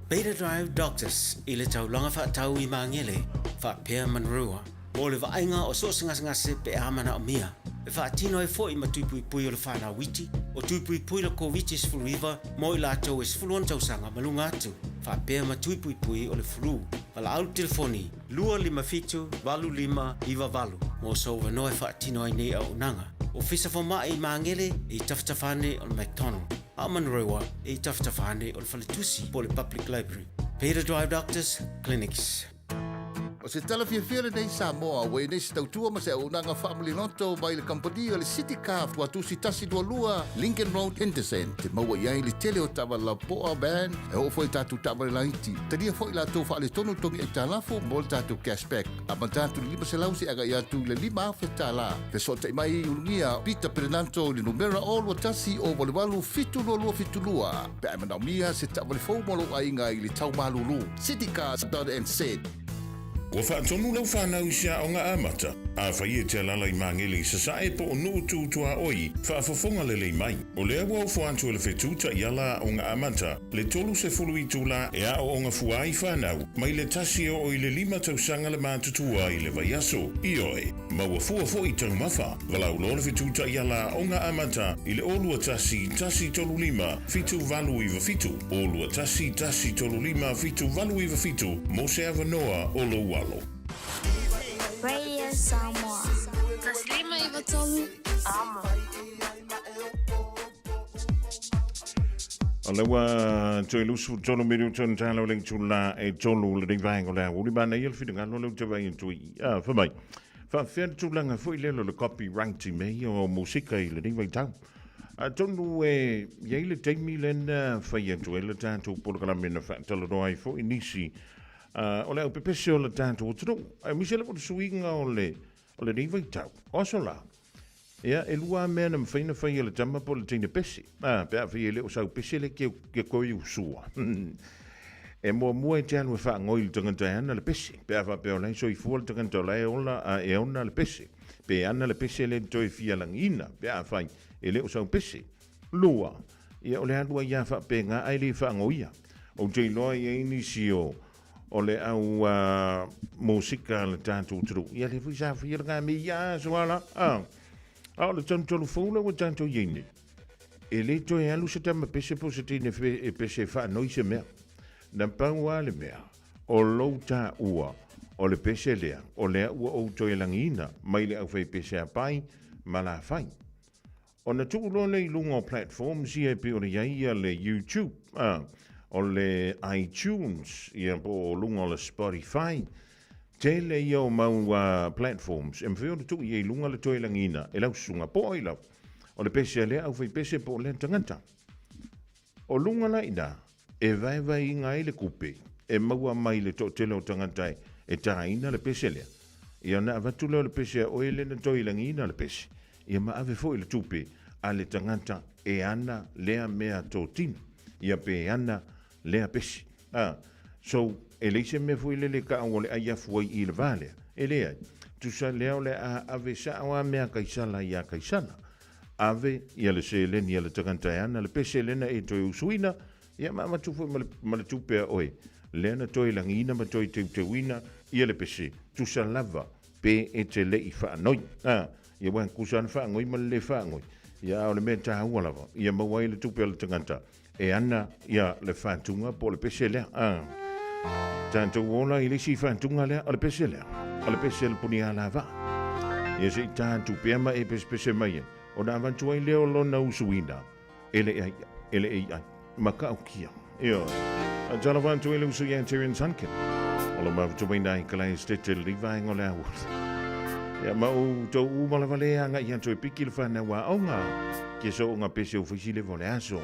Beta Drive Doctors i le taulaga faatau i Magele, faapea Manurewa, mo le vaaiga o so o se gasegase pe a manaomia. E faatino ai foi ma tui puipui o le whanau iti, o tui puipui le Koviti-19 mo i latou e 16 tausaga ma luga atu, faapea ma tui puipui o le flu. Valaau telefoni 257 8598 mo sou avanoa e faatino ai nei auaunaga. Ofisa Fomai i Magele e i tafatafa ane o le McDonald, a o Manurewa e i tafatafa ane o le Faletusi po o le Public Library. Peter Drive Doctors Clinics. O se tala fiafia lenei Samoa, ua i ai nei se tautua ma se auaunaga faamaliloto mai le kamupani o le City Car Fuatusi 122 Lincoln Road, Henderson. Te maua i ai le tele o taavale lapoa, van, e oo foi i tatou taavale laiti. Talia foi latou faaletonu togi aitalafu mo le tatou cashback. Amata atu i le 500 seia agai atu i le $5,000. Fesootai mai i Ulugia Peter Perenanto i le numera 021 088 72272 pe a e manaomia se taavale fou mo lou aiga i le tau malulu. Citycars.nz. Ua faatonu lau fanau i se aoga amata, afai e te alaala i Magele i Sasae po o Nuu Tu Tuaoi, faafofoga lelei mai. O lea ua ofo atu e le fetu taiala aoga amata, le 30 itula e aooga fua ai fanau, mai le tasi e oo i le lima tausaga le matutua i le vaiaso. Ioe, maua fua foi taumafa. Valaau loa le fetu taiala aoga amata i le 0 21 135 7897, 0 21 135 7897 mo se avanoa o lou alo. Radio Samoa. 1993 Amo. O lea ua toe 23 minuta ona tala o le itula e tolu lenei vaega o le aoauli. Manaia le finagalo lea ou te vaai atu i i. Ah, fai mai, faapefea le tulaga foi lea o le copyright i mea ia o musika i lenei vaitau. Atonu e i ai le taimi lea na fai atu ai le tatou polokalame na faatalanoa ai foi nisi o le aupepese o le tatou atunuu, aemaise lava o le suiga o le o lenei vaitau. O aso la, Ia, e lua lava mea na mafai ona fai e le tama po o le teine pese, a, pe afai e le o sau pese le ke, ke koi usua. E muamua e te alu e faagoi i le tagata e ana le pese, pe a faapea o la e soifua le tagata o la e ola a e ona le pese, pe ana le pese le toe fia lagiina, pe afai e le o sau pese. Lua, ia o le alu ai lava faapena ae le faagoia. Ou te iloa e i ai nisi o, o le au musika a le tatou atunuu, ia lea foi sa faia lena mea ia aso a la, a. A o le tanutanu fou lea ua tatou i ai nei, e le toe alu se tama pese po o se teine e pese e faanoi se mea. Na pau lava le mea, o lou taua o le pese lea, o lea ua ou toe lagiina mai le aufaipese a Pai ma Lafai. Ona tuu loa lea i luga o platforms ia e pei ona i ai ia le YouTube, a, o le iTunes, ia po o luga o le Spotify. Tele ia o mau platforms e mafai ona tuu i ai i luga le toe lagiina e lau susuga po o ai lava. O le pese a lea aufaipese po o lea tagata. O luga la i ina, e vaevaeina ai le kupe e maua mai le toatele o tagata e tāina le pese lea. Ia ona avatu lea o le pese a oe lea na toe lagiina le pese, ia ma ave foi le tupe a le tagata e ana lea mea totino, ia pe ana lea pese. A, so, e leai se mea foi lele e taʻau o le ʻai afu ai i le vā lea. E leai. Tusa lea o le a ave saʻo a mea a Kaisala iā Kaisala. Ave ia le seleni a le tagata e ana le pese lena e toe usuina, ia ma avatu foi ma le, ma le tupe a oe lea na toe lagiina ma toe teuteuina ia le pese, tusa lava pe e te leʻi faanoi. A, ia ua tusa le faanoi ma le le faanoi. Ia a o le mea taua lava, ia maua ai le tupe a le tagata e ana ia le faatuga po o le pese lea. A, tatou ola i le isi faatuga lea, o le pese lea, o le pese le puni alavaa. Ia se i tatou pea ma e pesepese mai ai, ona avatu ai lea o lona usuina e le ai, e le AI, matautia. Ioe. A talofa atu i le usu ia Terence Hunkin. O lo mafutu mai nai ka lai stete le vaenga o le aoauli. Ia ma ou tou uma lava le agai atu e piki le whanau a onga. Ke so onga pese o faisi le vo le aso.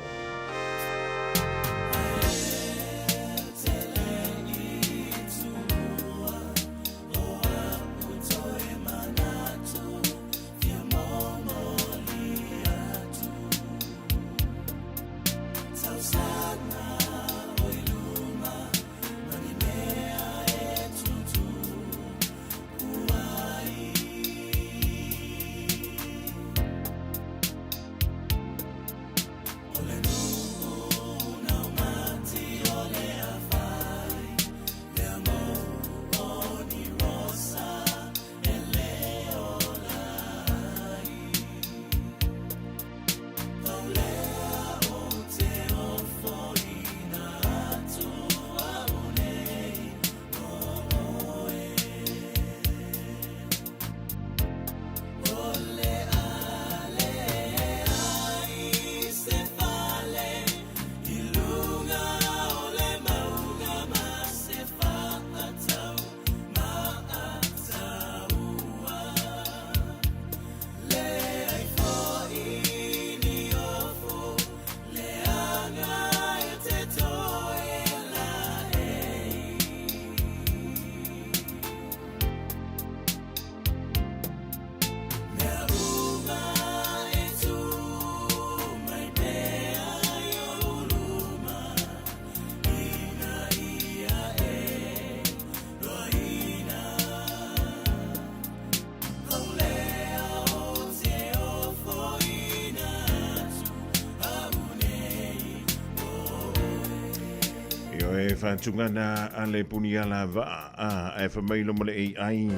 Ioe whātungana a le puni ala vaa a e whamailo ma le AI.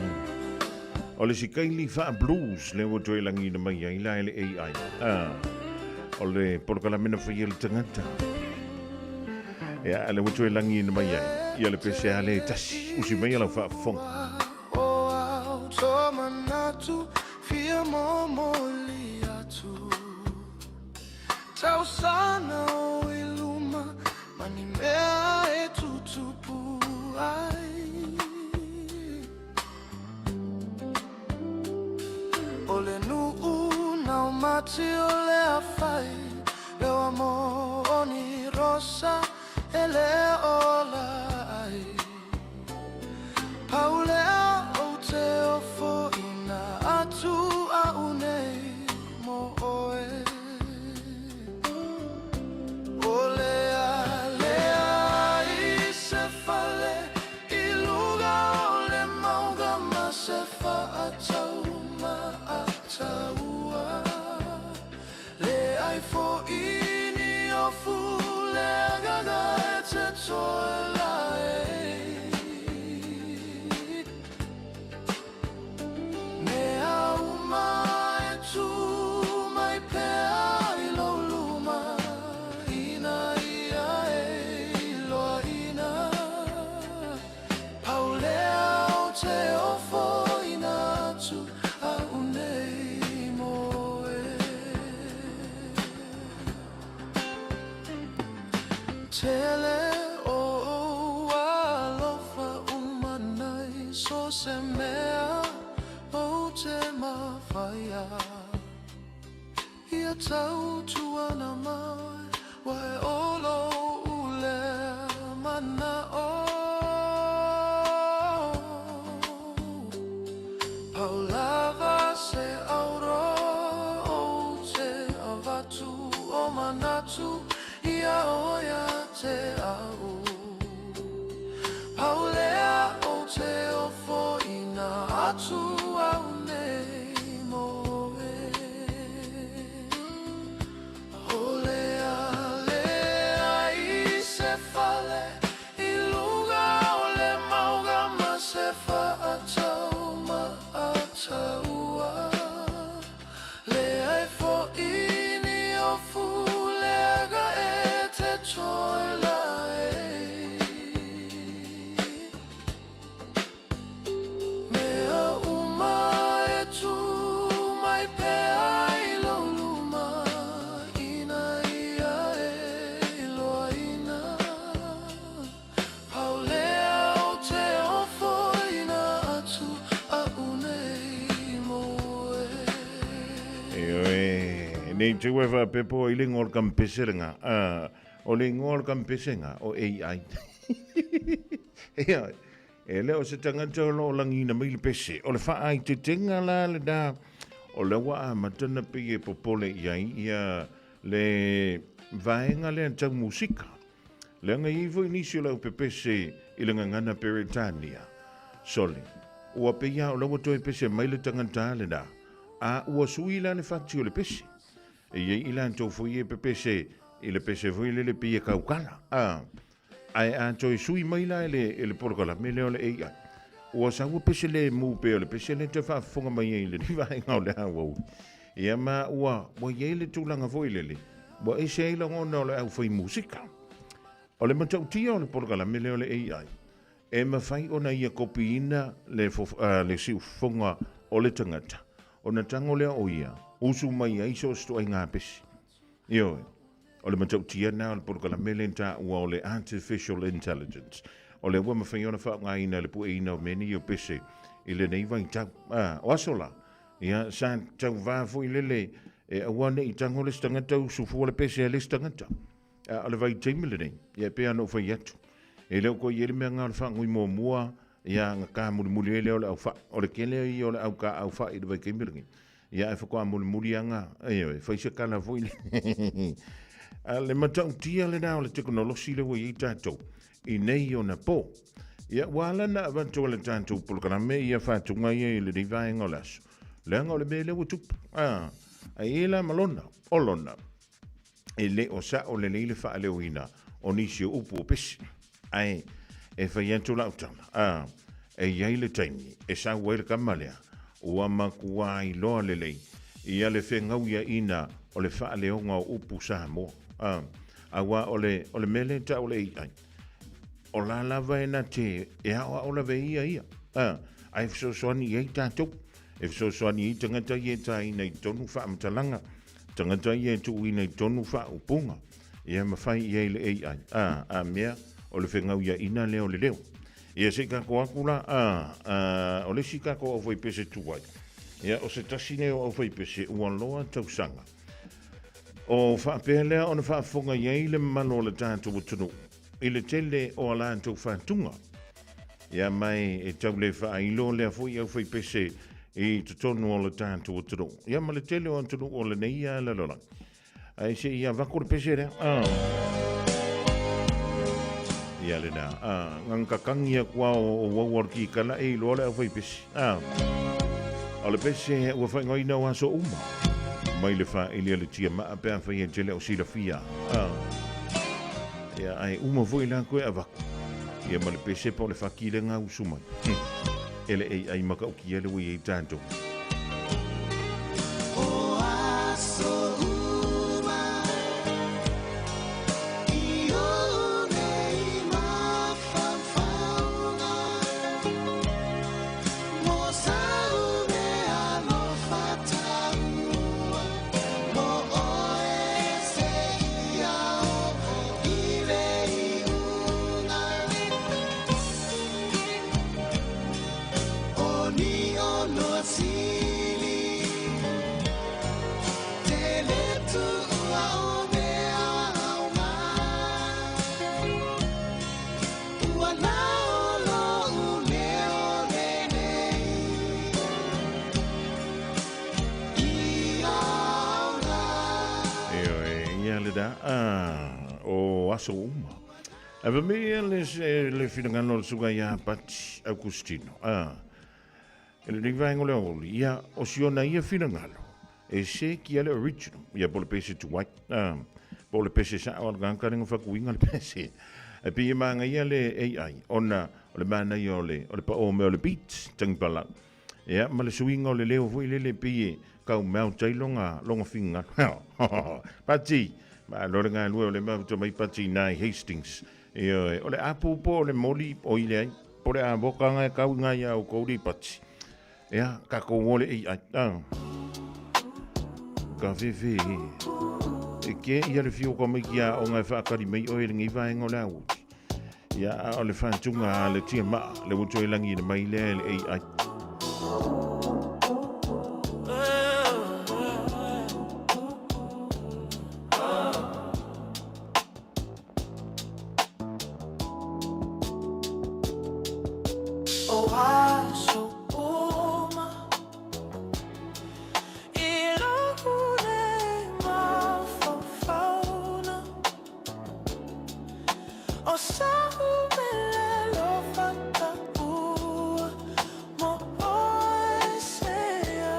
O le sikaili wha blues le ua toe langi na mai ai la e le AI. A, o le polokalame na whai le tangata. Ia, le ua toe langi na mai ai. Ia le pese a le tasi. Usi mai ala whaafonga. O au tō manatu fia momoli atu Tausana o i luma ma ni mea e tutupu ai O le nuu nau mati o le afai Leo mo o ni rosa e le ola ai Paulea o te ofoina atu au nei. o le agaga e te toe lae. Mea uma e tū mai pea i lou luma, ina ia e iloaina. Pau lea o te ofoina atu au nei mo oe. Tele o ou alofa uma nei so se mea o te mawhaia. Ia tautuana mai wae o lou lea mana'o. Pau lava se auro ou te avatu o manatu ia oe ia te au. Pau lea o te ofoina atu au nei mo oe. O le a leai se fale i luga o le mauga ma se faatau maataua. Leai fo'i ni ofu leaga e te toe lae. Mea uma e tū mai pea i lou luma, ina ia e iloaina. Pau lea o te ofoina atu au nei mo oe. Ioe, nei te ua whaapepo i le ingoa o le kampeserenga. O le ingoa o le kampesenga o AI. Ioe, e le o se tagata o lo o lagiina mai le pese. O le faaitetenga la lena, o lea ua amata ona pei e popole i ai ia le vaega lea tau musika. Leaga e i ai foi nisi o le aupepese i le gagana Peretania. Sole, ua pei lava o la ua toe pese mai le tagata lena, a ua sui la le fati o le pese. E i ai i latou foi e pepese i le pese foi lele pei e kaukala, a, ae a toe sui mai la e le, e le polokalame lea o le AI, ua sau ua pese lemu pei o le pese lea e toe faafofoga mai ai i lenei vaega o le aoauli. Ia ma ua, ua i ai le tulaga foi lele, ua ese ai lagona o le aufai musika. O le matautia o le polokalame lea o le AI, e mafai ona ia kopiina le, le siufofoga o le tagata, ona tago lea o ia, usu mai ai so o se ituaiga pesi. Ioe, o le matautia lena o le polokalame lea na taua o le Artificial Intelligence. O lea ua mafai ona faaaogaina i le pueina o mea nei o pese i lenei vaitau. O aso la, ia, sa tauvā foi lele e aua ne i tago le isi tagata usu fua le pese a le isi tagata. A o le vaitaimi lenei, ia e pei lava ona ou fai atu, e le o toe i ai le mea lena o le faagoi muamua, ia ona ta mulimuli ai lea o le au fai. O le tele ia o le au ta aufai i le vaitaimi lenei, ia ae faatoa mulimuli lava na, ioe, fai se tala foi lea. A le matautia lena o le tekonolosi lea ua i ai tatou i nei ona po. Ia, ua ala ona avatu e le tatou polokalame ia faatuga ia i lenei vaega o le aso, leaga o le mea lea ua tupu. A, a i ai la ma lona, o lona. E le o sao lelei le faaleoina o nisi o upu o pesi. Ae e fai atu lau tala, a, e i ai le taimi e sau ai le kama lea, ua matua iloa lelei ia le fegauiaina o le faaleoga o upu Samoa. A, aua o le, o le mea lea e tau o le AI, o la lava e na te e aoao lava e ia ia, a, ae fesoasoani i ai tatou, e fesoasoani i ai tagata ia e taina i totonu faamatalaga, Tagata ia e tuuina i totonu faaupuga, ia ma fai i ai le AI. A, a mea, o le fegauiaina lea o le leo. Ia se i tatou atu la, a, a, o le isi tatou aufaipese tuai, ia o se tasi nei o aufaipese ua loa tausaga. O faapea lea ona faafofoga i ai le mamalu o le tatou atunuu i le tele o a latou faatuga. Ia mai e tau le faailo lea foi aufaipese i totonu o le tatou atunuu. Ia ma le tele o atunuu o lenei lalolagi. Ae se i avatu le pese lea. Ah. Ia lena. Ah, ngangakakangi aku ao o wau o le kikala e iloa le aufaipese. Ah. O le pese ua whaingoina o aso uma. mai le faaili a le tiamaa pe afai e te le o silafia. Ah. Ia, ae uma foi la koe avaku. Ia ma le pese po o le faki le gausu mai. E le AI matautia le ua i ai tatou. O aso uma i ou nei mafaufauga Mo sau mea alofa taua Mo oe seia oo i le iuga O ni oloa sili Te le tuua o mea aoga Ua nao lo'u leo lenei I aoga Ioe, ia le da, ah, o aso uma. Ae fai mai ia le, le finagalo o le susuga ia Pati Augustino. Ah, e lenei vaega o le aoauli, ia, o si ona ia finagalo, e se ki ia le original, ia po o le pese tuai, ah, po o le pese sa'o a le tagata lea na fatuina le pese. Ae pei e manaia le AI, ona o le manaia o le, o le pao mea o le beat, tanipalau. Ia, ma le suiga o le leo foi lele e pei e tau melt ai lona, lona finagalo. Pati, malo le galue o le mafuta mai Pati nai Hastings. Ioe, o le apu po o le moli o i leai, po o le avoka nga e kau i nga ia oukou li Pati. Ia, takou o le AI. Ah. Ka fefe e ke ia le fio ka mai ki a o ngai whaakari mai oe le ngai vaenga o le auli. Ia, a o le whantunga a le tia maa, le wuto e langi le mai lea e le AI. O aso uma I lo'u nei mafaufauga O sa'u mele alofa taua Mo oe seia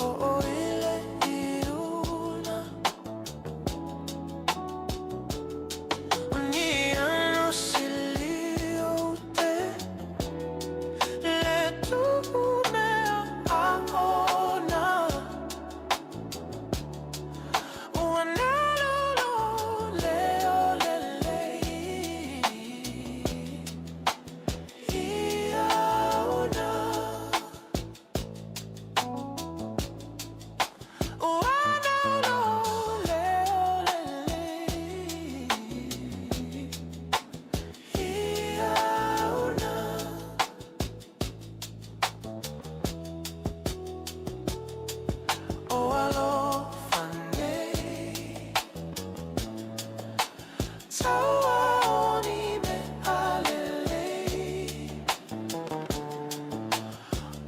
oo i le iuga O ni ano sili ou te Le tuu mea aona Ua nalo lo leo lelei I aona Ua nalo leo lelei I aona. O alofa nei Taua o ni mea lelei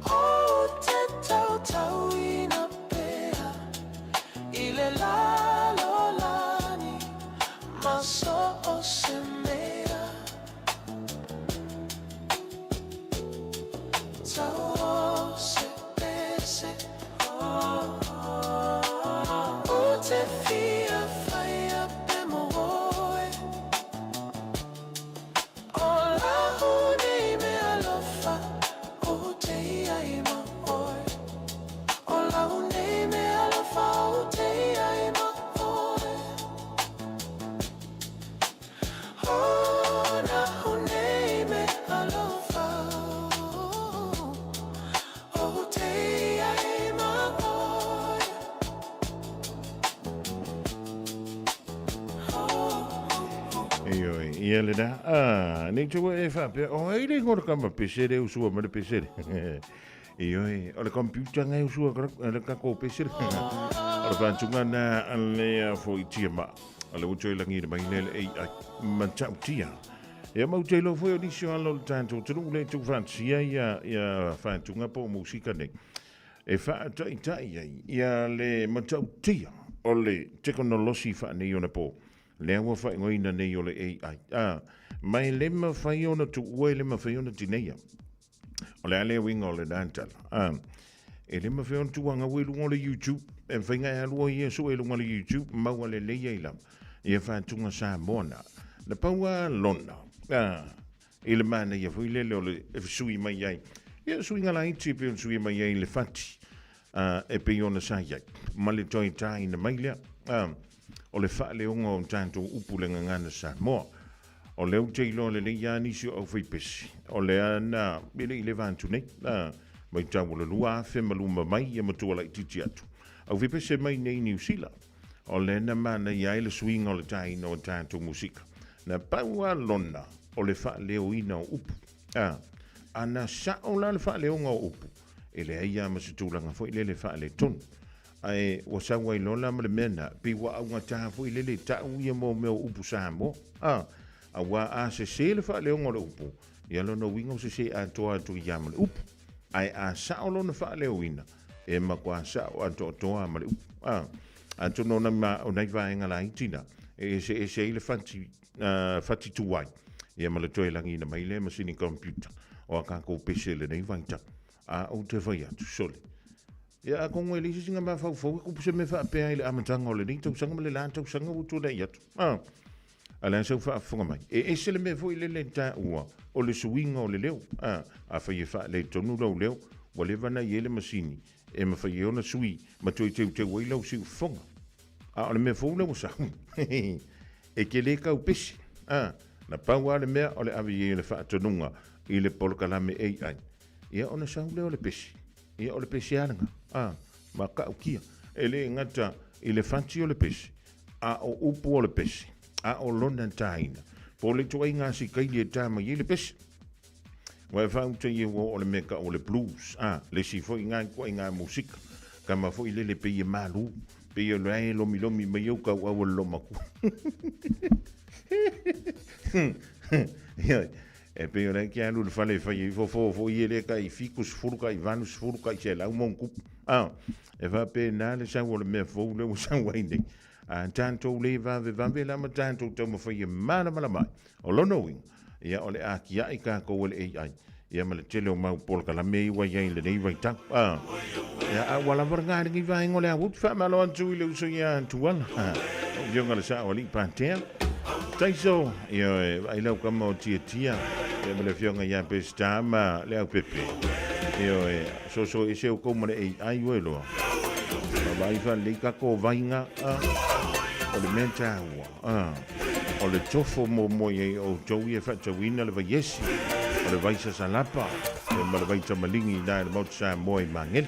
O te tautauina pea I le lalolagi ma so o se mea Tau o se pese O te fia whaia pe mo oe O lau nei mea alofa O te iai ma oe O lau nei mea alofa O te iai ma oe O lau nei mea alofa O te iai ma oe. Ioe, ia le na. Ah, nei tua e whapea, o ai le ngora kama pesere usua ma le pesere. Ioe, o le computer ngai usua le kako pesere. O le whantunga na le fo i tia ma. O le uto i langi le mai le le AI matautia. Ia mau te iloa foi o nisi o alo o le tatou atunuu le tuu faatasia ia ia faatuga po o musika nei e faataitai ai ia le matautia o le tekonolosi faaneionapo lea ua faaigoaina nei o le AI. A, ma e le mafai ona tuua e le mafai ona tineia. O le a le uiga o lena tala? A, e le mafai ona tuuagaua i luga o le YouTube. E mafai ona e alu oe ia sue i luga o le YouTube maua lelei ai lava ia faatuga Samoa na. Na pau lava lona, a, i le manaia foi lele o le sui mai ai. Ia suiga laiti e pei ona sui mai ai le fati a, e pei ona sa i ai. Ma le toe tāina mai lea, a, o le faaleoga o tatou upu le gagana Samoa. O lea ou te iloa lelei lava nisi o aufaipesi, o lea na, e le i leva atu nei, a, matau o le 2005 mai ia matua laitiiti atu. Aufaipesi mai nei Niu Sila, o lea na manaia ai le suiga o le tāina o tatou musika. Na pau lava lona o le faaleoina o upu. A, a na sao la le faaleoga o upu, e leai lava ma se tulaga foi lele faaletonu. Ae ua sau ai loa la ma le mea na, pei ua augata foi lele ta'u ia mo mea o upu Samoa. A, auā a sesē le faaleoga o le upu, ia lona uiga ua sesē atoa atu ai lava ma le upu. Ae a sa'o lona faaleoina, e makuā sa'o atoatoa ma le upu. A, atonu o nai ma, o nai vaega laiti na, e eseese ai le fati, uh, fati tuai, ia ma le toe lagiina mai lea masini computer o a kākou pese i lenei vaitau. A ou te fai atu, sole. Ia, atonu e leai se isi na mafaufau e kupu se mea faapea i le amataga o lenei tausaga ma le la tausaga ua tuanai atu. A, a le a sau faafofoga mai. E ese le mea foi lele e taua o le suiga o le leo. A, afai e faaletonu lou leo, ua leva ona i ai le masini e mafai ai ona sui ma toe teuteu ai lau siufofoga. A o le mea fou lea ua sau, e te le tau pese. A, na pau lava le mea o le ave i ai o le faatonuga i le polokalame AI. Ia ona sau lea o le pese. Ia o le pese lava lena. A, matautia. E le gata i le fati o le pese, a o upu o le pese, a o lona tāina. Po o le ituaiga asikaili e tā mai ai le pese. Ua e faauta i e ua oo le mea tau o le blues, a, le isi foi ngā ituaiga musika. Kama foi lele pei e malū, pei o le ae lomilomi mai au kauau o le lomatua. Ioe. E pei o lea e te alu i le fale e fai ai fofo foi ia lea tai 70, tai 80, tai 100 ma ona tupu. A, e faapena le sau o le mea fou lea ua sau ai nei. A tatou le vavevave la ma tatou taumafai e malamalama ai. O lona uiga, ia o le a tiai tatou e le AI, ia ma le tele o mau polokalame ia ua i ai i lenei vaitau. A, ia a ua lava lena i lenei vaega o le aoauli. Faamalo atu i le uso ia Tuala, lau Afioga i le Sao Alii Patea. Taiso, ioe, vaai lau kama o Tiatia, ia ma le afioga ia Peseta ma le Aupepe. Ioe, soso ese outou ma le AI ua iloa. Ma vaai faalelei tatou vaiga, a, o le mea taua, a, o le tofo muamua i ai o outou ia e faatauina le vaiesi, o le vai sasalapa, ia ma le vai tamaligi i ina i le Maota Samoa i Magele.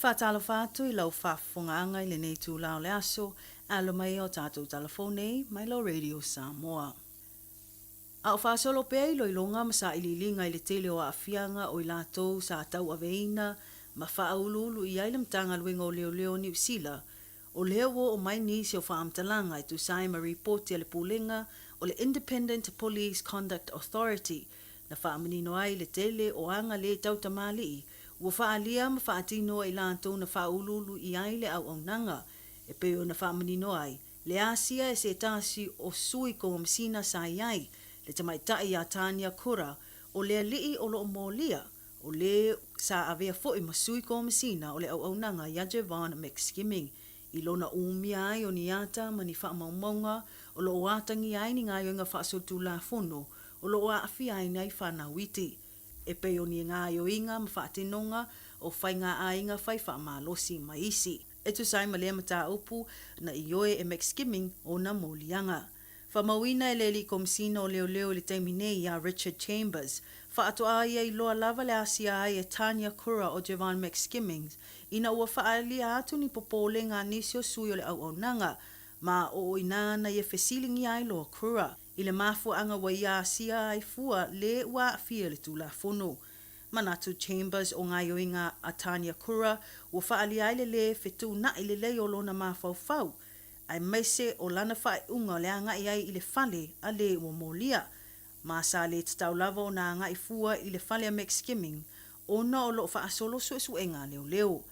Faatalofa atu i lau faafofogaaga i lenei itula o le aso, alo mai o tatou talafou nei mai lau Radio Samoa. A o faasolo pea iloiloga ma sailiiliga i le tele o aafiaga o i latou sa tauaveina ma faauluulu i ai le Matagaluega o Leoleo o Niu Sila, o lea ua oo mai nisi o faamatalaga e tusa ai ma ripoti a le Pulega o le Independent Police Conduct Authority na faamanino ai le tele o aga lē tautamalii ua faaalia ma faatino e i latou na faauluulu i ai le auaunaga e pei ona faamanino ai le asia e se tasi o sui komasina sa i ai le tamaitai iā Tania Kura o le alii o loo molia o lē sa avea foi ma sui komasina o le auaunaga iā Jevon McSkimming i lona umia ai o ni ata ma ni faamaumauga o loo atagia ai ni gaoioiga faasolitulafono o loo aafia ai nai fanau iti e pei o ni gaoioiga ma faatinoga o faigaaiga fai faamalosi ma isi. E tusa ai ma lea mataupu na ioe e McSkimming ona moliaga. Faamauina e le Alii Komesina o Leoleo i le taimi nei iā Richard Chambers, faatoa ia iloa lava le asia ai e Tania Kura o Jevon McSkimmings ina ua faaalia atu ni popolega a nisi o sui o le auaunaga ma o inā na ia fesiligia ai loa Kura i le mafuaaga ua ia asia ai fua lē ua aafia i le Tulafono. Manatu Chambers o gaoioiga a Tania Kura ua faaalia ai le lē fetuuna'i lelei o lona mafaufau aemaise o lana faaiuga o le agai ai i le fale a lē ua molia. Ma sa lē tatau lava ona agai fua i le fale a McSkimming ona o loo faasolo suesuega a leoleo.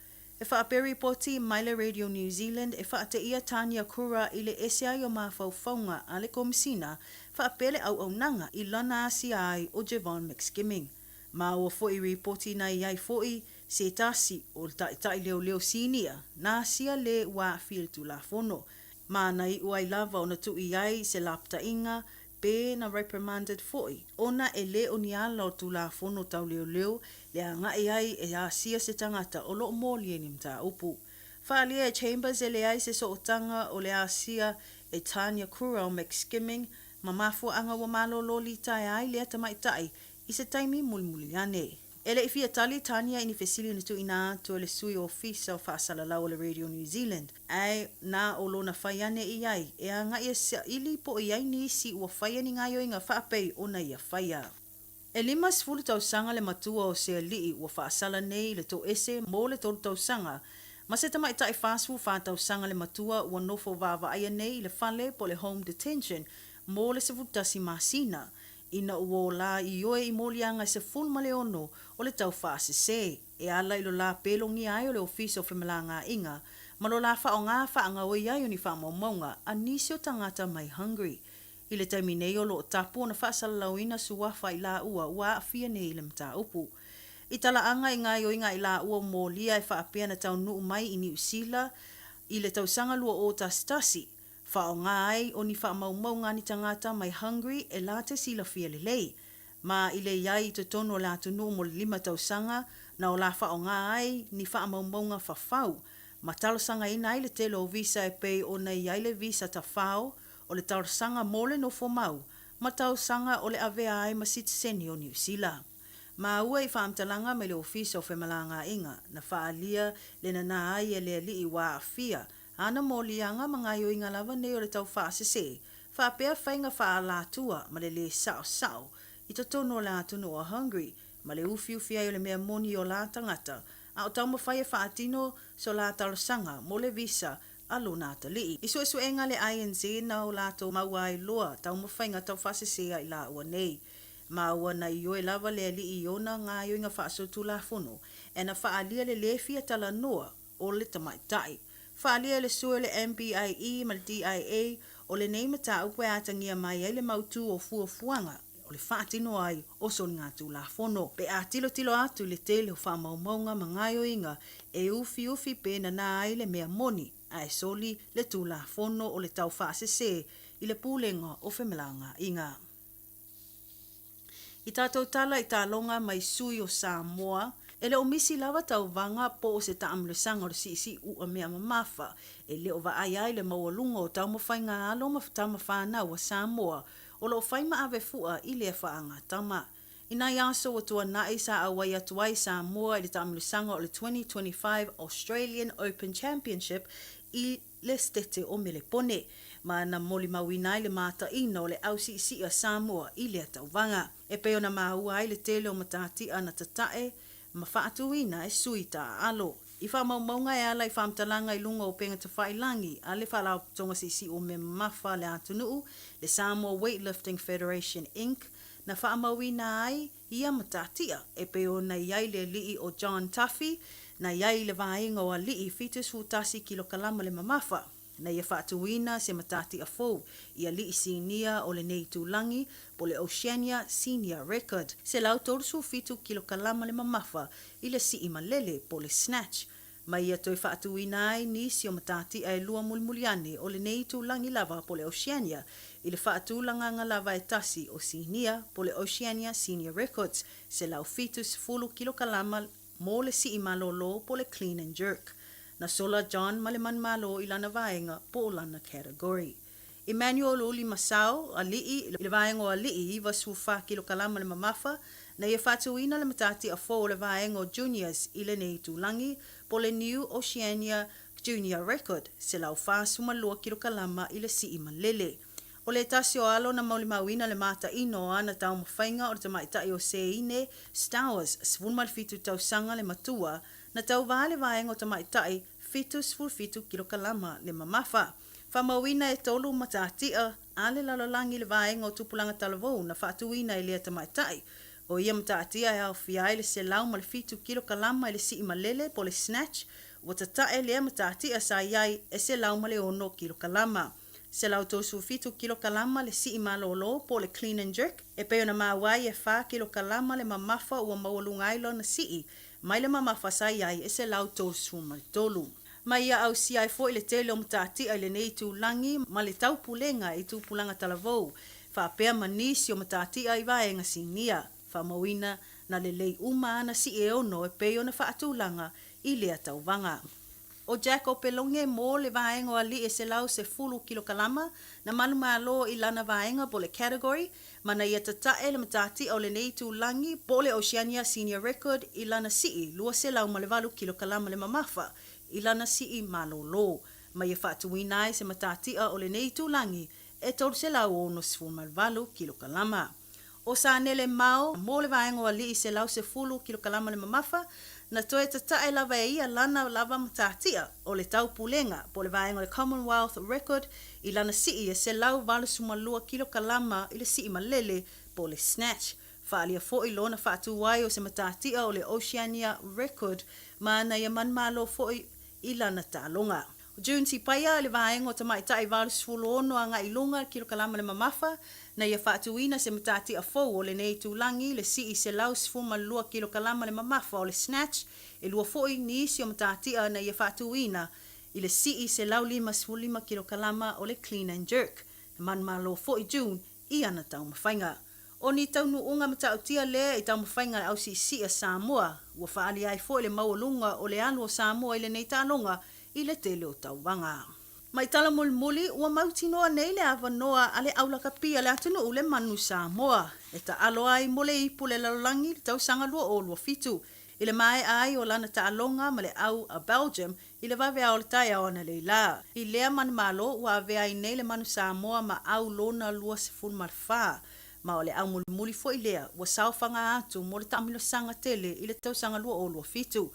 E faapea ripoti mai le Radio New Zealand e faateia Tania Kura i le ese ai o mafaufauga a le Komesina faapea le auaunaga i lana asia ai o Jevon McSkimming. Ma ua foi ripoti na i ai foi se tasi o le taitai leoleo sinia na asia lē ua aafia i le Tulafono. Ma na iu ai lava ona tuu i ai se lapataiga pe na reprimanded foi ona e lē o ni ala o Tulafono tau leoleo le agai ai e asia se tagata o loo molia i ni mataupu. Faaalia e Chambers e leai se sootaga o le asia e Tania Kura o McSkimming ma mafuaaga ua malōlō litaea ai lea tamaitai i se taimi mulimuli ane. E le i fia tali Tania i ni fesili na tuuina atu e le sui ofisa o faasalalau o le Radio New Zealand, ae na o lona fai ane i ai e agai e saili po o i ai nisi ua faia ni gaoioiga faapei ona ia faia. E 50 tausaga le matua o se alii ua faasala nei i le toese mo le tolu tausaga, ma se tamaitai 44 tausaga le matua ua nofo vaavaaia nei i le fale po o le home detention mo le 11 masina, ina ua olā ioe i moliaga e 16 o le tau faasese e ala i lo la pelogia ai o le Ofisa o Femalagaaiga ma lo la faaaoga faagaoi ai o ni faamaumauga a nisi o tagata mai Hungary. I le taimi nei o loo tapu ona faasalalauina suafa i laua ua aafia nei i le mataupu. I talaaga i gaoioiga i laua molia e faapea na taunuu mai i Niu Sila i le tausaga 2011, Faaaoga ai o ni faamaumauga a ni tagata mai Hungary e la te silafia lelei. Ma i le i ai i totonu o le atunuu mo le lima tausaga na o la faaaoga ai ni faamaumauga fafau ma talosagaina ai le tele o visa e pei ona i ai le visa tafao o le talosaga mo le nofo mau ma tausaga o le avea ai ma sitiseni o Niu Sila. Maua i faamatalaga mai le Ofisa o Femalagaaiga na faaalia le nanā ai e le alii ua aafia Ana moliaga ma gaoioiga lava nei o le tau faasese, faapea faiga faaalatua ma le lē saosao i totonu o le atunuu o Hungary ma le ufiufi ai o le mea moni i o la tagata a o taumafai e faatino so la talosaga mo le visa a lona atalii. I suesuega a le INZ na o latou maua ai loa taumafaiga tau faasese a i laua nei. Maua na ioe lava le alii i ona gaoioiga faasolitulafono e na faaalia le lē fia talanoa o le tamaitai. Faaalia e le sui o le MBIE ma le DIA o lenei mataupu e atagia mai ai le mautū o fuafuaga o le faatino ai o soligatulafono. Pe a tilotilo atu i le tele o faamaumauga ma gaoioiga e ufiufi pe nanā ai le mea moni ae soli le Tulafono o le tau faasese i le Pulega o Femalagaaiga. I tatou tala i taaloga mai sui o Samoa, e le o misi lava tauvaga po o se taamilosaga o le siisii u'a mea mamafa e le o vaai ai le maualuga o taumafaiga alo ma tama fanau a Samoa o lo o fai ma ave fu'a i lea faagatama. I nai aso ua tuanaʻi sa ʻauai atu ai Samoa i le taamilosaga o le 2025 Australian Open Championship i le Setete o Melepone, ma na molimauina ai le mataʻina o le au siʻisiʻi a Samoa i lea tauvaga. E pei ona maua ai le tele o matatiʻa na tataʻe ma faatuina e sui taaalo. I faamaumauga e ala i faamatalaga i luga o upega tafailagi a le Faalapotopotoga Siisii o Mea Mamafa a le Atunuu, le Samoa Weightlifting Federation Inc, na faamauina ai ia matatia e pei ona i ai le alii o John Tuffy, na i ai i le vaega o alii 71 kilokalama le mamafa. Na ia faatuina se matatia fou i alii sinia o lenei itulagi po le Oceania Senior Record, 137 kilokalama le mamafa i le sii malele po le snatch, ma ia toe faatuina ai nisi o matatia e lua mulimuli ane o lenei itulagi lava po le Oceania i le faatulagaga lava e tasi o sinia po le Oceania Senior Records, 170 kilokalama mo le sii malōlō po o le clean and jerk. Na sola John ma le manumalo i lana vaega po o lana category. Emmanuel Uli Masao, aliʻi, i le vaega o aliʻi, 94 kilokalama le mamafa, na ia faatuina le matatia fou o le vaega o juniors i lenei itulagi, po o le New Oceania Junior Record, 142 kilokalama i le sii malele. O le tasi o alo na maulimauina le mataʻino o ana taumafaiga o le tamaitai o Seine Stowers, 17 tausaga le matua, na tauva le vaega o tamaitai, 77 kilokalama le mamafa. Faamauina e tolu matatia a le lalolagi le vaega o tupulaga talavou na faatuina e lea tamaitai. O ia matatia e aofia ai le 107 kilokalama i le sii malele po o le snatch, ua tatae lea matatia sa i ai e 106 kilokalama. 137 kilokalama le sii malōlō po o le clean and jerk, e pei ona maua ai e 4 kilokalama le mamafa ua maualuga ai lona sii mai le mamafa sa i ai e 133. Ma ia ausia ai foi le tele o matatia i lenei itulagi ma le taupulega i tupulaga talavou, faapea ma nisi o matatia i vaega sinia, faamauina na lelei uma ana sii e ono e pei ona faatulaga i lea tauvaga. ʻO Jack Opeloge mo le vaega o aliʻi e 110 kilokalama na manumalo i lana vaega po o le category ma na ia tataʻe le matatia o lenei itulagi po o le Oceania Senior Record i lana sii 208 kilokalama le mamafa i lana sii malōlō ma ia faatuina ai se matatia o lenei itulagi e 368 kilokalama. ʻO Sanele Mao, mo le vaega o aliʻi 110 kilokalama le mamafa, na toe tataʻe lava e ia lana lava matatia o le taupulega po o le vaega o le Commonwealth Record i lana sii e 182 kilokalama i le sii malele po o le snatch. Faaalia foi lona faatu ai o se matatia o le Oceania Record ma na ia manumalo foi i lana taaloga. June Sipaia i le vaega o tamaitai 86 agai i luga kilokalama le mamafa, na ia faatuina se matatia fou o lenei itulagi le sii 112 kilokalama le mamafa o le snatch, e lua foi nisi o matatia na ia faatuina i le sii 155 kilokalama o le clean and jerk. Na manumalo foi June i ana taumafaiga. ʻO ni taunuuga matautia lea i taumafaiga a le ausiisii a Samoa, ua faaali ai foi le maualuga o le alu o Samoa i lenei taaloga i le tele o tauvaga. Ma i tala mulimuli, ua mautinoa nei le avanoa a le aulakapi a le atunuu le manu Samoa e taalo ai mo le ipu le lalolagi i le tausaga 2027, i le maea ai o lana taaloga ma le au a Belgium i le vaveao o le taeao analeila. I lea manumalo ua avea ai nei le manu Samoa ma au lona 24, ma o le au mulimuli foi lea ua saofaga atu mo le taamilosaga tele i le tausaga 2027.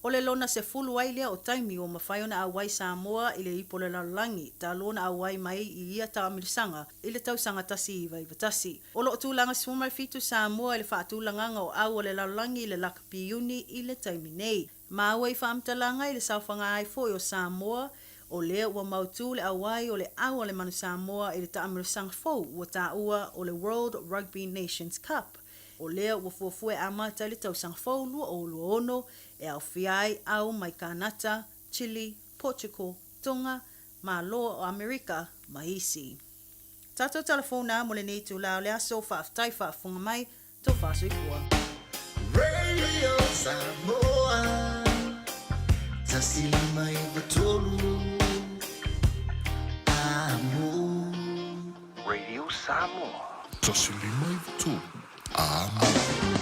O le lona sefulu ai lea o taimi ua mafai ona auai Samoa i le ipu o le lalolagi talu ona auai mai i ia taamilosaga i le tausaga 1991. O lo o tulaga 17 Samoa i le faatulagaga o au o le lalolagi i le lakapi Iuni i le taimi nei. Maua i faamatalaga i le saofaga ai foi o Samoa, o lea ua mautū le auai o le au a le manu Samoa i le taamilosaga fou ua taua o le World Rugby Nations Cup. O lea ua fuafua e amata i le tausaga fou 2026 e aofia ai au mai Kānata, Chile, Portugal, Tonga, Malo o Amerika ma isi. Tatou talafona mo lenei itulā o le aso, faafetai faafofoga mai, Tofa soifua. Radio Samoa 153 Amu. Radio Samoa. 153 Amu.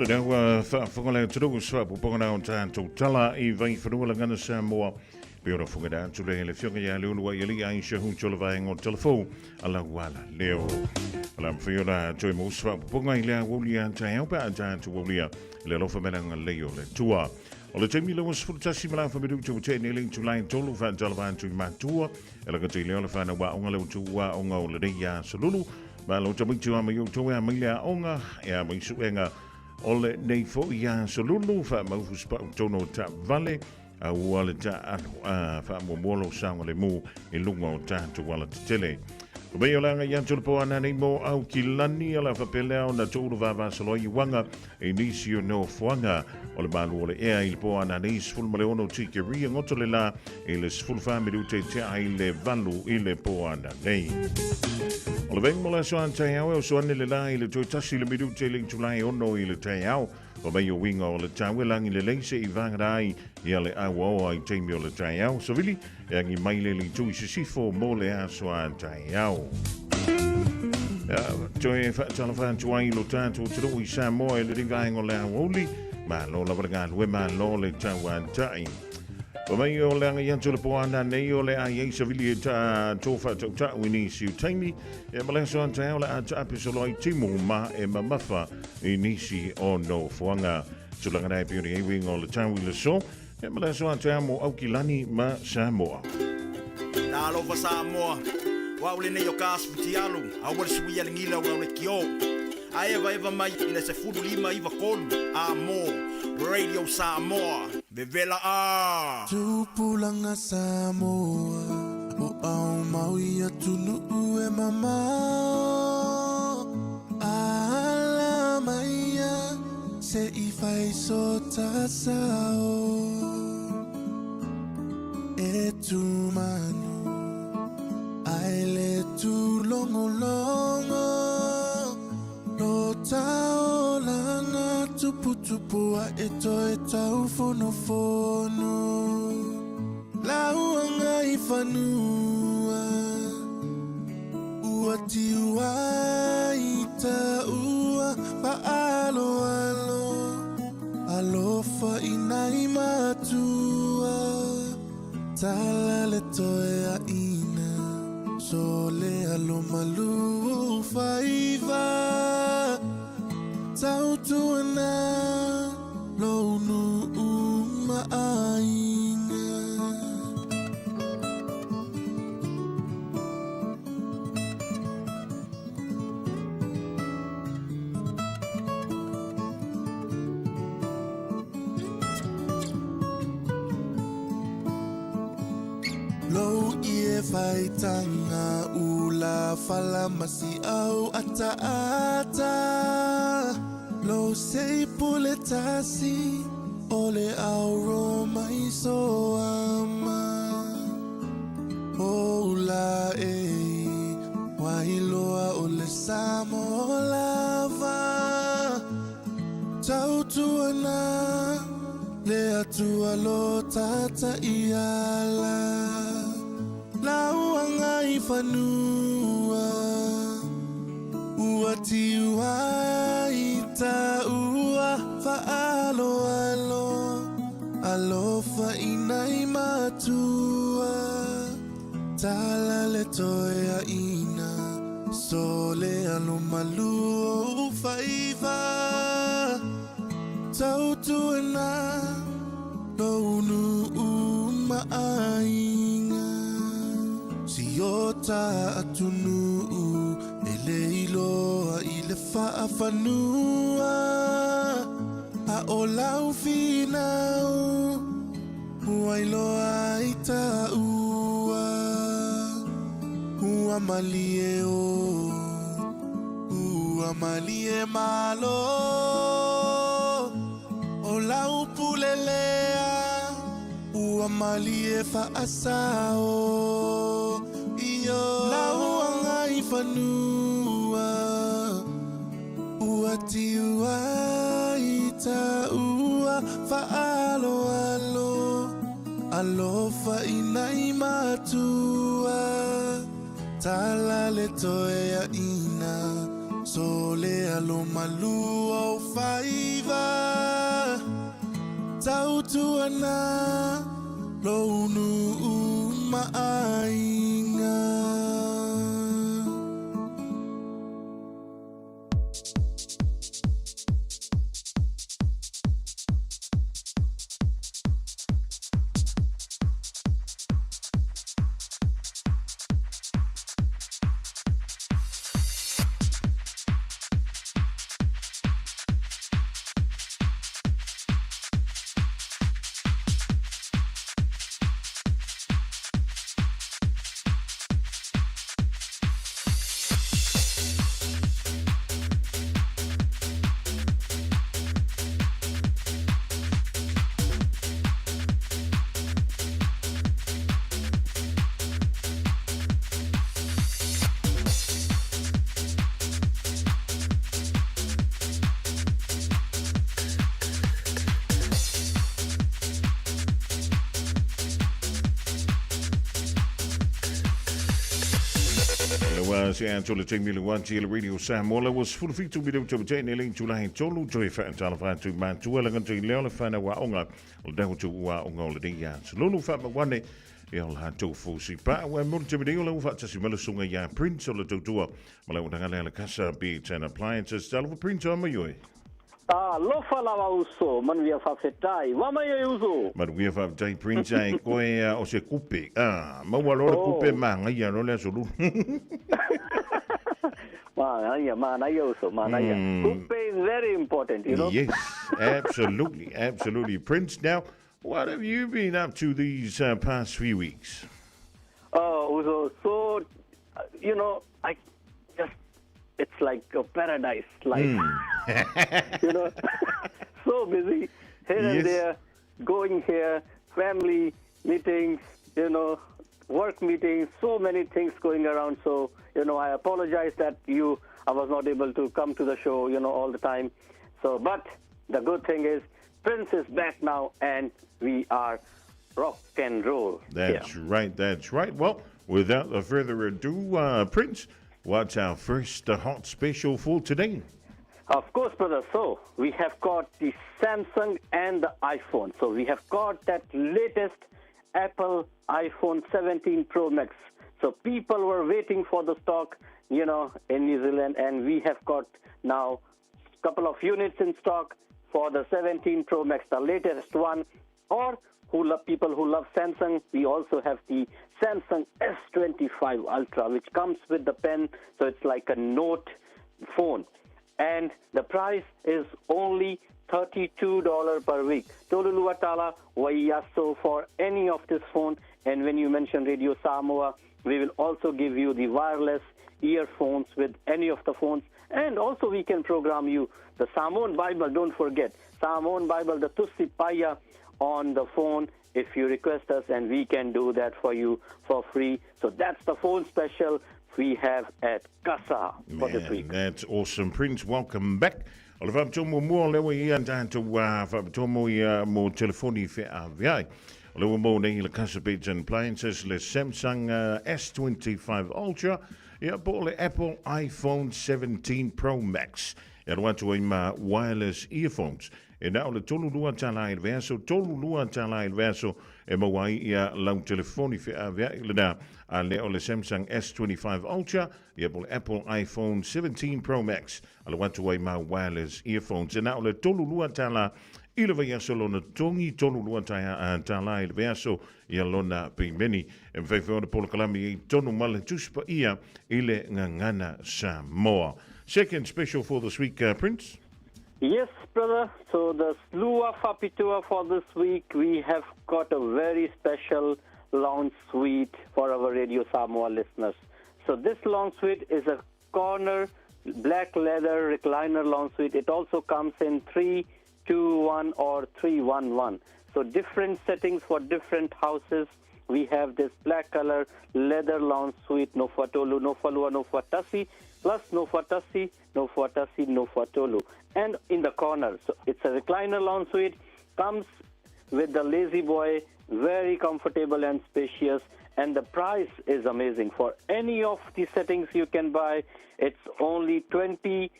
lena ua faafofoga le atunuu i se faaopoopoga na o tatou tala i Vaifanua Lagana Samoa. Pei ona fofoga atu le le Afioga ia Leuluaialii Aisha Hutu o le vaega o Talafou a lau ala leo. O le a mafai ona toe maua se faaopoopoga i le aoauli ia taeao pe a tatou aulia i le alofa ma le agalelei o le Atua. O le taimi lea ua 11 ma le afa minute ua tea nei le itula e tolu faatalava atu i matua e lagata i lea o le whanau aoga le utu aoga o lenei aso lulu. Malo tamaiti o a mai outou e a mai le aoga e a mai suega o lenei fo'i aso lulu faamau fusipau tonu o taavale a ua le taaalo a faamuamua lou saogalemu i luga o tatou alatetele. O mei o le agai atu le po ana nei mo Aukilani a le faapea ona tuulu vavasolo ai uaga i nisi o nofoaga o le malu o le ea i le po ana nei 16 tikeri goto le la i le 14 minute tea i le 8 i le po ana nei. O le veng mo le aso a taeao e oso ane le la i le toe 1 le minute i le itula e 6 i le taeao. O mei o uiga o le tau e lagi lelei se'i vagata ai ia le auaoa i taimi o le taeao. Savili e agi mai le itu i sisifo mo le aso a taeao. Toe faatalofa atu ai lo tatou atunuu i Samoa i lenei vaega o le aoauli. Malo lava le galue, malo le tauata'i. O mai o le agai atu le po ana nei o le ai ai savili e ta tō whaatautau i nisi o taimi. E ma le aso a taeao le a taape solo ai timu ma e mamafa i nisi o nofoaga. Tulaga nei pei ona i ai uiga o le tau i le aso, e ma le aso a taeao mo Aukilani ma Samoa. Talofa Samoa, o au lenei o ka aso futialu, aua le suia le gila o lau le kio. A evaeva mai i le 15 93 a mo Radio Samoa, vevela a! Tupulaga Samoa o ao mau i atunuu e mamao ala maia se'i fai so ta sao e tumanu ai le tūlogologo lo taolaga tuputupu ae toe taufonofono lauaga i fanua ua tiu ai taua faaloalo alofa i nai matua tala le toe aina so le alo malu faiva tautuana lou nuu ma aiga. Lou ie faitaga ula fala masi au ataata Lou sei pule tasi o le auro mai so ama O ula e wailoa o le Samoa lava Tautuana le Atua lo tata iala Lauaga i fanua ua tiu ai taua faaloalo alofa i nai matua tala le toe aina so le alo malu o faiva tautuana lou nuu ma aiga si o ta atunuu e le iloa i le faafanua a o lau finau ua iloa i taua ua malie o ua malie malo o lau pulelea ua malie faasao io lauaga i fanua ua tiu ai taua faaloalo alofa i nai matua tala le toe aina. So le alo malu o faiva Tautuana lo unu ma'aiga. Se atu le taimi le wati le Radio Samoa la was fulu fitu mi leo tau ne le tula he tolu toi wha tala wha tu mātua la ngata i leo le whana wa onga o le dahu tu ua onga o le nei a lulu wha mawane e o la tau fōsi pa wa mo te video le wha tasi mele sunga ia Prince o le tautua ma le unanga le kasa Beats and Appliances tala wa Prince o ama yoi. Alofa lava uso, manuia fa'afetai, ua mai ai uso. Manuia fa'afetai Prince ae koe o se kupe. Ah, maua loa le kupe magaia loa le aso lulu. Manaia, manaia uso, manaia. Kupe is very important, you know. Yes, absolutely, absolutely. Prince, now, what have you been up to these past few weeks? Oh, uso, so, you know, I just, it's like a paradise life. You know, so busy here and there, going here, family meetings, you know, work meetings, so many things going around. So, you know, I apologize that I was not able to come to the show, you know, all the time. So, but the good thing is Prince is back now and we are rock and roll. That's right, that's right. Well, without further ado, Prince, what's our first hot special for today? Of course, brother. So we have got the Samsung and the iPhone. So we have got that latest Apple iPhone 17 Pro Max. So people were waiting for the stock, you know, in New Zealand, and we have got now a couple of units in stock for the 17 Pro Max, the latest one. Or who love people who love Samsung, we also have the Samsung S25 Ultra, which comes with the pen, so it's like a note phone. And the price is only $32 per week. Tolulua tala waiyaso for any of this phone. And when you mention Radio Samoa, we will also give you the wireless earphones with any of the phones. And also we can program you the Samoan Bible, don't forget. Samoan Bible, the Tusi Paya on the phone if you request us, and we can do that for you for free. So that's the phone special we have at Casa for this week. That's awesome. Prince, welcome back. O le whaapitomo mua lewa i a tātou whaapitomo ia mo telefoni whea. O lewa mo nei le Casa Beds and Appliances, le Samsung S25 Ultra, ia po le Apple iPhone 17 Pro Max. E alo atu ai ma wireless earphones. E nao le tolu lua tāla i le veaso, tolu lua tāla i le veaso, e maua ai ia lau telefoni whea avea i le nā. A le o le Samsung S25 Ultra, ia po le Apple iPhone 17 Pro Max. Alo atu ai ma wireless earphones. E nao le tolu lua tāla i le vaiaso lona tongi, tolu lua tāla i le veaso, ia lona pimeni. E mwhaiwhai ona polo kalami i tonu male tuspa ia i le ngangana Samoa. Second special for this week, Prince? Yes, brother. So the Lua Fapitua for this week, we have got a very special lounge suite for our Radio Samoa listeners. So this lounge suite is a corner black leather recliner lounge suite. It also comes in 3, 2, 1 or 3, 1, 1. So different settings for different houses. We have this black color leather lounge suite, no fatolu, no falua, no fatasi, plus no fatasi, no fatasi, no fatolu. And in the corner, so it's a recliner lounge suite, comes with the lazy boy Very comfortable and spacious, and the price is amazing. For any of the settings you can buy, it's only $26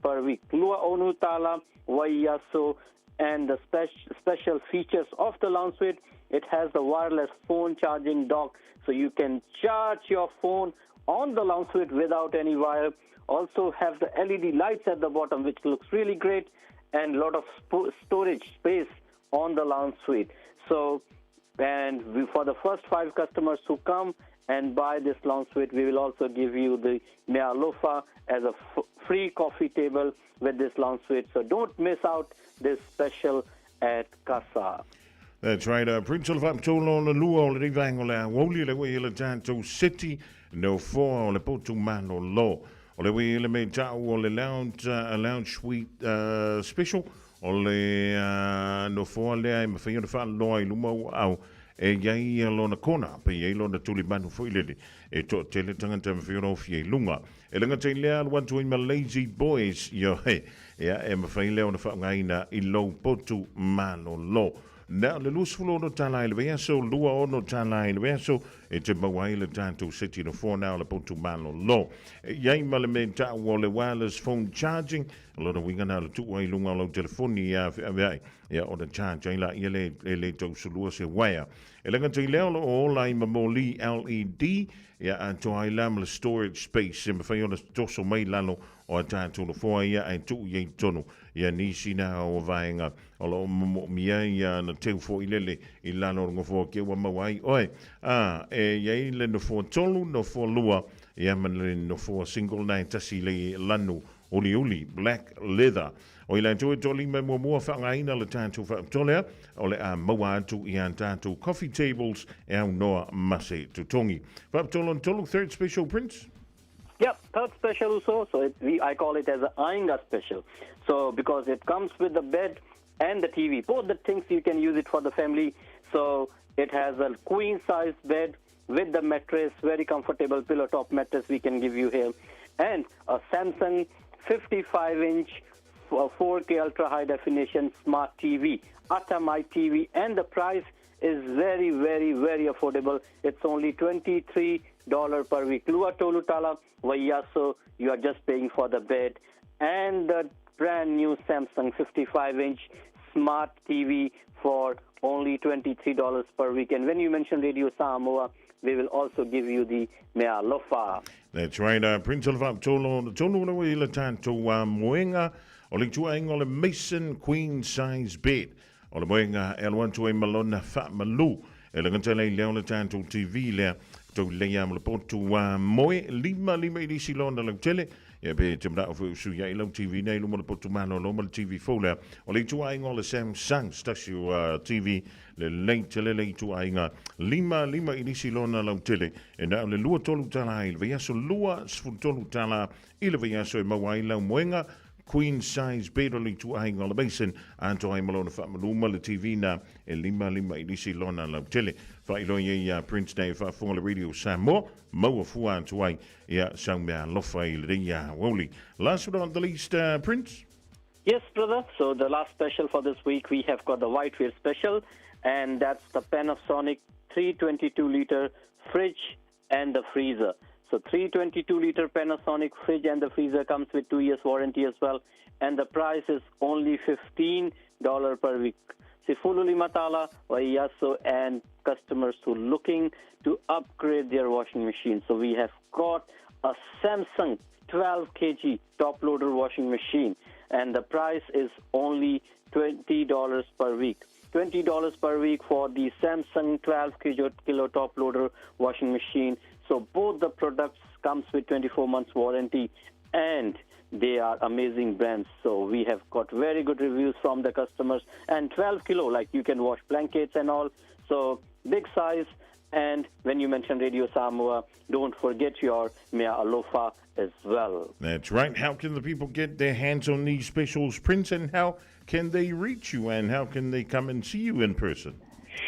per week. Lua onu tala waiaso. And the special features of the lounge suite, it has the wireless phone charging dock, so you can charge your phone on the lounge suite without any wire. Also have the LED lights at the bottom, which looks really great, and a lot of storage space on the lounge suite. For the first 5 customers who come and buy this lounge suite, we will also give you the Mealofa as a free coffee table with this lounge suite. So don't miss out this special at Casa. That's right. Prince o le faapitola o le lua o le rivaenga o le aoauli le ua i le tatou city no foa o le potu malolo. O le ua i le me tau o le lounge suite special o le nofoa lea e mafai ona faaloloa i luma o au e iai ia lona kona, pe iai lona tulimanu foi lele e toatele tagata e mafai ona ofia i luga. E le gata i lea alu atu ai ma Lazy Boys, ioe, ia e mafai lea ona faaaogaina i lou potu malolo. Na o le $26 i le vaiaso, $26 i le vaiaso e te maua ai le tatou seti nofoa na o le potu malolo. E iai ma le mea tau o le wireless phone charging, O lona uiga na o le tuu ai i luga o lau telefoni ia feaveai, ia ona charge ai laia lea e le tausulua se uaea. E le gata i lea o lo o ola ai ma moli LED, ia atoa ai la ma le storage space e mafai ona toso mai lalo o a tatou nofoa ia ae tuu i ai i totonu ia nisi na o vaega o lo o momoomia ia na teu foi lele i lalo o le nofoa ke ua maua ai oe. A, e i ai le nofoa tolu, nofoa lua, ia ma le nofoa single na e tasi le lanu Uliuli, black leather. O i latou e toalima e muamua faaaogaina le tatou faapitoa lea, o le a maua atu i a tatou coffee tables e aunoa ma se totogi. Faapitoa lona tolu, third special, Prince? Yep, third special also. So I call it as a Ainga special. So because it comes with the bed and the TV, both the things you can use it for the family. So it has a queen size bed with the mattress, very comfortable pillow top mattress we can give you here, and a Samsung 55-inch 4K ultra high definition smart TV, Atamai TV, and the price is very, very, very affordable. It's only $23 per week. Lua tolu tala vaiaso, you are just paying for the bed and the brand new Samsung 55-inch smart TV for only $23 per week. And when you mention Radio Samoa, we will also give you the mea alofa. That's right. Prince o le faapitola o tonu o le ua i le tatou moega o le ituaiga o le Mason Queen Size Bed. O le moega e alu atu ai ma lona faamalu. E le gata lei lea o le tatou TV lea tou leia ma le potu moe lima lima i lisi lona lautele. Ia pe te manao foi usui ai lau TV nei luma le potu malolo ma le TV fou lea. O le ituaiga o le Samsung se tasi o TV lelei tele le ituaiga lima lima i lisi lona lautele. E na o le $23 i le vaiaso, $23 i le vaiaso e maua ai lau moega queen size bed o le ituaiga o le Mason atoa ai ma lona faamalu ma le TV na e lima lima i lisi lona lautele. Faailoa ia iā Prince nei e faafofoga le Radio Samoa, maua fua atu ai ia sau mea alofa i lenei aoauli. Last but not the least, Prince? Yes, brother. So the last special for this week, we have got the whiteware special, and that's the Panasonic 322-liter fridge and the freezer. So 322-liter Panasonic fridge and the freezer comes with 2 years warranty as well, and the price is only $15 per week. Sifulu limatala, vaiaso, and customers who are looking to upgrade their washing machine. So we have got a Samsung 12 kg top loader washing machine, and the price is only $20 per week. $20 per week for the Samsung 12 kilo top loader washing machine. So both the products comes with 24 months warranty, and they are amazing brands. So we have got very good reviews from the customers. And 12 kilo, you can wash blankets and all. So big size. And when you mention Radio Samoa, don't forget your mea alofa as well. That's right. How can the people get their hands on these specials, Prince, and how can they reach you, and how can they come and see you in person?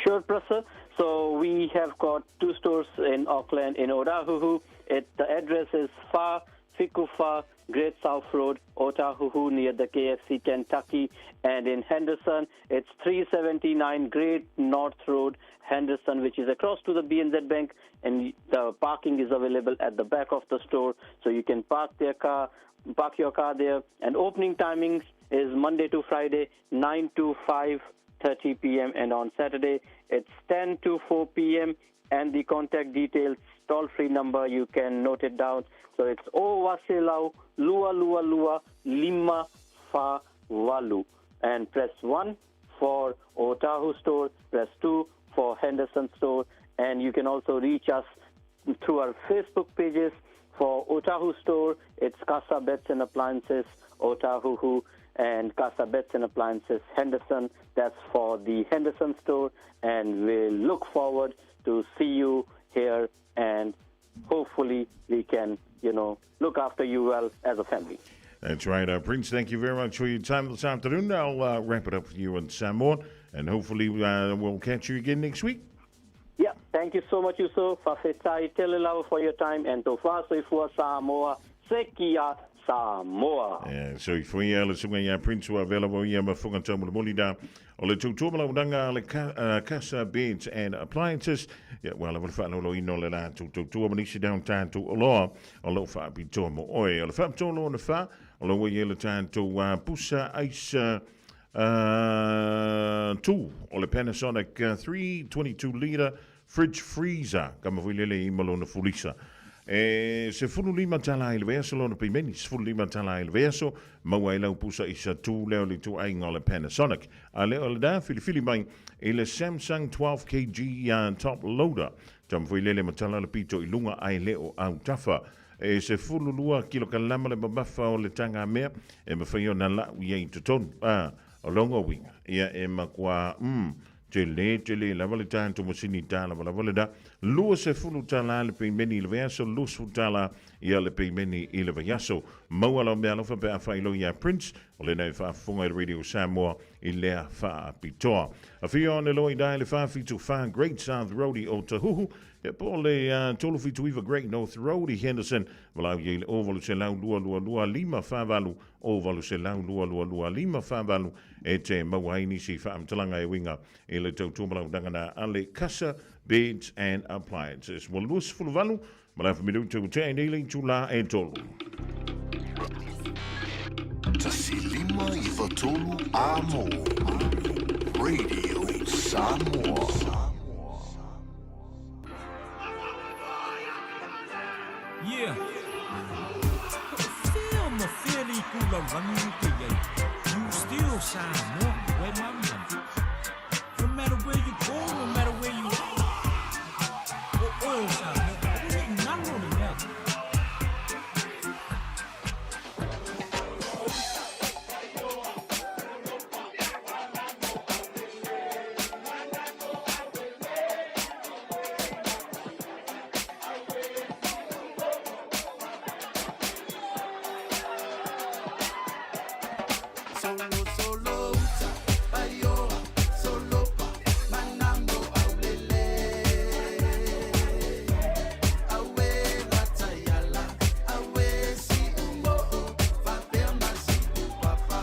Sure, Prasad. So we have got 2 stores in Auckland, in Otahuhu. The address is Fa Fikufa, Great South Road, Otahuhu near the KFC Kentucky. And in Henderson, it's 379 Great North Road, Henderson, which is across to the BNZ Bank. And the parking is available at the back of the store, so you can park their car, park your car there. And opening timings is Monday to Friday, 9 to 5:30 p.m. and on Saturday it's 10 to 4 p.m. And the contact details, toll-free number, you can note it down. So it's O Wasilau Lua Lua Lua Lima Fa Walu. And press 1 for Otahu store, press 2 for Henderson store, and you can also reach us through our Facebook pages. For Otahu store, it's Casa Beds and Appliances, Otahuhu, and Casa Beds and Appliances, Henderson. That's for the Henderson store, and we look forward to see you here, and hopefully we can, you know, look after you well as a family. That's right, uh, Prince. Thank you very much for your time this afternoon. I'll uh, wrap it up for you in Samoa, and hopefully uh, we'll catch you again next week. Yeah, thank you so much, Yusuf. Fafetai telelawa for your time, and tofa soifua Samoa, sekia Samoa. Yeah, so i fui le sunga ia Prince ua vela wa ia mafunga taumolimoli da o le tautua malaunanga le ka, uh, Casa Beds and Appliances. Ia ua lava le whaalolo ino le la tautua manisi down tātou oloa o lo whaapitoa mo oe. O le whaapitoa loa na wha, o lo ia le tātou uh, pusa aisa uh, 2 o le Panasonic uh, 322 litre fridge freezer ka mafui lele i malona fulisa. E se fulu lima tala i le veaso lona pimeni, se fulu lima tala i le veaso, maua i lau pusa i sa tū leo le tū ainga o le Panasonic. A leo le da, filifili mai i le Samsung 12 kg uh, top loader. Tamafui lele matala le pito i lunga ai leo au tafa. E se fulu lua kilokalama le mamafa o le tanga mea, e mawhai o na lau i ei totonu. Ah, o longo winga. Ia e makua, mm, Tele, tele lava le tatou masini tala lava le da. 20 tala le peimeni i le vaiaso, 20 tala ia le peimeni i le vaiaso. Maua lau mea alofa pe a faailoa iā Prince, o lena e faafofoga i le Radio Samoa i lea faapitoa. Afio ane loa i da i le 474 Great South Road i Otahuhu, ia po o le 379 Great North Road i Henderson, valaau i ai le 0800 222 548 0800 222 548 e te maua ai nisi faamatalaga e uiga i le tautua na a le Casa Beds and Appliances. Ua 28 ma le afa minuta ua tea nei le itulā e tolu. 1 5 3 Amo Radio Samoa. Yeah. Feel my fairly cool running You still Samoa, where my money. No matter where you go, no matter where you are. Oh, oh, Samoa. Nalo le mea. Solo solo uta paioa solo pa manambo aulele awe latayala awe si umbo fapea masi papa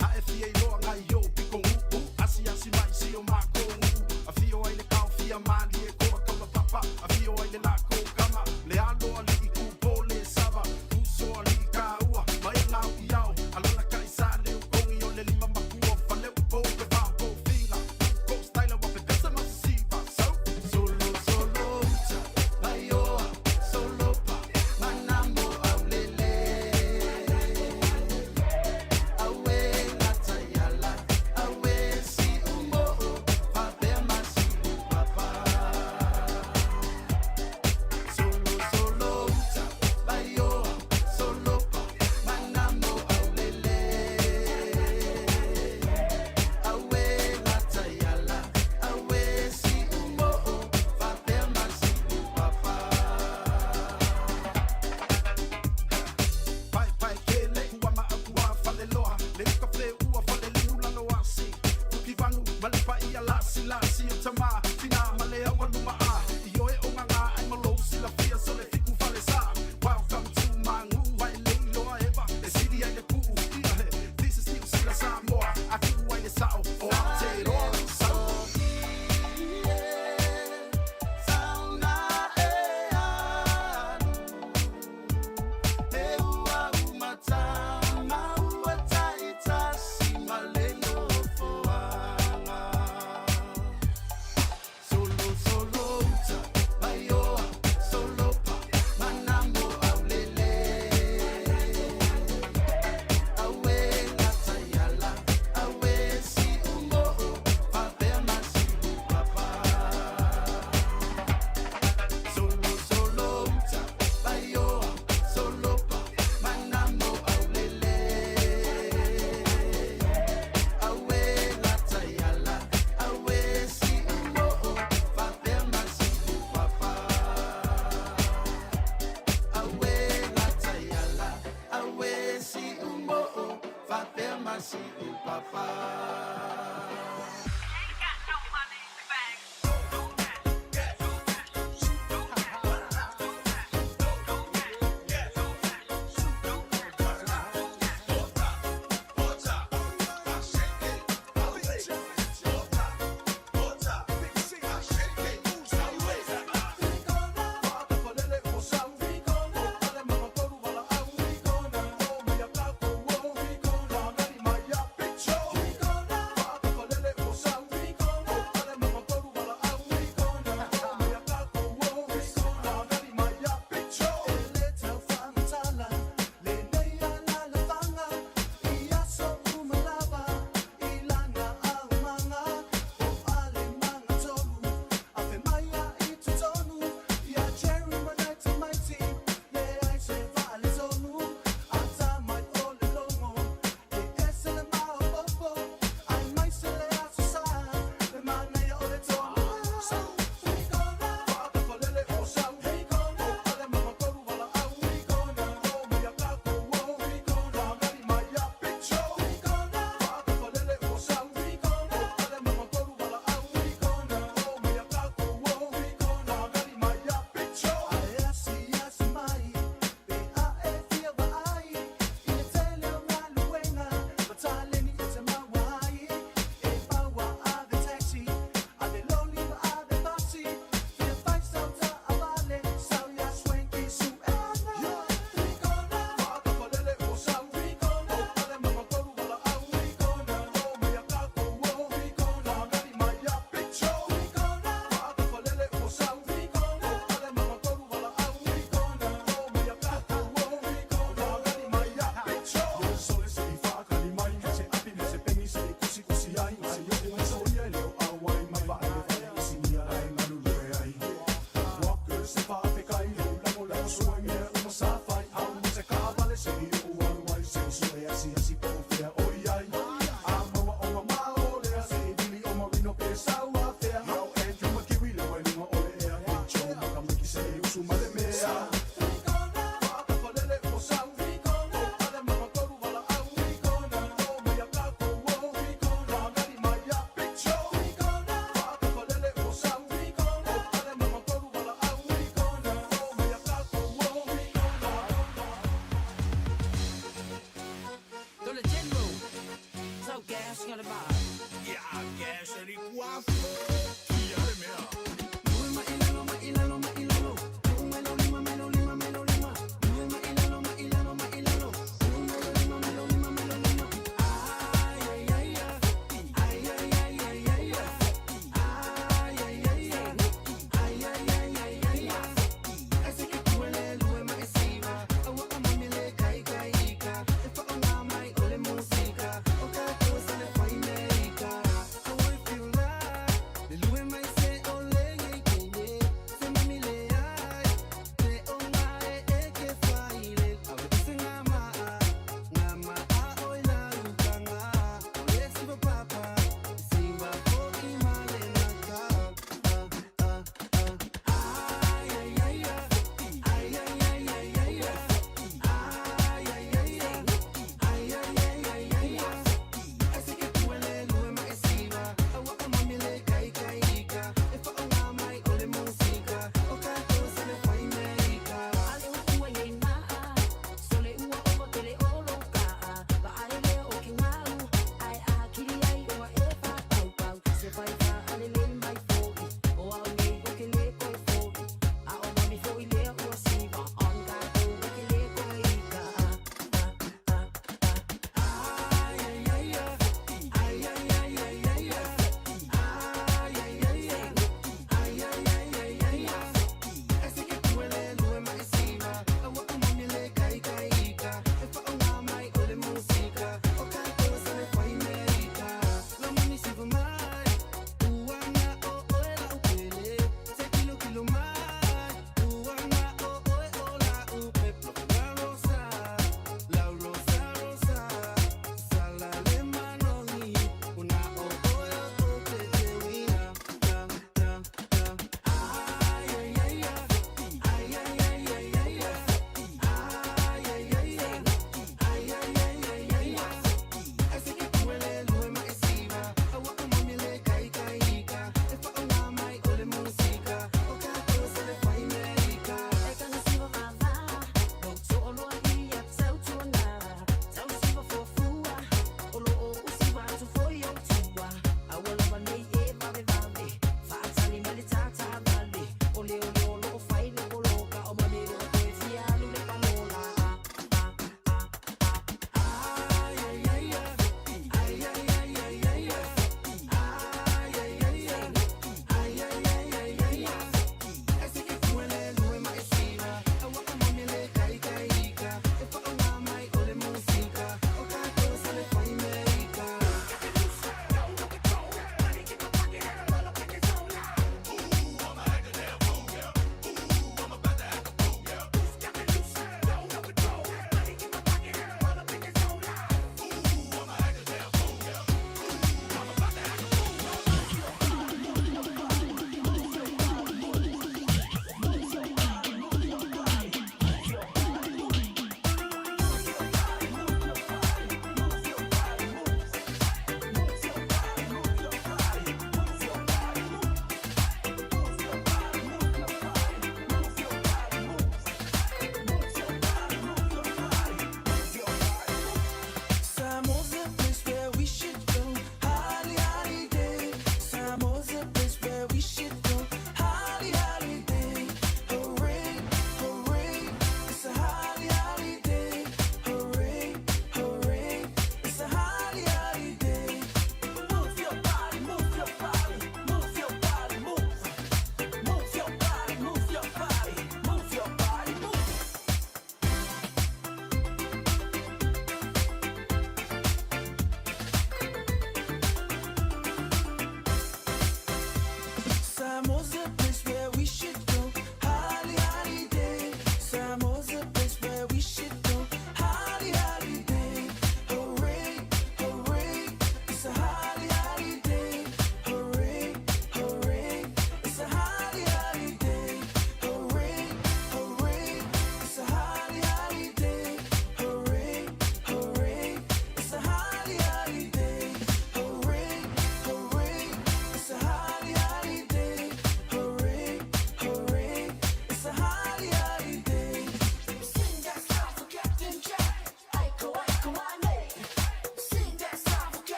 A e fia iloa ngai o piko uu Asi asi mai si o mako uu A fio ai le kao fia mali e koa kaula papa A fio ai le lako kama Le alo ali i kupo le sava Uso ali i ka ua Mai ngau i au Alala kai sa le ukongi o le lima makua Fale upo pe vao po finga Ko style wa pe pesa masiva So Solo solo uta paioa solo pa manambo aulele awe latayala awe si umbo fapea masi papa Solo solo uta paioa solo pa manambo aulele awe latayala awe si umbo fapea masi papa Pai pai kele kua ma akua fale loa Le uka fe ua fale liu lalo asi Fuki vanu male pa ia lasi lasi o tama Tina male au aluma a I oe o ngā ai malo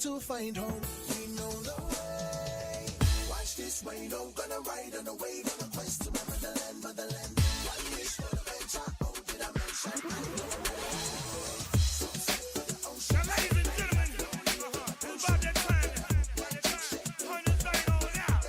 to find home, we know the way. Watch this rain, I'm gonna ride on a wave on a quest to my motherland, motherland. One wish, one adventure. Oh, did I mention? I know Now, ladies and gentlemen, it's about that time. Turn this thing on out.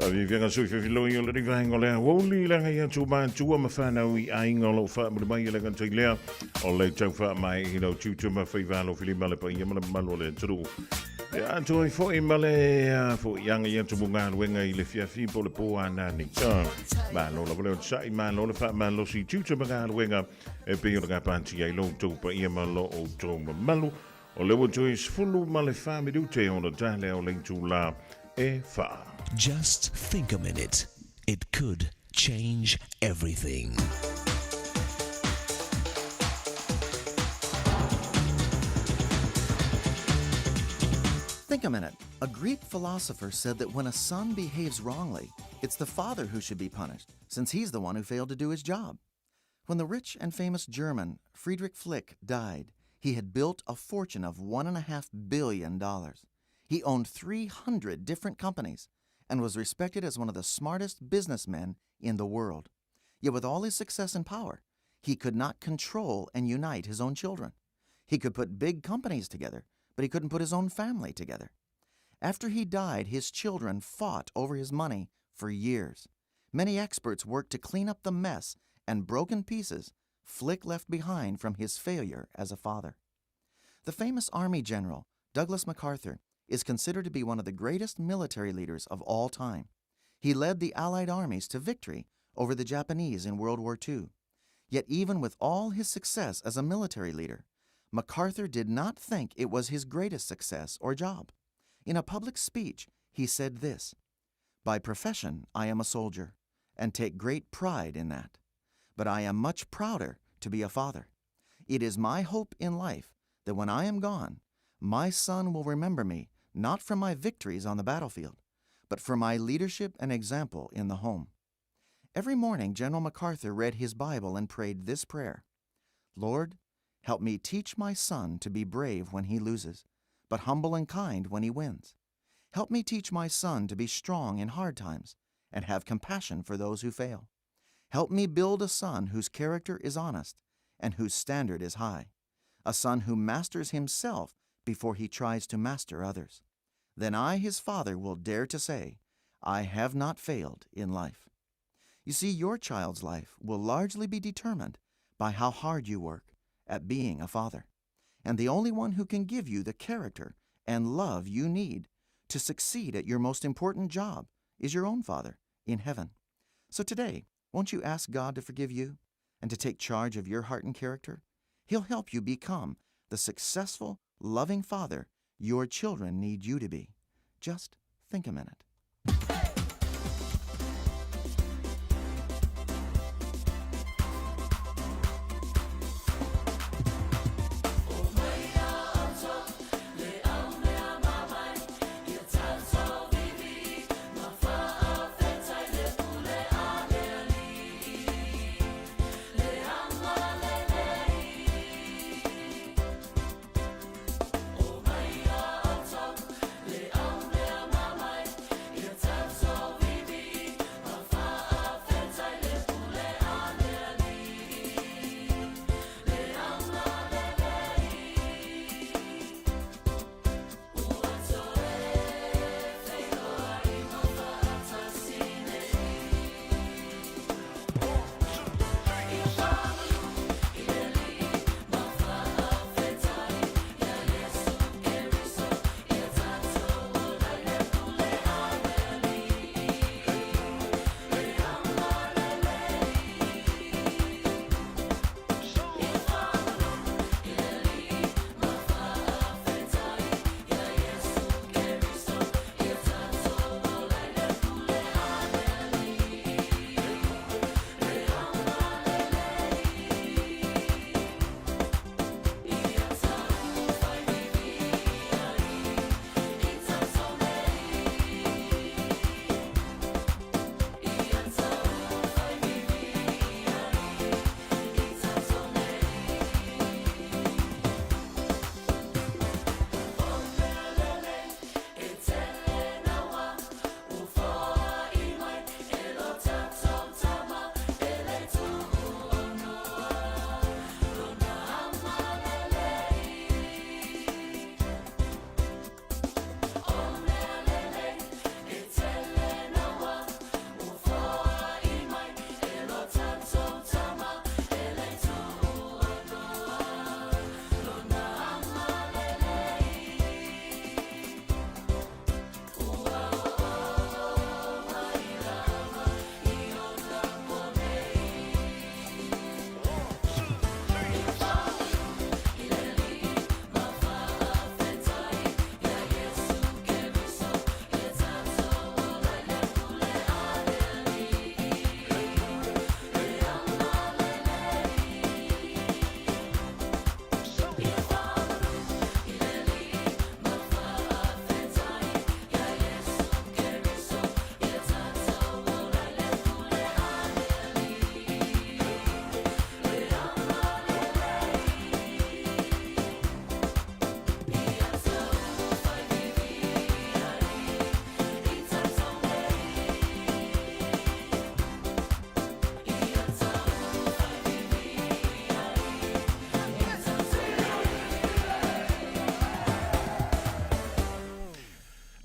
Faaviaviaga sui fefiloi o le vaega o le aoauli i le agai atu matua ma fanau i aiga o loo faamuli mai e le gata i lea o le tau faamae i lau tiute ma faiva alofilima le paia ma le mamalu o le atunuu. E atoa ai foi ma le foi agai atu mo galuega i le fiafi po o le pō anani. Malo lava le onosai, malo le faamalosi i tiute ma galuega e pei ona gapatia ai lo outou paia ma lo outou mamalu. O lea ua toe 14 minute ona ta lea o le itulā e fa. Just think a minute. It could change everything. Think a minute. A Greek philosopher said that when a son behaves wrongly, it's the father who should be punished, since he's the one who failed to do his job. When the rich and famous German Friedrich Flick died, he had built a fortune of $1.5 billion. He owned 300 different companies and was respected as one of the smartest businessmen in the world. Yet, with all his success and power, he could not control and unite his own children. He could put big companies together, but he couldn't put his own family together. After he died, his children fought over his money for years. Many experts worked to clean up the mess and broken pieces Flick left behind from his failure as a father. The famous Army general, Douglas MacArthur, is considered to be one of the greatest military leaders of all time. He led the Allied armies to victory over the Japanese in World War II. Yet, even with all his success as a military leader, MacArthur did not think it was his greatest success or job. In a public speech, he said this By profession, I am a soldier, and take great pride in that. But I am much prouder to be a father. It is my hope in life that when I am gone, my son will remember me not for my victories on the battlefield, but for my leadership and example in the home. Every morning, General MacArthur read his Bible and prayed this prayer Lord, help me teach my son to be brave when he loses, but humble and kind when he wins. Help me teach my son to be strong in hard times and have compassion for those who fail. Help me build a son whose character is honest and whose standard is high, a son who masters himself before he tries to master others. Then I, his father, will dare to say, I have not failed in life. You see, your child's life will largely be determined by how hard you work at being a father. And the only one who can give you the character and love you need to succeed at your most important job is your own Father in heaven. So today, won't you ask God to forgive you and to take charge of your heart and character? He'll help you become the successful, loving father your children need you to be. Just think a minute.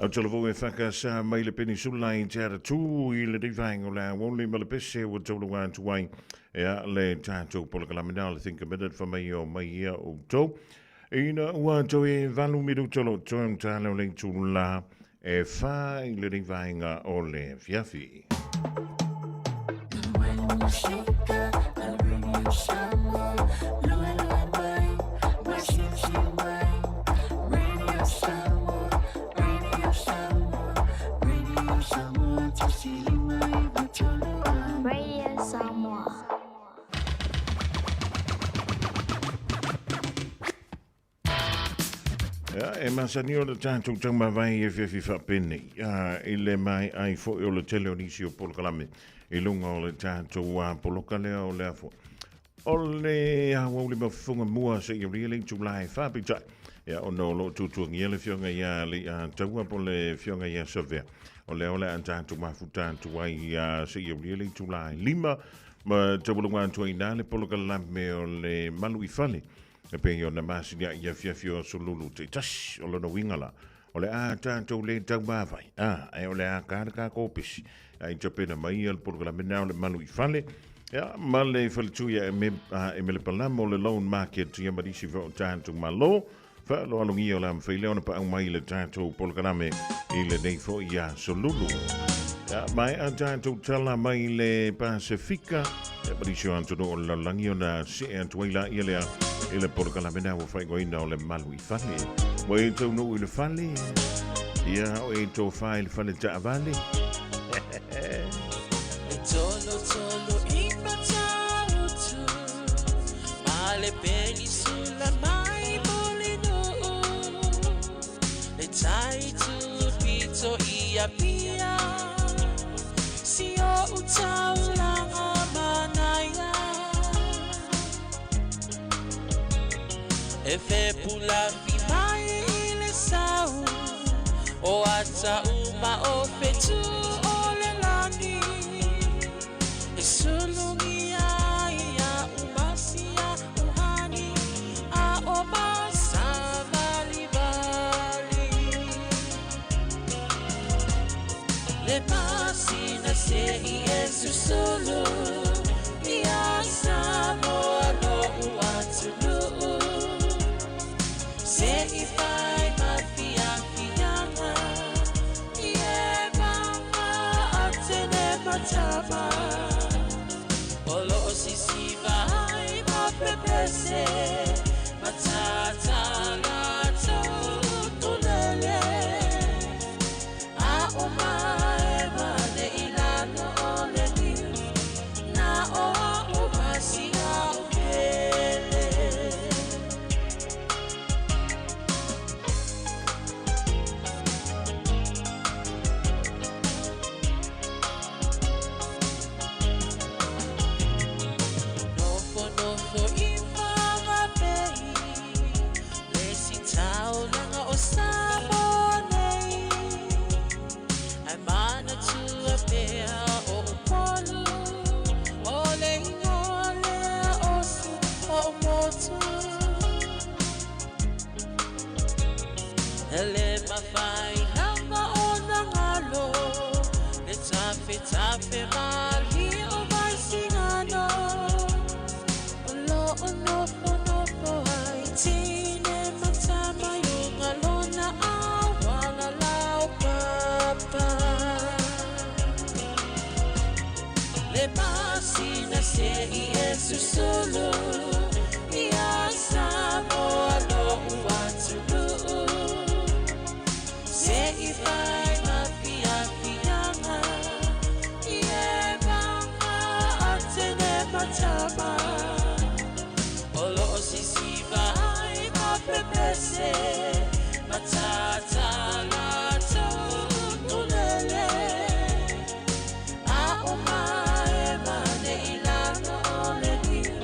Au te lavo e whakasa mai le penisula i te ara tū i le rivaenga o le awoli ma le pese ua taulu atu ai e a le tātou polokalaminā le Think a Minute fa mai o mai ia o tau. Ina ua tau e valu miruta lo tau tāleo le tūla e whā i le rivaenga o le fiafi. Radio Samoa. Ia, e masani o le tātou taumavae e fiafi faapenei, a, i le mai ai foi o le tele o nisi o polokalame i luga o le tātou a poloka lea o le afo. O le aoauli mafufunga mua se i ria le itulā e faapitai. Ia, ona o lo o tuatuagia le fioga ia le a taua po le fioga ia Savea. O lea o le a tātou mafuta atu ai se i ria le itulā e lima Ma taualuga atu ai i ina le polokalame o le Malu i Fale e pei ona masiniaʻi i afiafi o aso lulu taitasi. O lona uiga la, o le a tatou le taumāvai, a, ae o le a kā le tatou pesi. Ae tapena mai ia le polokalame lena o le Malu i Fale, ia, ma le faletui a Emele Palama o le Loan Market, ia ma nisi foi o tatou Malo. Faaaloalogia o le a mafai lea ona paau mai i le tatou polokalame i lenei foi aso lulu. Ia, maea tatou tala mai le Pasefika, ia ma nisi o atunuu o le lalolagi ona see atu ai laia lea i le polokalame lena ua faaigoaina o le Malu i Fale. Ua e taunuu i le fale, ia o e tofa i le fale taavale. E tolo tolo i Matautu Ma le penisula mai Mulinuu Le tai tupito i Apia Si o taulanga manaia E fepulafi mai i le sau O ata uma o fetu o le lani E sulugia ia umasia uhani A o masavalivali Le masina se i e susulu Ia Samoa lo'u atunuu Se i fai ma fiafiaga I e maga a tene matama O loo sisiva ai ma pepese Matata latou tulele A o maema le i lalo o le niu Na o a'u masia o pele. Nofonofo i Whanganui Le sitaulaga o Samoa nei Ae manatua pea o Upolu O le igoa lea o si o'u motu E le mafai lava ona galo Le tafetafe malie o Vaisigano O loo nofonofo ai teine ma tama i luga lona auala laupapa Le masina se i e susulu Ia Samoa lo'u atunuu Se i fai ma fiafiaga I e maga a tene ma tama O loo sisiva ai ma pepese Matata latou tulele A o maema le i lalo o le niu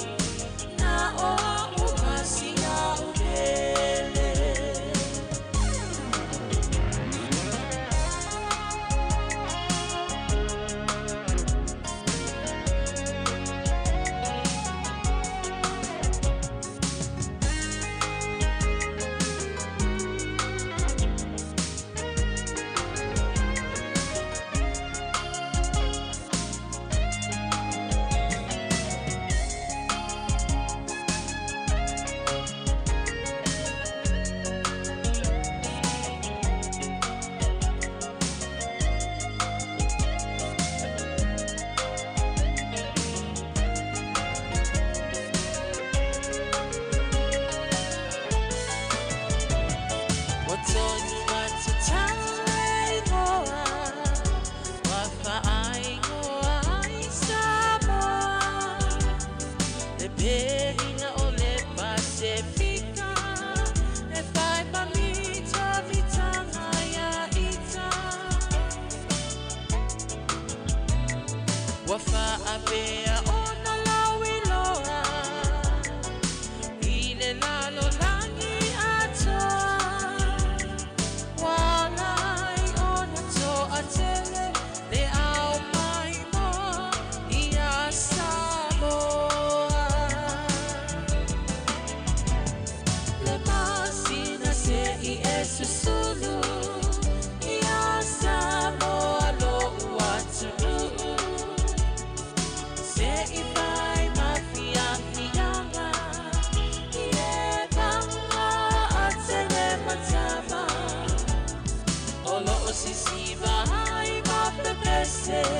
ese.